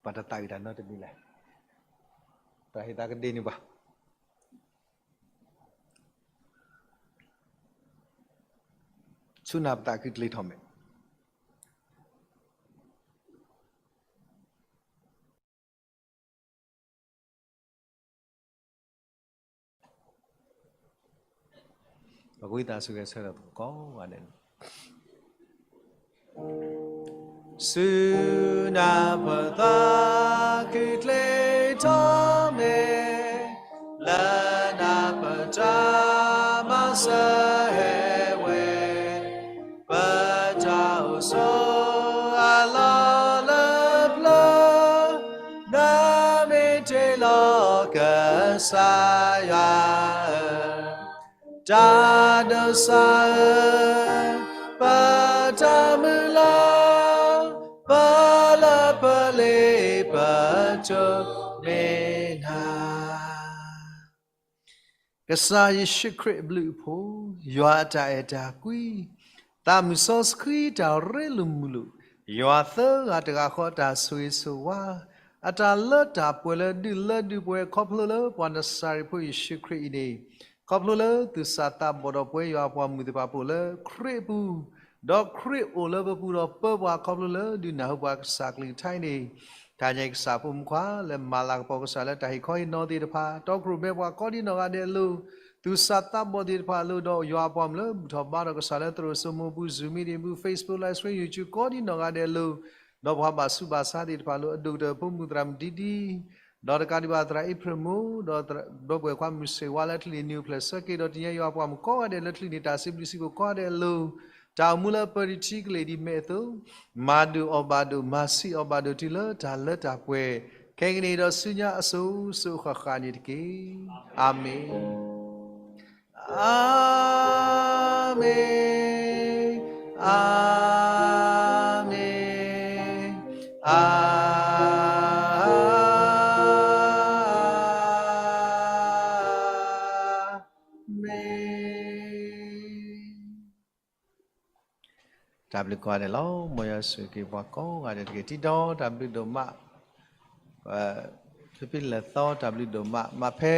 ပှၤတသးဝံၣ်တၢ်နီတမံၤလဲၣ်. တၢ်ဟ့ၣ်သးကဒ့န့ၢ်ပှၤ ဆူနၢ်ပသးခုကျ့ထီၣ်မဲာ်. ပကဝံသးစူၤဂဲၤဆၢထၢၣ်သကိးဂၤဒဲးန့ၣ် ဆူနၢ်ပသးခုကျ့ထီၣ်မဲာ်, လၢနၢ်ပတၢ်မၤစၢၤဟဲဝဲ, ပတၢ်အိၣ်ဆိးအလီၢ်လၢပျၢၤ, နမ့ၢ်တ့ၢ်လီၤကစၢ်ယွၤဧၢ, တၢ်ဒိးစၢ်ဧၢ, ပတၢ်မုၢ်လၢ်, ပလၢပလ့ပတိၢ်မ့ၢ်နၤ. ကစၢ်ယ့ၣ်ၡူးခရံာ်အဘျုးအဖှိၣ်, ယွၤအတၢ်အဲၣ်တၢ်ကွံ, သးမုၢ်စီဆှံတၢ်ရ့လိာ်မုာ်လိာ်, ယွၤသၢဂၤတဂၤဃီတၢ်ဆိၣ်ဂ့ၤဆိၣ်ဝါ, အတၢ်လၢတၢ်ပှဲၤလၢဒုၣ်လၢဒုၣ်ပှဲၤ ခီဖျိလၢပှၤနစၤရ့းဖိယ့ၣ်ၡူးခရံာ်အံၤန့ၣ်, ခီဖျိလၢသူၣ်စၢ်သးဘီၣ်ဒီးပှဲၤယွၤအပှၤမုၢ်သ့ၣ်တဖၣ်အပူၤလၢခရံာ်အပူၤ, ဒီးခရံာ်အိၣ်လၢပပူၤဒီးပၢပှၤခီဖျိလၢဒုးနၢ်ဟူပှၤကစၢ်ကလုၢ်ကထါအံၤန့ၣ်, တၢ်ညါကစၢ်ဖိမုၣ်ခွါ လၢမၤလၤကပီၤကစၢ်လၢတၢ်ဟ့ၣ်ခီဟ့ၣ်နီၤသ့ၣ်တဖၣ်, တီခိၣ်ရိၣ်မဲပှၤကိးဒံးနီၢ်ဂၤဒဲးအလိၤ, သူၣ်စၢ်သးဘီၣ်သ့ၣ်တဖၣ်အလိၤ, ဒီးယွၤအပှၤမုၣ်လၢဘူၣ်ထီၣ်ဘါထီၣ်ကစၢ်လၢသရိာ်စိမိၤပူၤ Zoom meeting ပူၤ Facebook live stream YouTube ကိးဒံးနီၢ်ဂၤဒဲးအလိၤ, ဒီးပှၤဘၣ်ဆူးဘၣ်ဆါသ့ၣ်တဖၣ်အလိၤ, အဒိၣ်ကတၢၢ်ဖိမုၣ်သရၣ်မုၣ်ဒံဒံ ဒီးတကးဒံးဘၣ်သရၣ်အ့ဖြ့ၣ်မိၢ်, ဒီးဒီပုၢ်ဝဲၢ်ခွါမုၢ်ဆ့ၣ်ဝါလၢချံၣ်န့ၣ် နံၣ်အိၣ်ဖျဲၣ်ဆၢက့ၤ, ဒီးတနံၤညါယွၤအပှၤမုၣ်ကိးဂၤဒဲးလၢချံၣ်န့ၣ် တၢ်စံးဘျုးစံးဖှိၣ်ကိးဂၤဒဲးအလိၤ, တၢ်အိၣ်မူလၢအပၢတထံကလ့ၢ်ဒ်မဲာ်အသိး, မၤဒုးအီၣ်ဘၣ်ဒိၣ်, မၤဆံးအီၣ်ဘၣ်ဒိၣ်တုၤလၢတၢ်လၢတၢ်ပှဲၤ, ခဲကနံၣ်အံၤဒီးဆူညါအစိၤစိၤအဃၣ်ဃၣ်န့ၣ်တက့ၢ်. အၤမ့ၣ်, အၤမ့ၣ်, အၤမ့ၣ်. တၢ်ဘျုးကိးဂၤဒဲးလီၤ. မ်ယွၤဆိၣ်ဂ့ၤက့ၤပှၤကိးဂၤဒဲးတက့ၢ်. တံၤဒီးတၢ်ဘျုးဒိၣ်မး, ဖဲဖဲလဲၣ်သီတၢ်ဘျုးဒိၣ်မး, မ့ၢ်ဖဲ